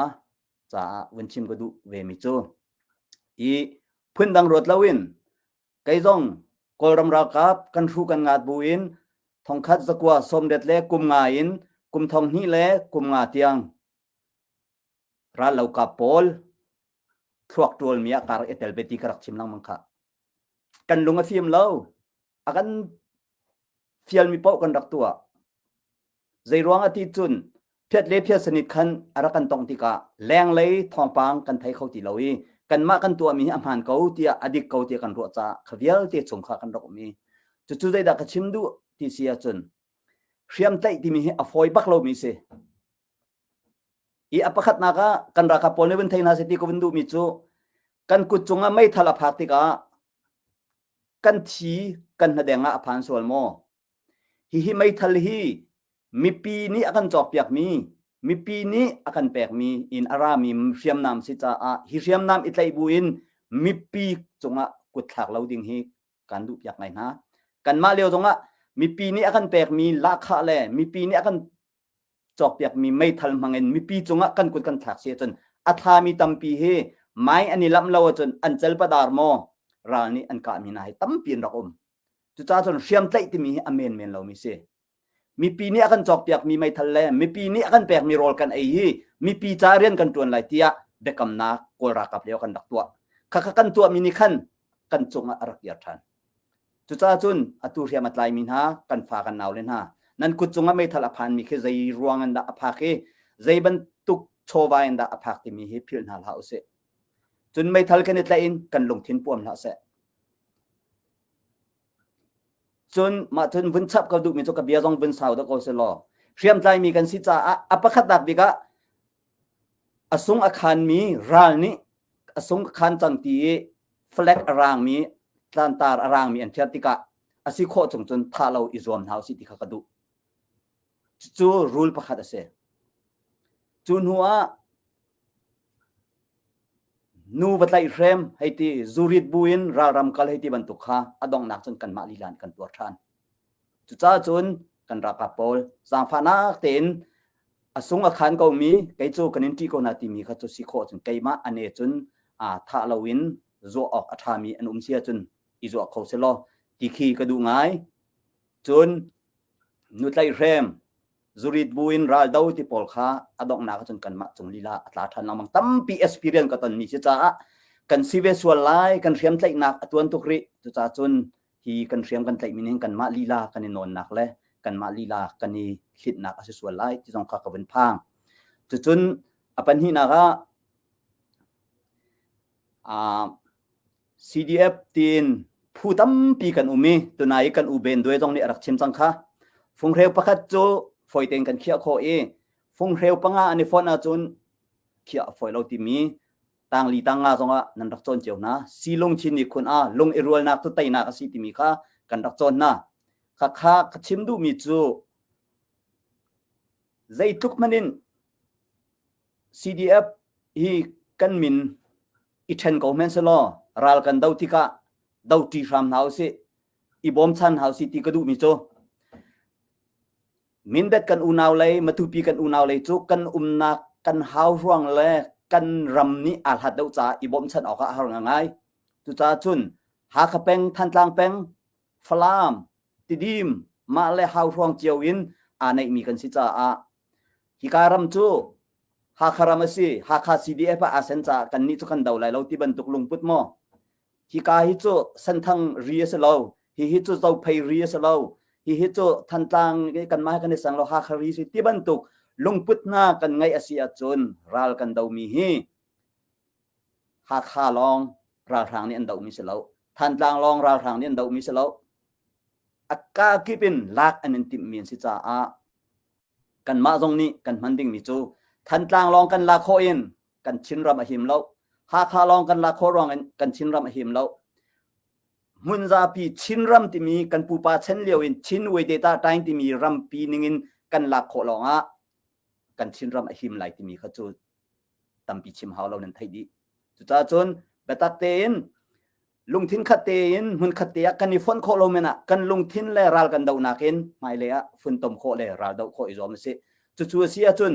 caah vun chim ka duh ve mi cu i phundang ruat loin kei zong Kawlram ralkap kan hru kan ngat bu in thongkhat zakua sawmriat le kum nga in kum thong hnih le kum nga tiang rallokap pawl thluak ṭual mi ah kar i tel ve ti ka rak chim lengmang kha. Kan lung a fim lo. A kan fialmi paoh kan rak tuah. Zeiruang a ti cun phiat le phiat sanit khan a rak kan tong tikah lenglei thawngpang kan thei kho ti lo i kanmah kan tuahmi hi a hmaan ko tiah a dik ko tiah kan ruah caah kha vialte chung kha kan rak um i cucu zeidah ka chim duh ti si ahcun hriamtlaih timi hi a fawi bak lomi si. I a pakhatnak ah kan ralkap pawl nih vun thei hna seh ti ka vun duhmi cu kan kut cungah meithal a phak tikah kan thi kan hnadeng ah a phan sual maw? Hihi meithal hi mipi nih a kan cawkpiakmi, mipi nih a kan pekmi in a rami hriamnam si caah hi hriamnam i tlaih buin mipi cungah kut thlak lo ding hi kan duhpiak ngai hna. Kanmah lio zongah mipi nih a kan pekmi lahkhah le mipi nih a kan cawkpiakmi meithal hmangin mipi cungah kan kut kan thlak si ahcun a thlami tampi hi mai an i lamh lo ahcun an celpadar maw ral nih an kahmi hna hi tampi an rak um. Cucaah cun hriamtlaih timi hi a menmen lomi si. Mipi nih a kan cawkpiakmi meithal le mipi nih a kan pekmi rawl kan ei hi mipi ca rian kan ṭuan lai tiah biakamnak Kawl ralkap lio kan rak tuah. Khakha kan tuahmi nih khan kan cungah a rak kir ṭhan. Cucaah cun atu hriam a tlaimi hna kan fa kan naule hna nan kut cungah meithal a phanmi khi zei ruang in dah a phak i zei bantuk chawva in dah a phak timi hi philh hna hlah usih. Cun meithal kan i tlaih in kan lungthin puam hlah seh. Cun mah cun vun chap ka duhmi cu ka bia zong vun sau dah ko seh law hriamtlaimi kan si caah a pakhatnak bik ah a sung a khanmi ral nih a sung a khan cang ti i flag a raangmi tlantar a raangmi an thiar tikah a si khawh chung cun thah lo i zuam hna usih ti kha ka duh. Cucu rule pakhat a si. Cu hnu ah nu va tlaihhrem hei ti zurit bu in ralram kal hei ti bantuk kha a donghnak cun kanmah lila nih kan tuar ṭhan. Cucaah cun kan ralkap pawl zaangfahnak tein a sung a khan komi kei cu kan in ṭih ko hna timi kha cu si khawh cun keimah a ne cun aa thah loin zuah awk a ṭhami an um si ahcun i zuah kho selaw ti khi ka duh ngai. Cun nu tlaihhrem zurit bu in raldo ti pawl kha a donghnak ahcun kanmah cung lila a tla ṭhan lengmang tampi experience ka tonmi si caah kan si ve sual lai kan hriam tlaihnak a tuan tuk rih cucaah cun hi kan hriam kan tlaihmi nih kanmah lila kan i nawnnak le kanmah lila kan i hlitnak a si sual lai ti zong kha ka vun phang cucun a pahnihnak ah uh, CDF tiin phu tampi kan um i tunai kan u Ben Dwe zong nih a rak chim cang kha. Funghreu pakhat cu fawi tein kan khiah khawh i funghreu panga an i fonh ahcun khiah a fawi lo timi tangli tanga zongah nan rak cawn cio hna. Silung chin nih khun a lung i rualnak cu teinak a si timi kha kan rak cawn hna. Kha kha ka chim duhmi cu zeitluk hmanh in CDF hi kan min i ṭhen ko hmanh selaw ral kan do tikah do ṭi hram hna usih i bawmchan hna usih ti ka duhmi cu Mindat kan unau lei Matupi kan unau lei cu kan umnak kan hau ruang le kan ram nih aa hlat deuh caah i bawmchan awkah a har ngai. Cucaah cun Hakha peng, Thantlang peng, Falam, Tidim mah le hau hruang cio in aa neihmi kan si caah hika ram cu Hakha ram a si, Hakha CDF ah aa sen caah kannih cu kan do lai lo ti bantuk lungput maw? Hika hi cu Senthang ri a si lo, hihi cu Zophei ri a si lo, hihi cu Thantlang kanmah kan i seng lo Hakha ri si ti bantuk lungput hna kan ngeih a si ahcun ral kan domi hi Hakha lawng ralhrang nih an dohmi si lo. Thantlang lawng ralhrang nih an dohmi si lo. A kakip in lak an in timhmi an si caah kanmah zong nih kan hman dingmi cu Thantlang lawng kan lak khawh in kan Chinram a him lo. Hakha lawng kan lak khawh ruang in kan Chinram a him lo. Hmun zapi Chinram timi kan pupa chan lio in Chin Wei-Data Tain timi rampi ningin kan lak khawh lawngah kan Chinram a him lai timi kha cu tampi chim hau lo nan theih dih. Cucaah cun biatak tein. Lungthin khat tein hmun khat te ah kan i fonh khawh lo men ah kan lungthin le ral kan dohnak in hmailei ah funtom khawh le ral doh khawh i zuam a si. Cucu a si ahcun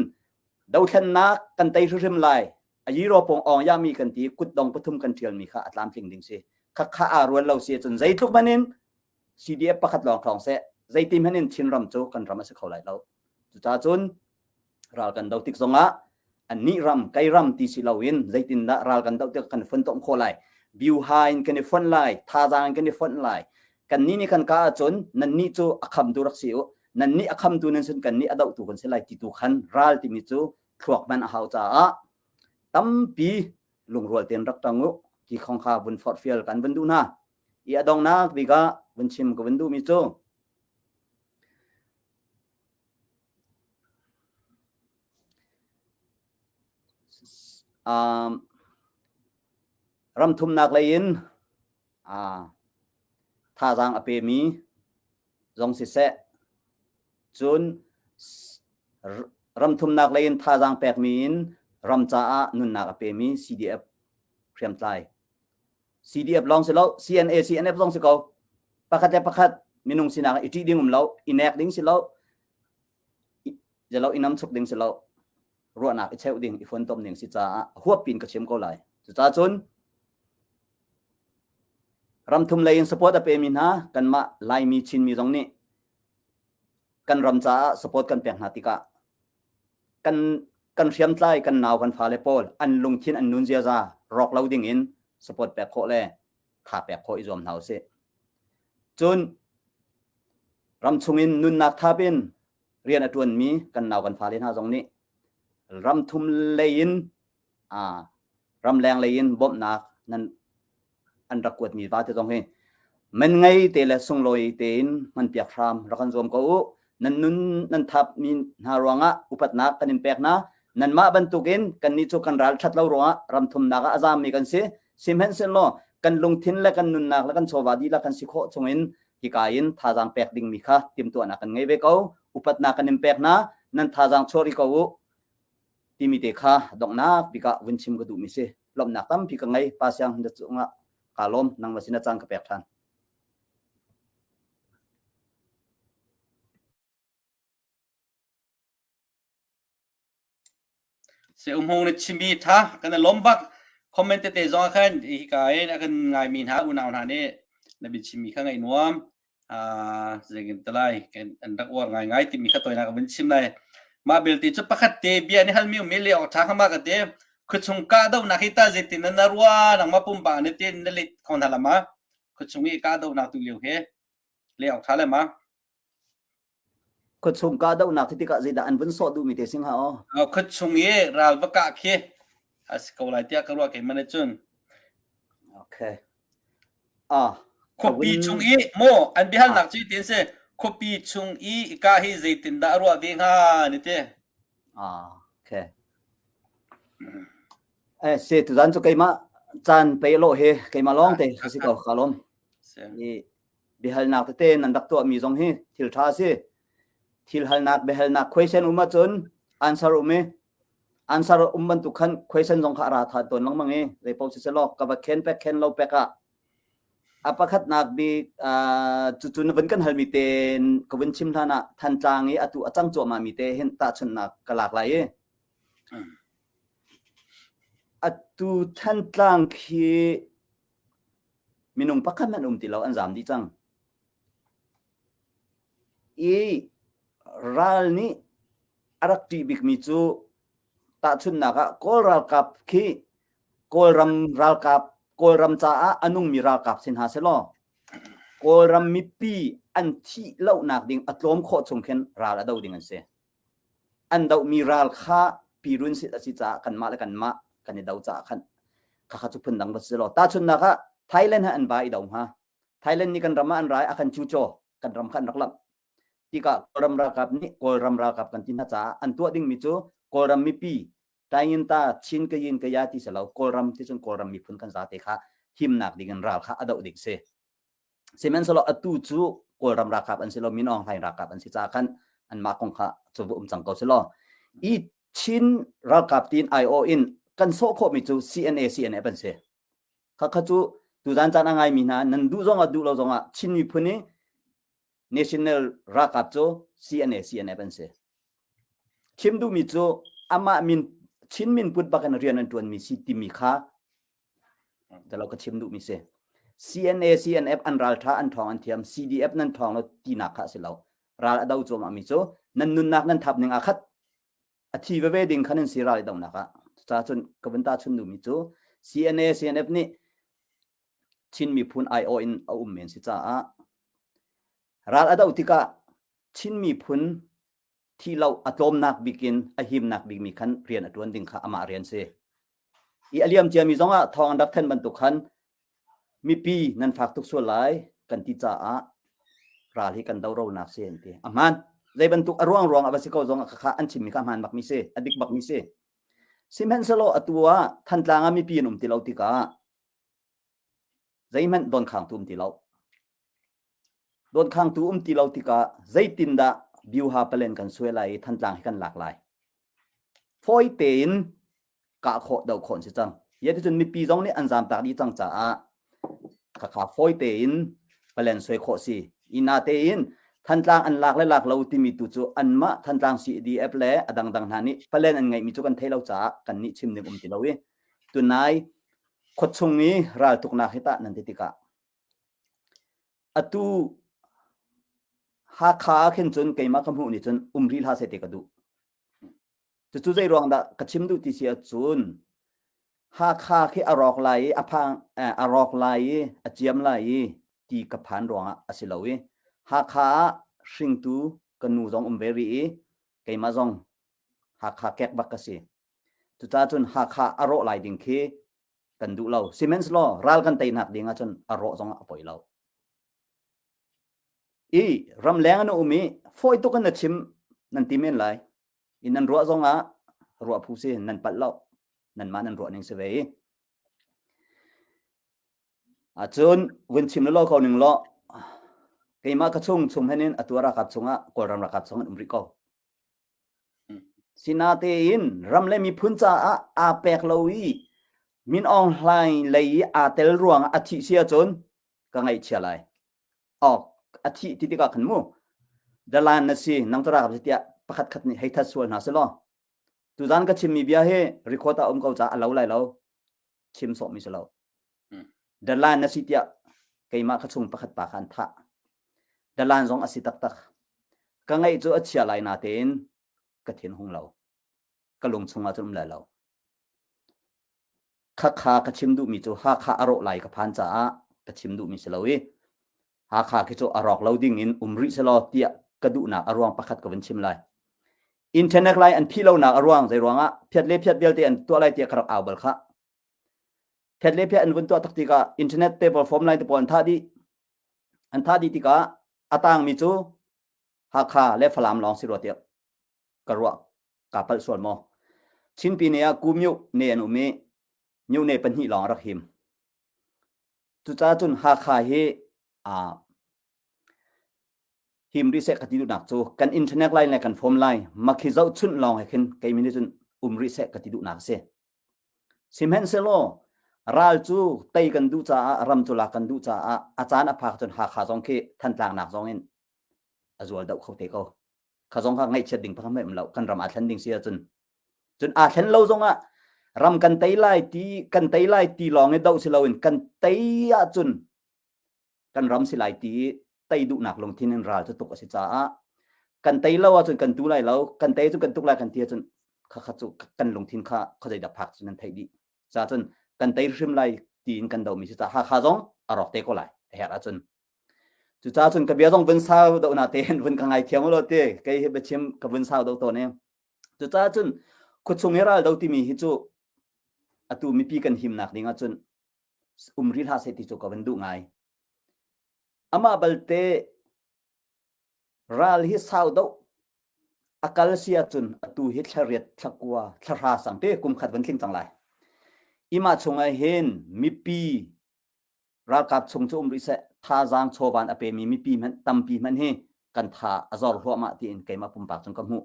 dothlennak kan tei hrimhrim lai. A yiro pong ong ya mi kan ti kutdong pathum kan ṭial mi kha a tlamtling ding si. Khakha aa rual lo si ahcun zeitluk hmanh in CDF pakhat lawng ṭhawng seh zeiti hmanh in Chinram cu kan ram a si kho lai lo. Cucaah cun ral kan do tik zongah annih ram kei ram ti si loin zeitindah ral kan doh tik kan funtom khawh lai biuha in kan i fonh lai thazaang in kan i fonh lai kannih nih kan ka ahcun nannih cu a khamtu rak si u nannih a khamtu nan sin kannih a dohtu kan si lai ti tu khan ral timi cu thluak hman a hau caah tampi lungrual tein rak tang u ti khong kha vun forhfial kan vun duh hna i a dongnak bik ah vun chim ka vun duhmi cu Um, ramthumnak lei in uh, thazaang a pemi zong siseh cun ramthumnak lei in thazaang pekmi in ram caah nunnak a pemi CDF hriamtlai CDF lawng si lo, CNA, CNF zong si ko. Pakhat le pakhat minung sinak i ṭih ding um lo, i nek ding si lo, zelo i namchuk ding si lo, ruahnak i cheuh ding, i fontom ding si caah huap pin ka chim ko lai. Cucaah cun ramthum lei in support a pemi hna kanmah Laimi Chinmi zong nih kan ram caah support kan pek hna tikah kan kan hriamtlai kan nau kan fale pawl an lungthin an nun ziaza rawk lo ding in support pek khawh le tha pek khawh i zuam hna usih. Cun ram chungin nunnak thap in rian a ṭuanmi kan nau kan fale hna zong nih ram thum lei in ramleng lei in bawmhnak nan an rak kuatmi va te zong hi man ngei te le sunglawi tein hmanpiak hram rak kan zuam ko u. Nan nun nan thap mi hna ruangah upatnak kan in pek hna. Nanmah bantukin kannih cu kan ral ṭhat lo ruangah ram thumnak ah a zaammi kan si. Sihmanhsehlaw kan lungthin le kan nunnak le kan chawva dihlak kan si khawh chungin hika in thazaang pek dingmi kha timhtuahnak kan ngei ve ko. Upatnak kan in pek hna. Nan thazaang chuah rih ko u. Timi te kha donghnak bik ah vun chim ka duhmi si. Lawmhnak tampi ka ngei. Pa Siang na cungah kaa lawm. Nangmah sin ah caan ka pek ṭhan. Se umhung na chimmi tha kan i lawm bak. Comment tete zong ah khan hika in a kan ngaimi hna unau hna nih na biachimmi kha ngaih nuam. Zeitin ti lai an rak uar ngaingai timi kha toinak vun chim lai. Mah belte cu pakhat te bia ni halmi um le awk ṭha kha ma ka ti. Khuachung kahdohnak hi ta zeitin na rua nangmah pumpak na tin na let kho hna lama. Khuachung i kahdohnak tu lio he le awk ṭha le ma. Khuachung kahdohnak ti tikah zeidah an vun sawh duhmi te sing ha aw? Khuachung i ral va kah khi a si ko lai tiah ka ruah keimah nih cun. Okay. Ah, Khuapi chung i maw an biahalnak cu tin si khuapi chung i ka hi zeitindah a ruah ve hnga ni te. Ah, okay. Eh, se tuzan cu keimah caan pe lo he keimah lawng te ka si ko ka lawm. I biahalnak tete nan rak tuahmi zong hi thil ṭha a si. Thil halnak biahalnak question um ahcun answer um i answer um bantuk khan question zong kha a ra than tawn lengmang i zei paoh siselaw ka va khen pek khen lo pek ah a pakhatnak bik cucu na vun kan halmi te ka vun chim hlan ah Thantlang i atu a cang cuahmah mi te hin tahchunhnak ka lak lai i atu Thantlang khi Minung pakhat hmanh um ti lo an zaam dih cang. I ral nih a rak ṭih bikmi cu tahchunhnak ah Kawl ralkap khi Kawlram ralkap Kawlram caah a nungmi ralkap si hna sehlaw Kawlram mipi an thih lonak ding a tlawm khawh chung khin ral a do ding an si. An dohmi ral kha pirun sit a si caah kanmah le kanmah kan i do caah khan khakha cu phundang va si law tahchunhnak ah Thailand he an va i do hnga. Thailand nih kan ram ah an ra i a kan cucaw kan ram kha an rak lamh. Tikah Kawlram ralkap nih Kawlram ralkap kan ti hna caah an tuah dingmi cu Kawlram mipi Tainginta Chin Kayin Kaya ti si lo Kawlram ti cun Kawlram miphun kan zate kha himnak ding in ral kha a doh ding si. Sihmanhsehlaw atu cu Kawlram ralkap an si lo, Min Aung Hlaing ralkap an si caah khan anmah kong kha cu va um cang ko selaw. I Chin ralkap tiin aiawh in kan sawh khawhmi cu CNA CNF an si. Khakha cu Tuzan caan a ngaimi hna nan duh zongah duh lo zongah Chin miphun i national ralkap cu CNA CNF an si. Chim duhmi cu amah min Chin min put bak in rian an ṭuanmi si timi kha Talo ka chim duhmi si. CNA CNF an ralṭha an ṭhawng an thiam CDF nan ṭhawng lo tinak kha a si lo. Ral a do cuahmah mi cu nan nunnak nan thap ning aa khat. A thi veve ding khan an si ral i dohnak ah. Cucaah cun ka vun tahchun duhmi cu CNA CNF nih Chin miphun aiawh in a um men si caah ral a doh tikah Chin miphun thi lo a tlawmnak bik in a himnak bikmi khan rian a ṭuan ding kha amah rian si. I a liam ciami zongah thawng an rak thanh bantuk khan mipi nan fak tuk sual lai kan ti caah ral hi kan do ronak si an ti. A hmaan. Zei bantuk a ruang ruang a va si ko zong ah kha an chimmi kha a hmaan bakmi si, a dik bakmi si. Sihmanhsehlaw atu ah Thantlang ah mipi an um ti lo tikah zeihmanh donkhangtu um ti lo. Donkhangtu um ti lo tikah zeitindah Byuha palen kan suai lai i Thantlang hi kan lak lai. Fawi tein kah khawh do khawh an si cang. Yaticun mipi zong nih an zamtak dih cang caah khakha fawi tein palen suai khawh si. Ina tein Thantlang an lak le lak lo timi tu cu anmah Thantlang CDF le a dangdang hna nih palen an ngeihmi cu kan thei lo caah kan nih chim ding um ti lo i tunai khuachung i raltuknak hi tah nan ti tikah atu Hakha ah khin cun keimah ka hmuh ni cun um rih hlah seh ti ka duh. Cucu zei ruang dah ka chim duh ti si ahcun Hakha khi a rawk lai i a phang a rawk lai i a ciam lai i ti ka phan ruangah a si lo i Hakha ah hringtu ka nu zong um ve rih i keimah zong Hakha kek bak ka si. Cucaah cun Hakha a rawh lai ding khi kan duh lo. Sihmanhsehlaw ral kan teinak ding ahcun a rawh zong a poi lo. I ramleng an um i fawi tuk in na chim nan ti men lai. I nan ruah zong ah ruah phu si nan palh lo. Nanmah nan ruah ning si ve i. Ahcun vun chim lo ko ning law keimah ka chung chung hen in atu ralkap chungah Kawlram ralkap chung an um rih ko. Sinatein ram le miphun caah aa pek lo i Min Aung Hlaing lei i aa tel ruangah a thih si ahcun ka ngaihchia lai. Ok, a thih ti tikah khan mu dalan na si nang cu ralkap si tiah pakhat khat nih hei that sual hna selaw tuzan ka chimmi bia hi record ah um ko caah a lo lai lo chim sawhmi si lo. Dalan na si tiah keimah ka chung pakhat pa kha an thah. Dalan zong a si taktak. Ka ngaih cu a chia lai natein ka thin hung lo. Ka lung chungah cun um lai lo. Khakha ka chim duhmi cu Hakha a rawh lai ka phan caah ka chim duhmi si lo i Hakha khi cu a rawk lo ding in um rih selaw tiah ka duhnak a ruang pakhat ka vun chim lai. Internet lai an phih lonak a ruang zei ruangah phiat le phiat vialte an tuah lai tiah ka rak au bal khah. Phiat le phiat an vun tuah tak tikah internet te pawl form line te pawl an thah dih. An thah dih tikah a tangmi cu Hakha le Falam lawng si rua tiah ka ruah ka palh sual maw. Chinpi ne ah Kumyuh ne an um i Myuh ne pahnih lawng a rak him. Cucaah cun Hakha hi aa him rih seh ka ti duhnak cu kan internet line le kan phone line makhi zohchunh lawng he khin keimi nih cun um rih seh ka ti duhnak a si. Sihmanhsehlaw ral cu tei kan duh caah ram cu lak kan duh caah a caan a phak cun Hakha zong khi Thantlang nak zong in a zual doh kho te ko. Kha zong kha ngaihchiat ding pakhat um lo kan ram aa thlen ding si ahcun cun aa thlen lo zong ah ram kan tei lai ti kan tei lai ti lawng i doh si loin kan tei ahcun kan ram si lai ti i tei duhnak lungthin in ral cu tuk a si caah kan tei lo ahcun kan tu lai lo kan tei cu kan tuk lai kan ti ahcun kha kha cu kan lungthin kha khuazei dah phak cu nan theih dih ca cun kan tei hrim lai tiin kan domi si caah Hakha zong a rawk te ko lai a herh ahcun cucaah cun ka bia zong vun sau do na tein vun ka ngai thiam lo te kei hi biachim ka vun sau do tawn e cucaah cun khuachung hi ral do timi hi cu atu mipi kan himnak ding ahcun um rih hlah seh ti cu ka van duh ngai. Amah balte ral hi sau doh a kal si ahcun atu hi thlariat thlakua thlahra sang te kum khat van tling cang lai. Ima chungah hin mipi ralkap chung cu um rih seh thazaang chawvan a pemi mipi hmanh tampi hmanh hi kan tha a zor hluahmah tiin keimah pumpak cun ka hmuh.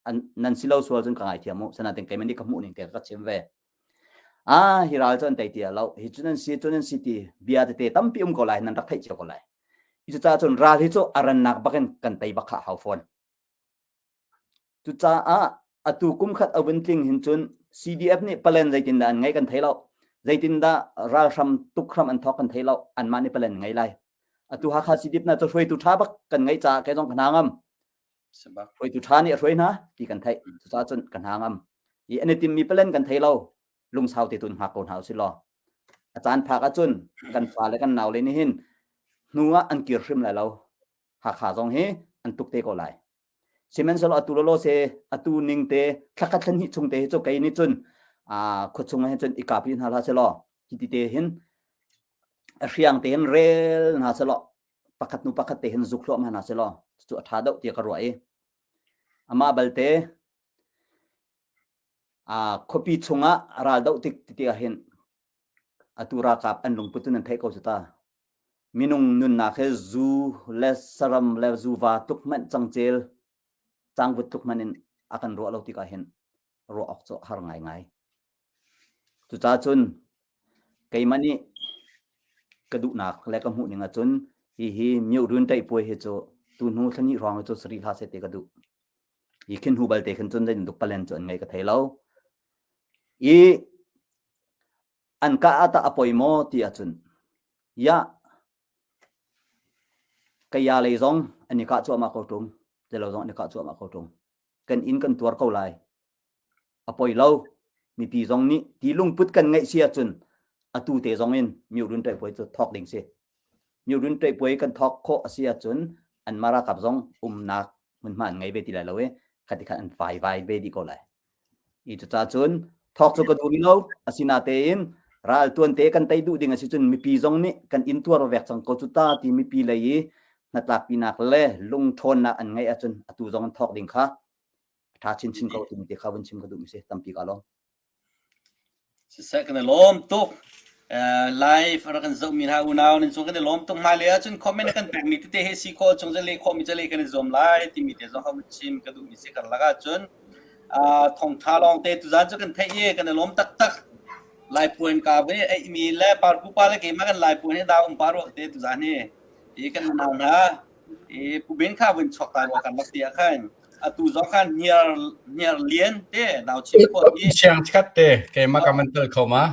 An nan si lo sual cun ka ngaithiam mu sanatin keimah nih ka hmuh ning te ka chim ve. Ah, hi ral cu an tei ti lo. Hi cu nan si, cu nan si ti bia tete tampi um ko lai, nan rak theih cio ko lai. Cucaah cun ral hi cu a rannak bakin kan tei bak kha hau fawn. Cucaah atu kum khat a vun tling hin cun CDF nih palen zeitindah an ngeih kan thei lo. Zeitindah ralhram tukhram an thawk kan thei lo. Anmah nih palen ngei lai. Atu Hakha CDF na cu hruaitu ṭha bak kan ngeih caah kei zong ka hna ngam. Hruaitu ṭha nih a hruai hna ti kan theih. Cucaah cun ka hna ngam. I an i timmi palen kan thei lo. Lungsau te tun hngak ko hna usih law. A caan phak ahcun kan fa le kan nau le nih hin hnu ah an kir hrim lai lo. Hakha zong hi an tuk te ko lai. Sihmanhsehlaw atu lawlaw se atu ning te thlakhat thla hnih chung te hi cu kei nih cun khuachung ah hin cun i kap rih hna hlah selaw hiti te hin a hriang te hin rel hna selaw pakhat hnu pakhat te hin zuk hluahmah hna selaw cu a ṭha deuh tiah ka ruah i amah balte khuapi chungah ral doh tik ti ah hin atu ralkap an lungput cu nan theih ko cu ta. Minung nunnak hi zu le saram le zuva tluk hmanh cangcel cangvut tluk hmanh in a kan ruah lo tikah hin ruah awk cu a har ngaingai. Cucaah cun keimah nih ka duhnak le ka hmuh ning ahcun hihi miohrun ṭaihpuai hi cu tuhnu thla hnih hrawng hi cu sarih hlah seh ti ka duh. Hi khin hnu balte khin cun zeibantuk palen cu an ngei ka thei lo. I An kah ah tah a poi maw ti ahcun ya kaya lei zong an i kah cuahmah ko ṭung, tilo zong an i kah cuahmah ko ṭung. Kan inn kan tuar ko lai. A poi lo. Mipi zong nih ti lungput kan ngeih si ahcun atu te zong in miurun ṭaihpuai cu thawk ding si. Miurun ṭaihpuai kan thawk khawh a si ahcun anmah ralkap zong umnak hmunhma an ngei ve ti lai lo i khati khan an fai vai ve dih ko lai. I cucaah cun thawk cu ka duh rih lo. Asinatein ral tuante kan tei duh ding a si cun mipi zong nih kan in tuar vek cang ko cu ta ti mipi lei i hnatlakpinak le lungṭhawnnak an ngeih ahcun atu zong in thawk ding kha a ṭha chinchin ko timi te kha vun chim ka duhmi si tampi ka lawm. Siseh kan i lawm tuk. Live rak kan zohmi hna unau nan cung kan i lawm tuk. Hmailei ahcun comment na kan pekmi tete hi si khawh chung le khawhmi cu kan i zuam lai timi te zong kha vun chim ka duhmi si karlak ahcun thawngṭha lawngte tuzaan cu kan theih i kan i lawm taktak. Laipuan ka ve eimi le parpupa le keimah kan laipuan hi da um pa ruak te tuzaan hi. I kan unau hna i Pu Ben kha vun chuak ta rua kan rak ti ah khan atu zong khan hniar hniar lian te nau chim khawh hi Siang chikat te keimah ka man tel kho ma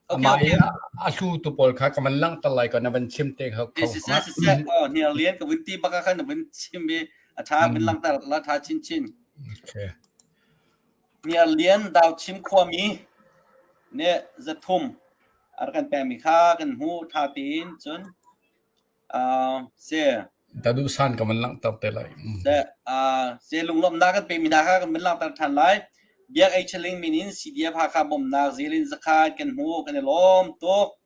ama i a hlu tu pawl kha ka man langhter lai ko na van chim te kho kho si si si oh hniar lian ka vun ti baka khan na vun chim i a tha vun langhter la tha chin chin okay hniar lian dau chim khuami ne zathum ar kan pekmi kha kan hmu tha tein cun Si. Ta duh san ka van langhter te lai. Se, se lunglawmhnak kan pekmi hna kha kan van langhter ṭhan lai. Biak Ei Chaling min in CDF Hakha bawmhnak zilin zakhat kan hmu kan i lawm tuk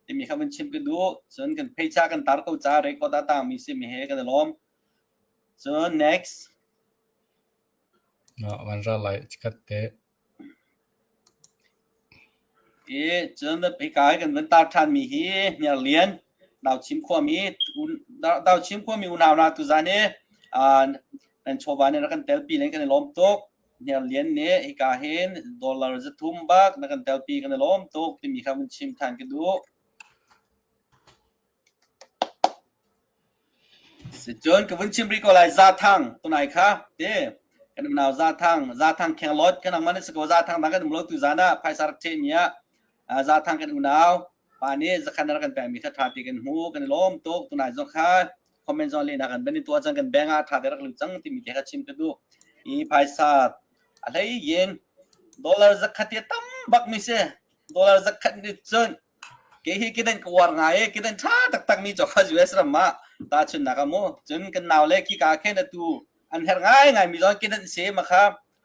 timi kha van chim ka duh. Cun kan peicha kan tar ko ca record a tangmi si mi he kan i lawm. Cun next. Van ra lai chikat te. I cun hika i kan van tar ṭhanmi hi Hniarlian Dauchim khuami Dauchim khuami unau hna tuzan hi nan chawva nih rak kan telpi len kan i lawm tuk. Hniarlian nih hika hin dollar 300 bak na kan telpi kan i lawm tuk timi kha vun chim ṭhan ka duh. Cun ka vun chim rih ko lai Zathang tunai kha te kan unau Zathang Zathang Khenglawt kan nangmah nih si ko Zathang dang kan um lo tu zan ah phaisa rak ṭhehmi ah Zathang kan unau pa nih zakhan rak kan pekmi kha ṭha te kan hmu kan i lawm tuk tunai zong kha comment zong lehnak kan van in tuah cang kan bank ah ṭha te rak lut cang timi te kha chim ka duh i phaisa a hlei in dollar zakhat hi tam bak mi si dollar zakhat nih cun Kei hi kedan ka uar ngai i kedan ṭha taktakmi cawk kha US ram ah tahchunhnak ah mu. Cun kan naule khika khin atu an herh ngaingaimi zong kedan se ma kha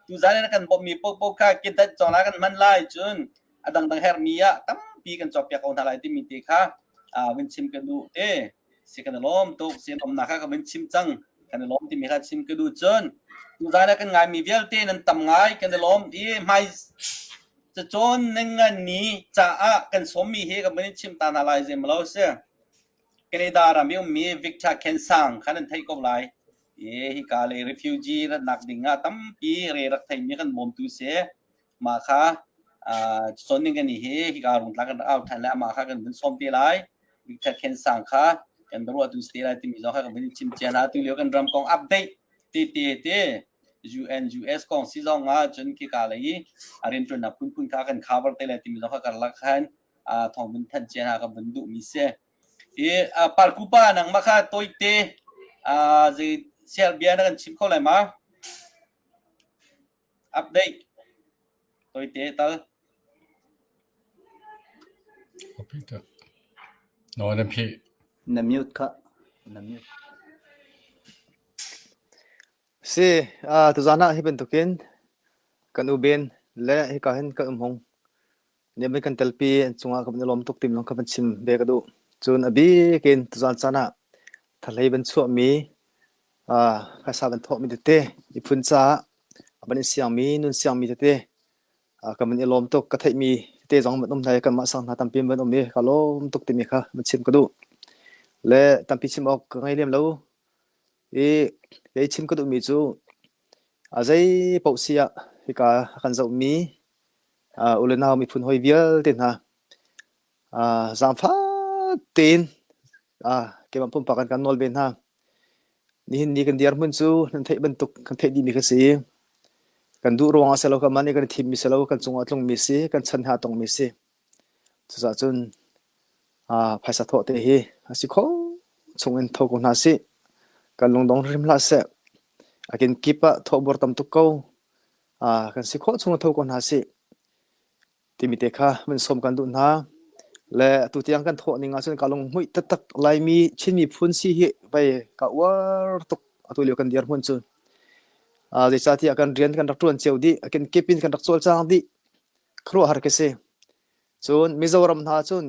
tuzan in kan bawmhmi paohpaoh kha kedan cawng kan hman lai cun a dangdang herhmi ah tampi kan cawkpiak ko hna lai timi te kha vun chim ka duh te. Si kan i lawm tuk. Si lawmnak kha ka vun chim cang. Kan i lawm timi kha chim ka duh cun tuzan ah kan ngaimi vialte nan tam ngai kan i lawm i hmai Cacawn na ngan ni caah kan sawmmi hi ka van in chim ta hna lai zeimalo a si. Canada ram i ummi Victor Kensang kha nan theih ko lai. I hika lei refugee ratnak ding ah tampi re rak theimi kan bawmtu si. Mah kha. Cawn ning kan i hi hika rungtlang kan rak au ṭhan le amah kha kan vun sawm te lai. Big Khen Sang kha kan biaruah tu si te lai timi zong kha kan vun chim cia hna. Tu lio kan ram kong update te te te UN US kong si zong ah cun khika lei i a rianṭuannak phunphun kha kan cover te lai timi zong kha karlak khan thawng vun thanh cia hna kan vun duhmi si. Hi Parkupa nangmah kha tawite zei sial bia na kan chim kho lai ma? Update tawite tal. No, na phi. Na mute kha. Na mute. Si, uh, tuzan ah hi bantukin kan u Ben le hika hin kan um hung. Niam kan telpi an cungah kan i lawm tuk tim lawng kha van chim ve ka duh. Cun a bik in tuzan caan ah thahlei van chuahmi uh, phaisa van thawhmi tete miphun caah a van i siangmi nun siangmi tete uh, kan van i lawm tuk ka theihmi tete zong van um hna i kanmah sang hna tampi van um i ka lawm tuk timi kha van chim ka duh. Le tampi chim awk ka ngei lem lo. I kei chim ka duhmi cu a zei paoh si ah hika a kan zohmi uh, u le nau miphun hawi vialte hna uh, zaangfah tein uh, keimah pumpak kan kan nawl ve hna. Nihin ni kan dirhmun cu nan theih bantuk kan theih dihmi kha si. Kan duh ruangah si lo, kanmah nih kan i thimmi si lo, kan cungah a tlungmi si, kan chan he aa tongmi si. Cucaah cun uh, phaisa thawh te hi a si kho chungin tho ko hna sih. Kan lungdong hrim hlah seh. A kenkip ah thawhbor tam tuk ko. Uh, kan si khawh chung tho ko hna sih. Timi te kha min sawm kan duh hna. Le atu tiang kan thawh ning ahcun ka lunghmuih taktak Laimi Chin miphun si hi vei ka uar tuk atu lio kan dirhmun cu. Uh, zeicahtiah kan rian kan rak ṭuan cio dih, a kenkip in kan rak cawlcang dih. Khuaruahhar ka si. Cun Mizoram hna cun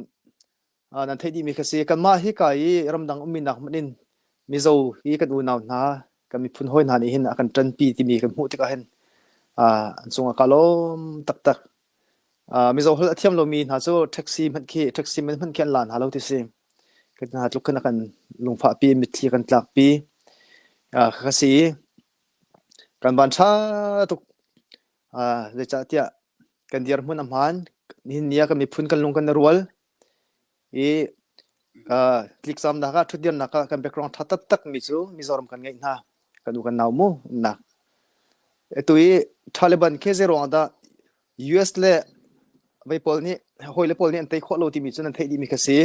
uh, nan theih dihmi kha si. Kanmah hika i ramdang ummi nak hmanh in Mizo hi kan unau hna, kan miphun hawi hna nih hin a kan ṭanpi timi kan hmuh tikah hin uh, an cungah ka lawm taktak. Uh, Mizo holh a thiam lomi hna cu taxi hmanh khi taxi man hmanh khi an la hna lo ti si. Kan hna tluk khin a kan lungfahpi, mitthli a kan tlakpi. Uh, kha si. Kan van ṭha tuk. Uh, zeicahtiah kan dirhmun a hmaan. Nihin ni ah kan miphun kan lung kan i rual i uh, tlikzamnak ah ṭhutdirnak ah kan background ṭha taktak mi cu Mizoram kan ngeih hna. Kan u kan nau mu nak. Atu i Taliban khi zei ruang dah US le vei pawl nih hawile pawl nih an tei khawh lo timi cu nan theih dihmi kha si.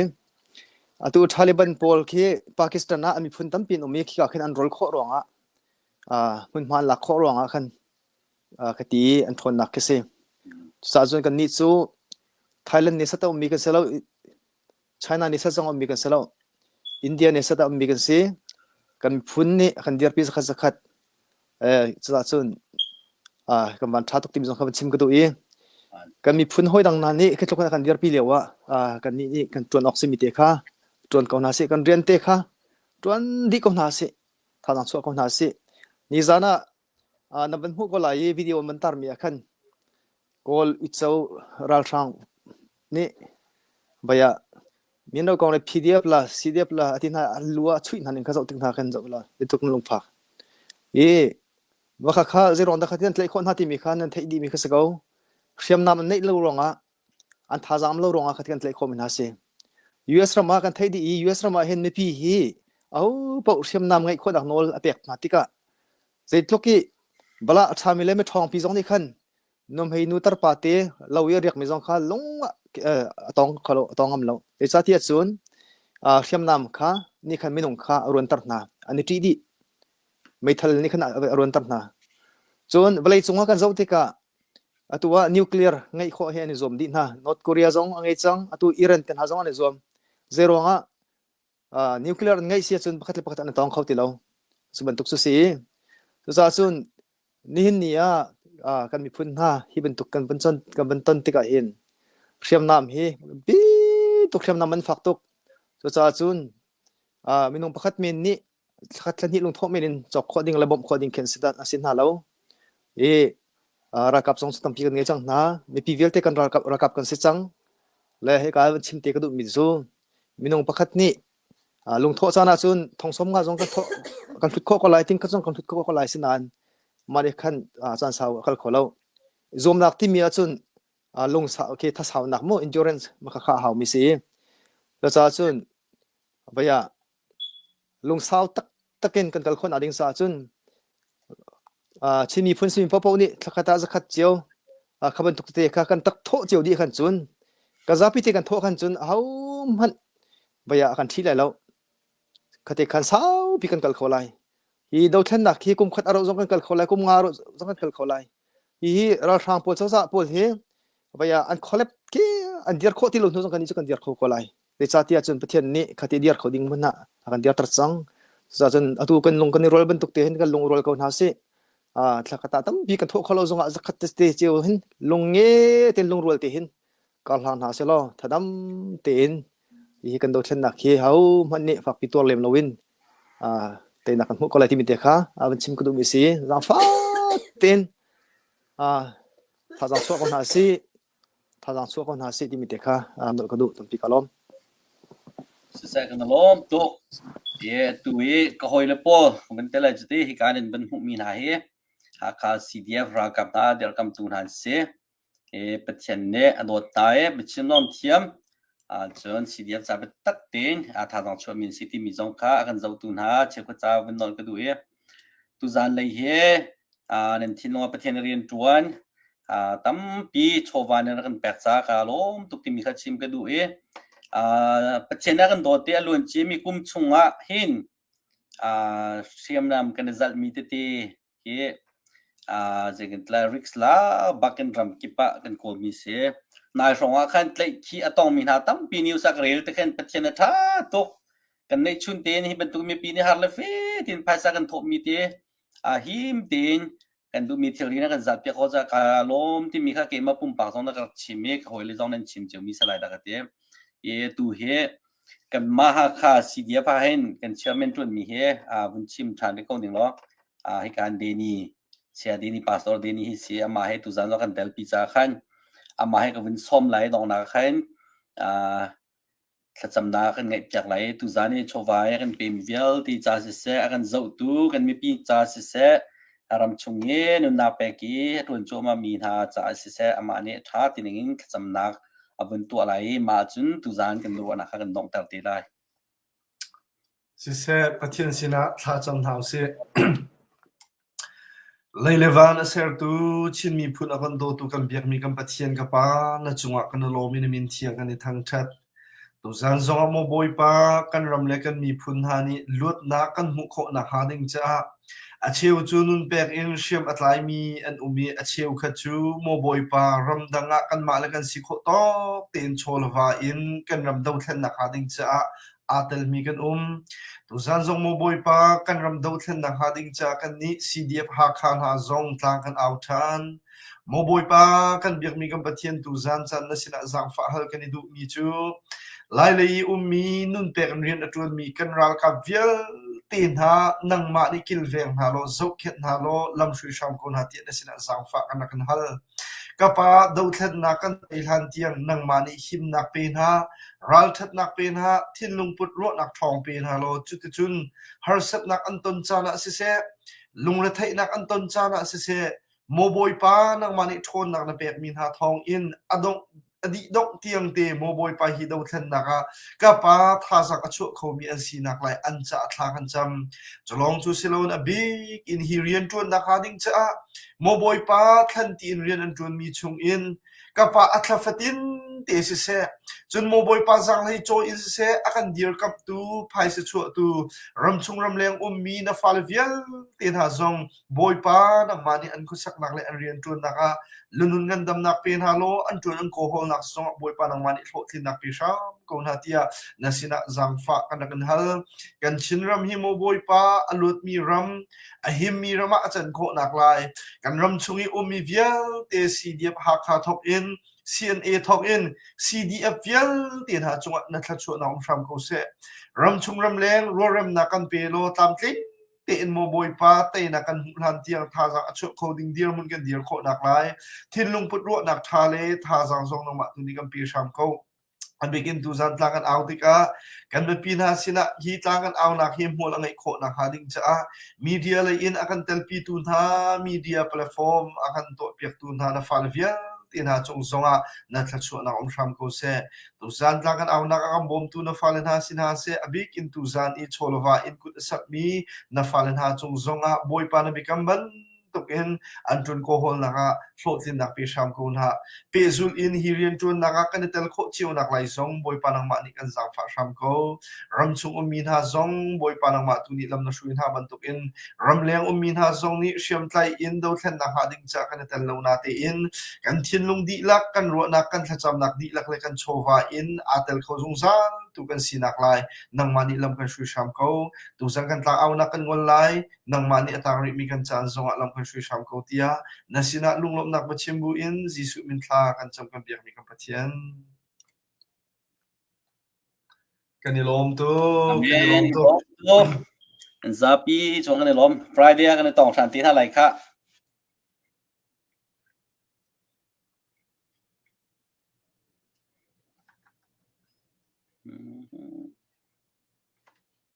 Atu Taliban pawl khi Pakistan ah an miphun tampi an um i khika khin an rol khawh ruangah uh, hmunhma an lak khawh ruangah khan ka ti i an ṭhawnnak khi si. Cucaah cun kannih cu Thailand nih sat a ummi kan si lo, China nih sat zong a ummi kan si lo, India nih sat a ummi kan si. Kan miphun nih a kan dirpi zakhat zakhat. Eh, cucaah cun ah, kan van ṭha tuk timi zong kha van chim ka duh i kan miphun hawi dang hna nih khi tluk in a kan dirpi lio ah ah, kannih nih kan ṭuan awk simi te kha ṭuan ko hna sih, kan rian te kha ṭuan dih ko hna sih, thazaang chuah ko hna sih. Nizan ah Ah, na van hmuh ko lai i video man tarmi ah khan Kawl uico ralhrang nih vai ah mino kong le PDF la CDF la ati hna an lu ah chuih hna ning kha zoh tik hna khan zoh la tuk na lungfak. I va kha kha zeiruang dah kha ti an tlaih khawh hna timi kha nan theih dihmi kha si ko. Hriamnam an neih lo ruangah an thazaang lo ruangah kha ti kan tlaih khawhmi hna si. US ram ah kan theih dih i US ram ah hin mipi hi aho paoh hriamnam ngeih khawhnak nawl a pek hna tikah Zeitluk i bala a ṭhami le miṭhawngpi zong nih khan nuhmei nu tarpa te lo i a riakmi zong kha lung ah a tong kho lo, a tong ngam lo. Zeicahtiah cun hriamnam kha nih khan minung kha a ruanter hna. An i ṭih dih. Meithal nih khan a ruanter hna. Cun vawleicung ah kan zoh tikah atu ah nuclear ngeih khawh hi an i zuam dih hna. North Korea zong a ngei cang. Atu Iran te hna zong an i zuam. Zeiruangah Uh, nuclear an ngeih si ahcun pakhat le pakhat an i tong kho ti lo. Cu bantuk cu si. Cucaah cun nihin ni ah uh, kan miphun hna hi bantuk kan van ton, kan van ton tikah hin hriamnam hi bi tuk hriamnam an fak tuk. Cucaah cun uh, minung pakhat men nih thlakhat thla hnih lungthawh men in cawk khawh ding le bawmh khawh ding khin si a si hna lo. I uh, ralkap zong tampi kan ngei cang hna. Mipi vialte kan ralkap ralkap kan si cang. Le hika van chim te ka duhmi cu Minung pakhat nih lungthawh caan ahcun thong 50 zong kan thawh kan hlut khawh ko lai, ting khat zong kan hlut khawh ko lai sinain mah nih khan caan sau a kal kho lo. Zuamnak timi ahcun Lungsa okay thasaunak mu endurance ma kha kha hau mi si. Cucaah cun vei ah lungsau taktak in kan kal khawh nakding caah cun Chin miphun simi paohpaoh nih thlakhat ah zakhat cio kha bantuk tete kha kan tak thawh cio dih khan cun kan zapi te kan thawh khan cun ahohmanh vei ah a kan ṭhi lai lo. Khate khan saupi kan kal kho lai. Hi dothlennak hi kum khat a rauh zong kan kal kho lai, kum nga rauh zong kan kal kho lai. Hihi ralhrang pawl cozah pawl hi vei ah an kholep khi an dir khawh ti lo hnu zong kan nih cu kan dir kho ko lai. Zeicahtiah cun Pathian nih khati dir kho ding hmun ah a kan dirter cang. Cucaah cun atu kan lung kan i rual bantuk te hin kan lung rual ko hna sih. Thla khat ah tampi kan thawh kho lo zongah zakhat te cio hin lung nge tein lungrual te hin kar hlang hna seh law thadam tein hihi kan dothlennak hi hohmanh nih fakpi tuar lem loin teinak kan hmuh ko lai timi te kha van chim ka duhmi a si. Zaangfah tein thazaang chuah ko hna sih. Thazaang chuah ko hna sih timi te kha nolh ka duh tampi ka lawm. Siseh kan lawm tuk. Ye tu i ka hawile pawl kan te lai cuti hika in van hmuhmi hna hi Hakha CDF ralkap hna dirkamtu hna an si. Pathian nih a dawt hna i biachim lawm thiam. Cun CDF ca biatak tein thazaang chuahmi an si timi zong kha a kan zohtu hna cheukhat ca vun nawl ka duh i tuzaan lei hi nan thinlung ah Pathian rian ṭuan tampi chawva nan rak kan pek caah kaa lawm tuk timi kha chim ka duh i Pathian a kan dawt i a luan ciami kum chungah hin hriamnam kan i zalhmi tete hi zeitintiah risk la bakin ram kip ah kan kawlmi si. Nai hrawng ah khan tlaihkhih a tongmi hna tampi news ah ka rel te khan Pathian a ṭha tuk. Kan neihchun tein hi bantuk mipi nih har le fe tiin phaisa kan thawhmi te him tein kan duhmi thilri na kan zahpiak ko caah kaa lawm timi kha keimah pumpak zong na ka rak chim i ka hawile zong nan chim ciomi salai dah ka ti. I tu hi kanmah Hakha CDF ah hin kan chairman ṭuanmi hi vun chim ṭhan rih ko ning law hika an Deni Saya Deni Pastor Deni hi si amah he tuzan zong kan telpi caah khan amah he ka vun sawm lai donghnak khan Thlacamnak kan ngaihpiak lai i tuzaan i chawva i a kan pemi vialte ca siseh, a kan zohtu kan mipi ca siseh, a ram chung i nunnak pek i a ṭuan cuahmahmi hna caah siseh, amah nih a ṭha ti ningin thlacamnak a vun tuah lai i mah cun tuzaan kan ruahnak kha kan donghter te lai. Siseh, Pathian sinah thla cam hna usih. Lei le van a sertu Chin miphun a kan dawtu kan biakmi kan Pathian ka Pa, na cungah kan i lawm i na min thiang kan i thangṭhat. Tuzan zongah maw Bawipa, kan ram le kan miphun hna nih luatnak kan hmuh khawh nakhnga ding caah a cheu cu nunpek in hriam a tlaimi an um i a cheukhat cu maw Bawipa, ramdang ah kanmah le kan si khawh tawk tein chaw le va in kan ram dothlennak hnga ding caah aa telmi kan um. Tuzan zong maw Bawipa kan ram dothlennak hnga ding caah kannih CDF Hakha hna zong tlang kan au ṭhan. Maw Bawipa kan biakmi kan Pathian tuzan caan na sinah zaangfah hal kan i duhmi cu Lailei i ummi nunpek in rian a ṭuanmi kan ralkap vialte hna nangmah nih kilveng hna law zohkhenh hna law lamhrui hram ko hna tiah na sinah zaangfah kan rak in hal. Ka pa dothlennak kan tei hlan tiang nangmah nih himnak pe hna, Ralṭhatnak pe hna, thinlungput ruahnak ṭhawng pe hna law cuticun harsatnak an ton caan ah siseh, lungretheihnak an ton caan ah siseh, maw Bawipa nangmah nih ṭhawnnak na pekmi hna thawngin a dongh a dih dongh tiang te maw Bawipa hi dothlennak ah ka pa thazaang a chuah khomi an sinak lai an caah thla kan cam. Culawng cu si loin a bik in hi rian ṭuannak hnga ding caah maw Bawipa thlanti in rian an ṭuanmi chungin Ka pa a thla fatin te siseh, cun maw Bawipa zaanghlei cawi in siseh, a kan dirkamhtu, phaisa chuahtu, ramchung ramleng ummi na fale vialte hna zong Bawipa nangmah nih an khuasaknak le an rianṭuannak ah lunun ngandamnak pe hna law an ṭuan an kawhawlnak zongah Bawipa nangmah nih hlawhtlinnak pe hram ko hna tiah na sinah zaangfah kan rak in hal. Kan Chinram hi maw Bawipa a luatmi ram, a himmi ram ah a can khawhnak lai kan ram chung i ummi vialte CDF Hakha thawk in CNA thawk in CDF vialte hna cungah na thluachuahnak um hram ko seh. Ramchung ramleng rualremnak kan pe law tlamtling tein maw Bawipa teinak kan hmuh hlan tiang thazaang a chuah kho ding dirhmun kan dir khawhnak lai thinlung put ruahnak ṭha le thazaang zong nangmah tu nih kan pe hram ko. A bik in tuzan tlang kan au tikah kan mipi hna sinah hi tlang kan aunak hi hmual a ngeih khawh nakhnga ding caah media lei in a kan telpitu hna media platform a kan tuahpiaktu hna na fale vialte. te hna cung zongah na thluachuahnak um hram ko seh. Tuzan tlang kan aunak a kan bawmtu na fale hna si hna seh, a bik in tuzan i chawlava in kut a sakmi na fale hna cung zongah Bawipa na biakam bantuk in an ṭuan kawhawlnak ah hlawhtlinnak pe hram ko hna. Pehzulh in hi rianṭuannak ah kan i tel khawh cionak lai zong Bawipa nangmah nih kan zaangfah hram ko. Ramchung ummi hna zong Bawipa nangmah tu nih lam na hruai hna bantukin ramleng ummi hna zong nih hriamtlai in dothlennak hnga ding caah kan i tel lo natein kan thinlung dihlak, kan ruahnak, kan thlacamnak dihlak le kan chawva in aa tel kho zungzal tu kan sinak lai nangmah nih lam kan hrui hram ko. Tuzan kan tlangaunak kan ngol lai, nangmah nih a tang rihmi kan caan zongah lam kan hrui hram ko tiah na sinah lunglawmhnak va chim buin Jesuh min thla kan cam kan biakmi kan Pathian. Kan i lawm tuk. Kan i lawm tuk. Kan zapi chuang kan i lawm. Friday ah kan i tong hran te hna lai khah. Mm-hmm.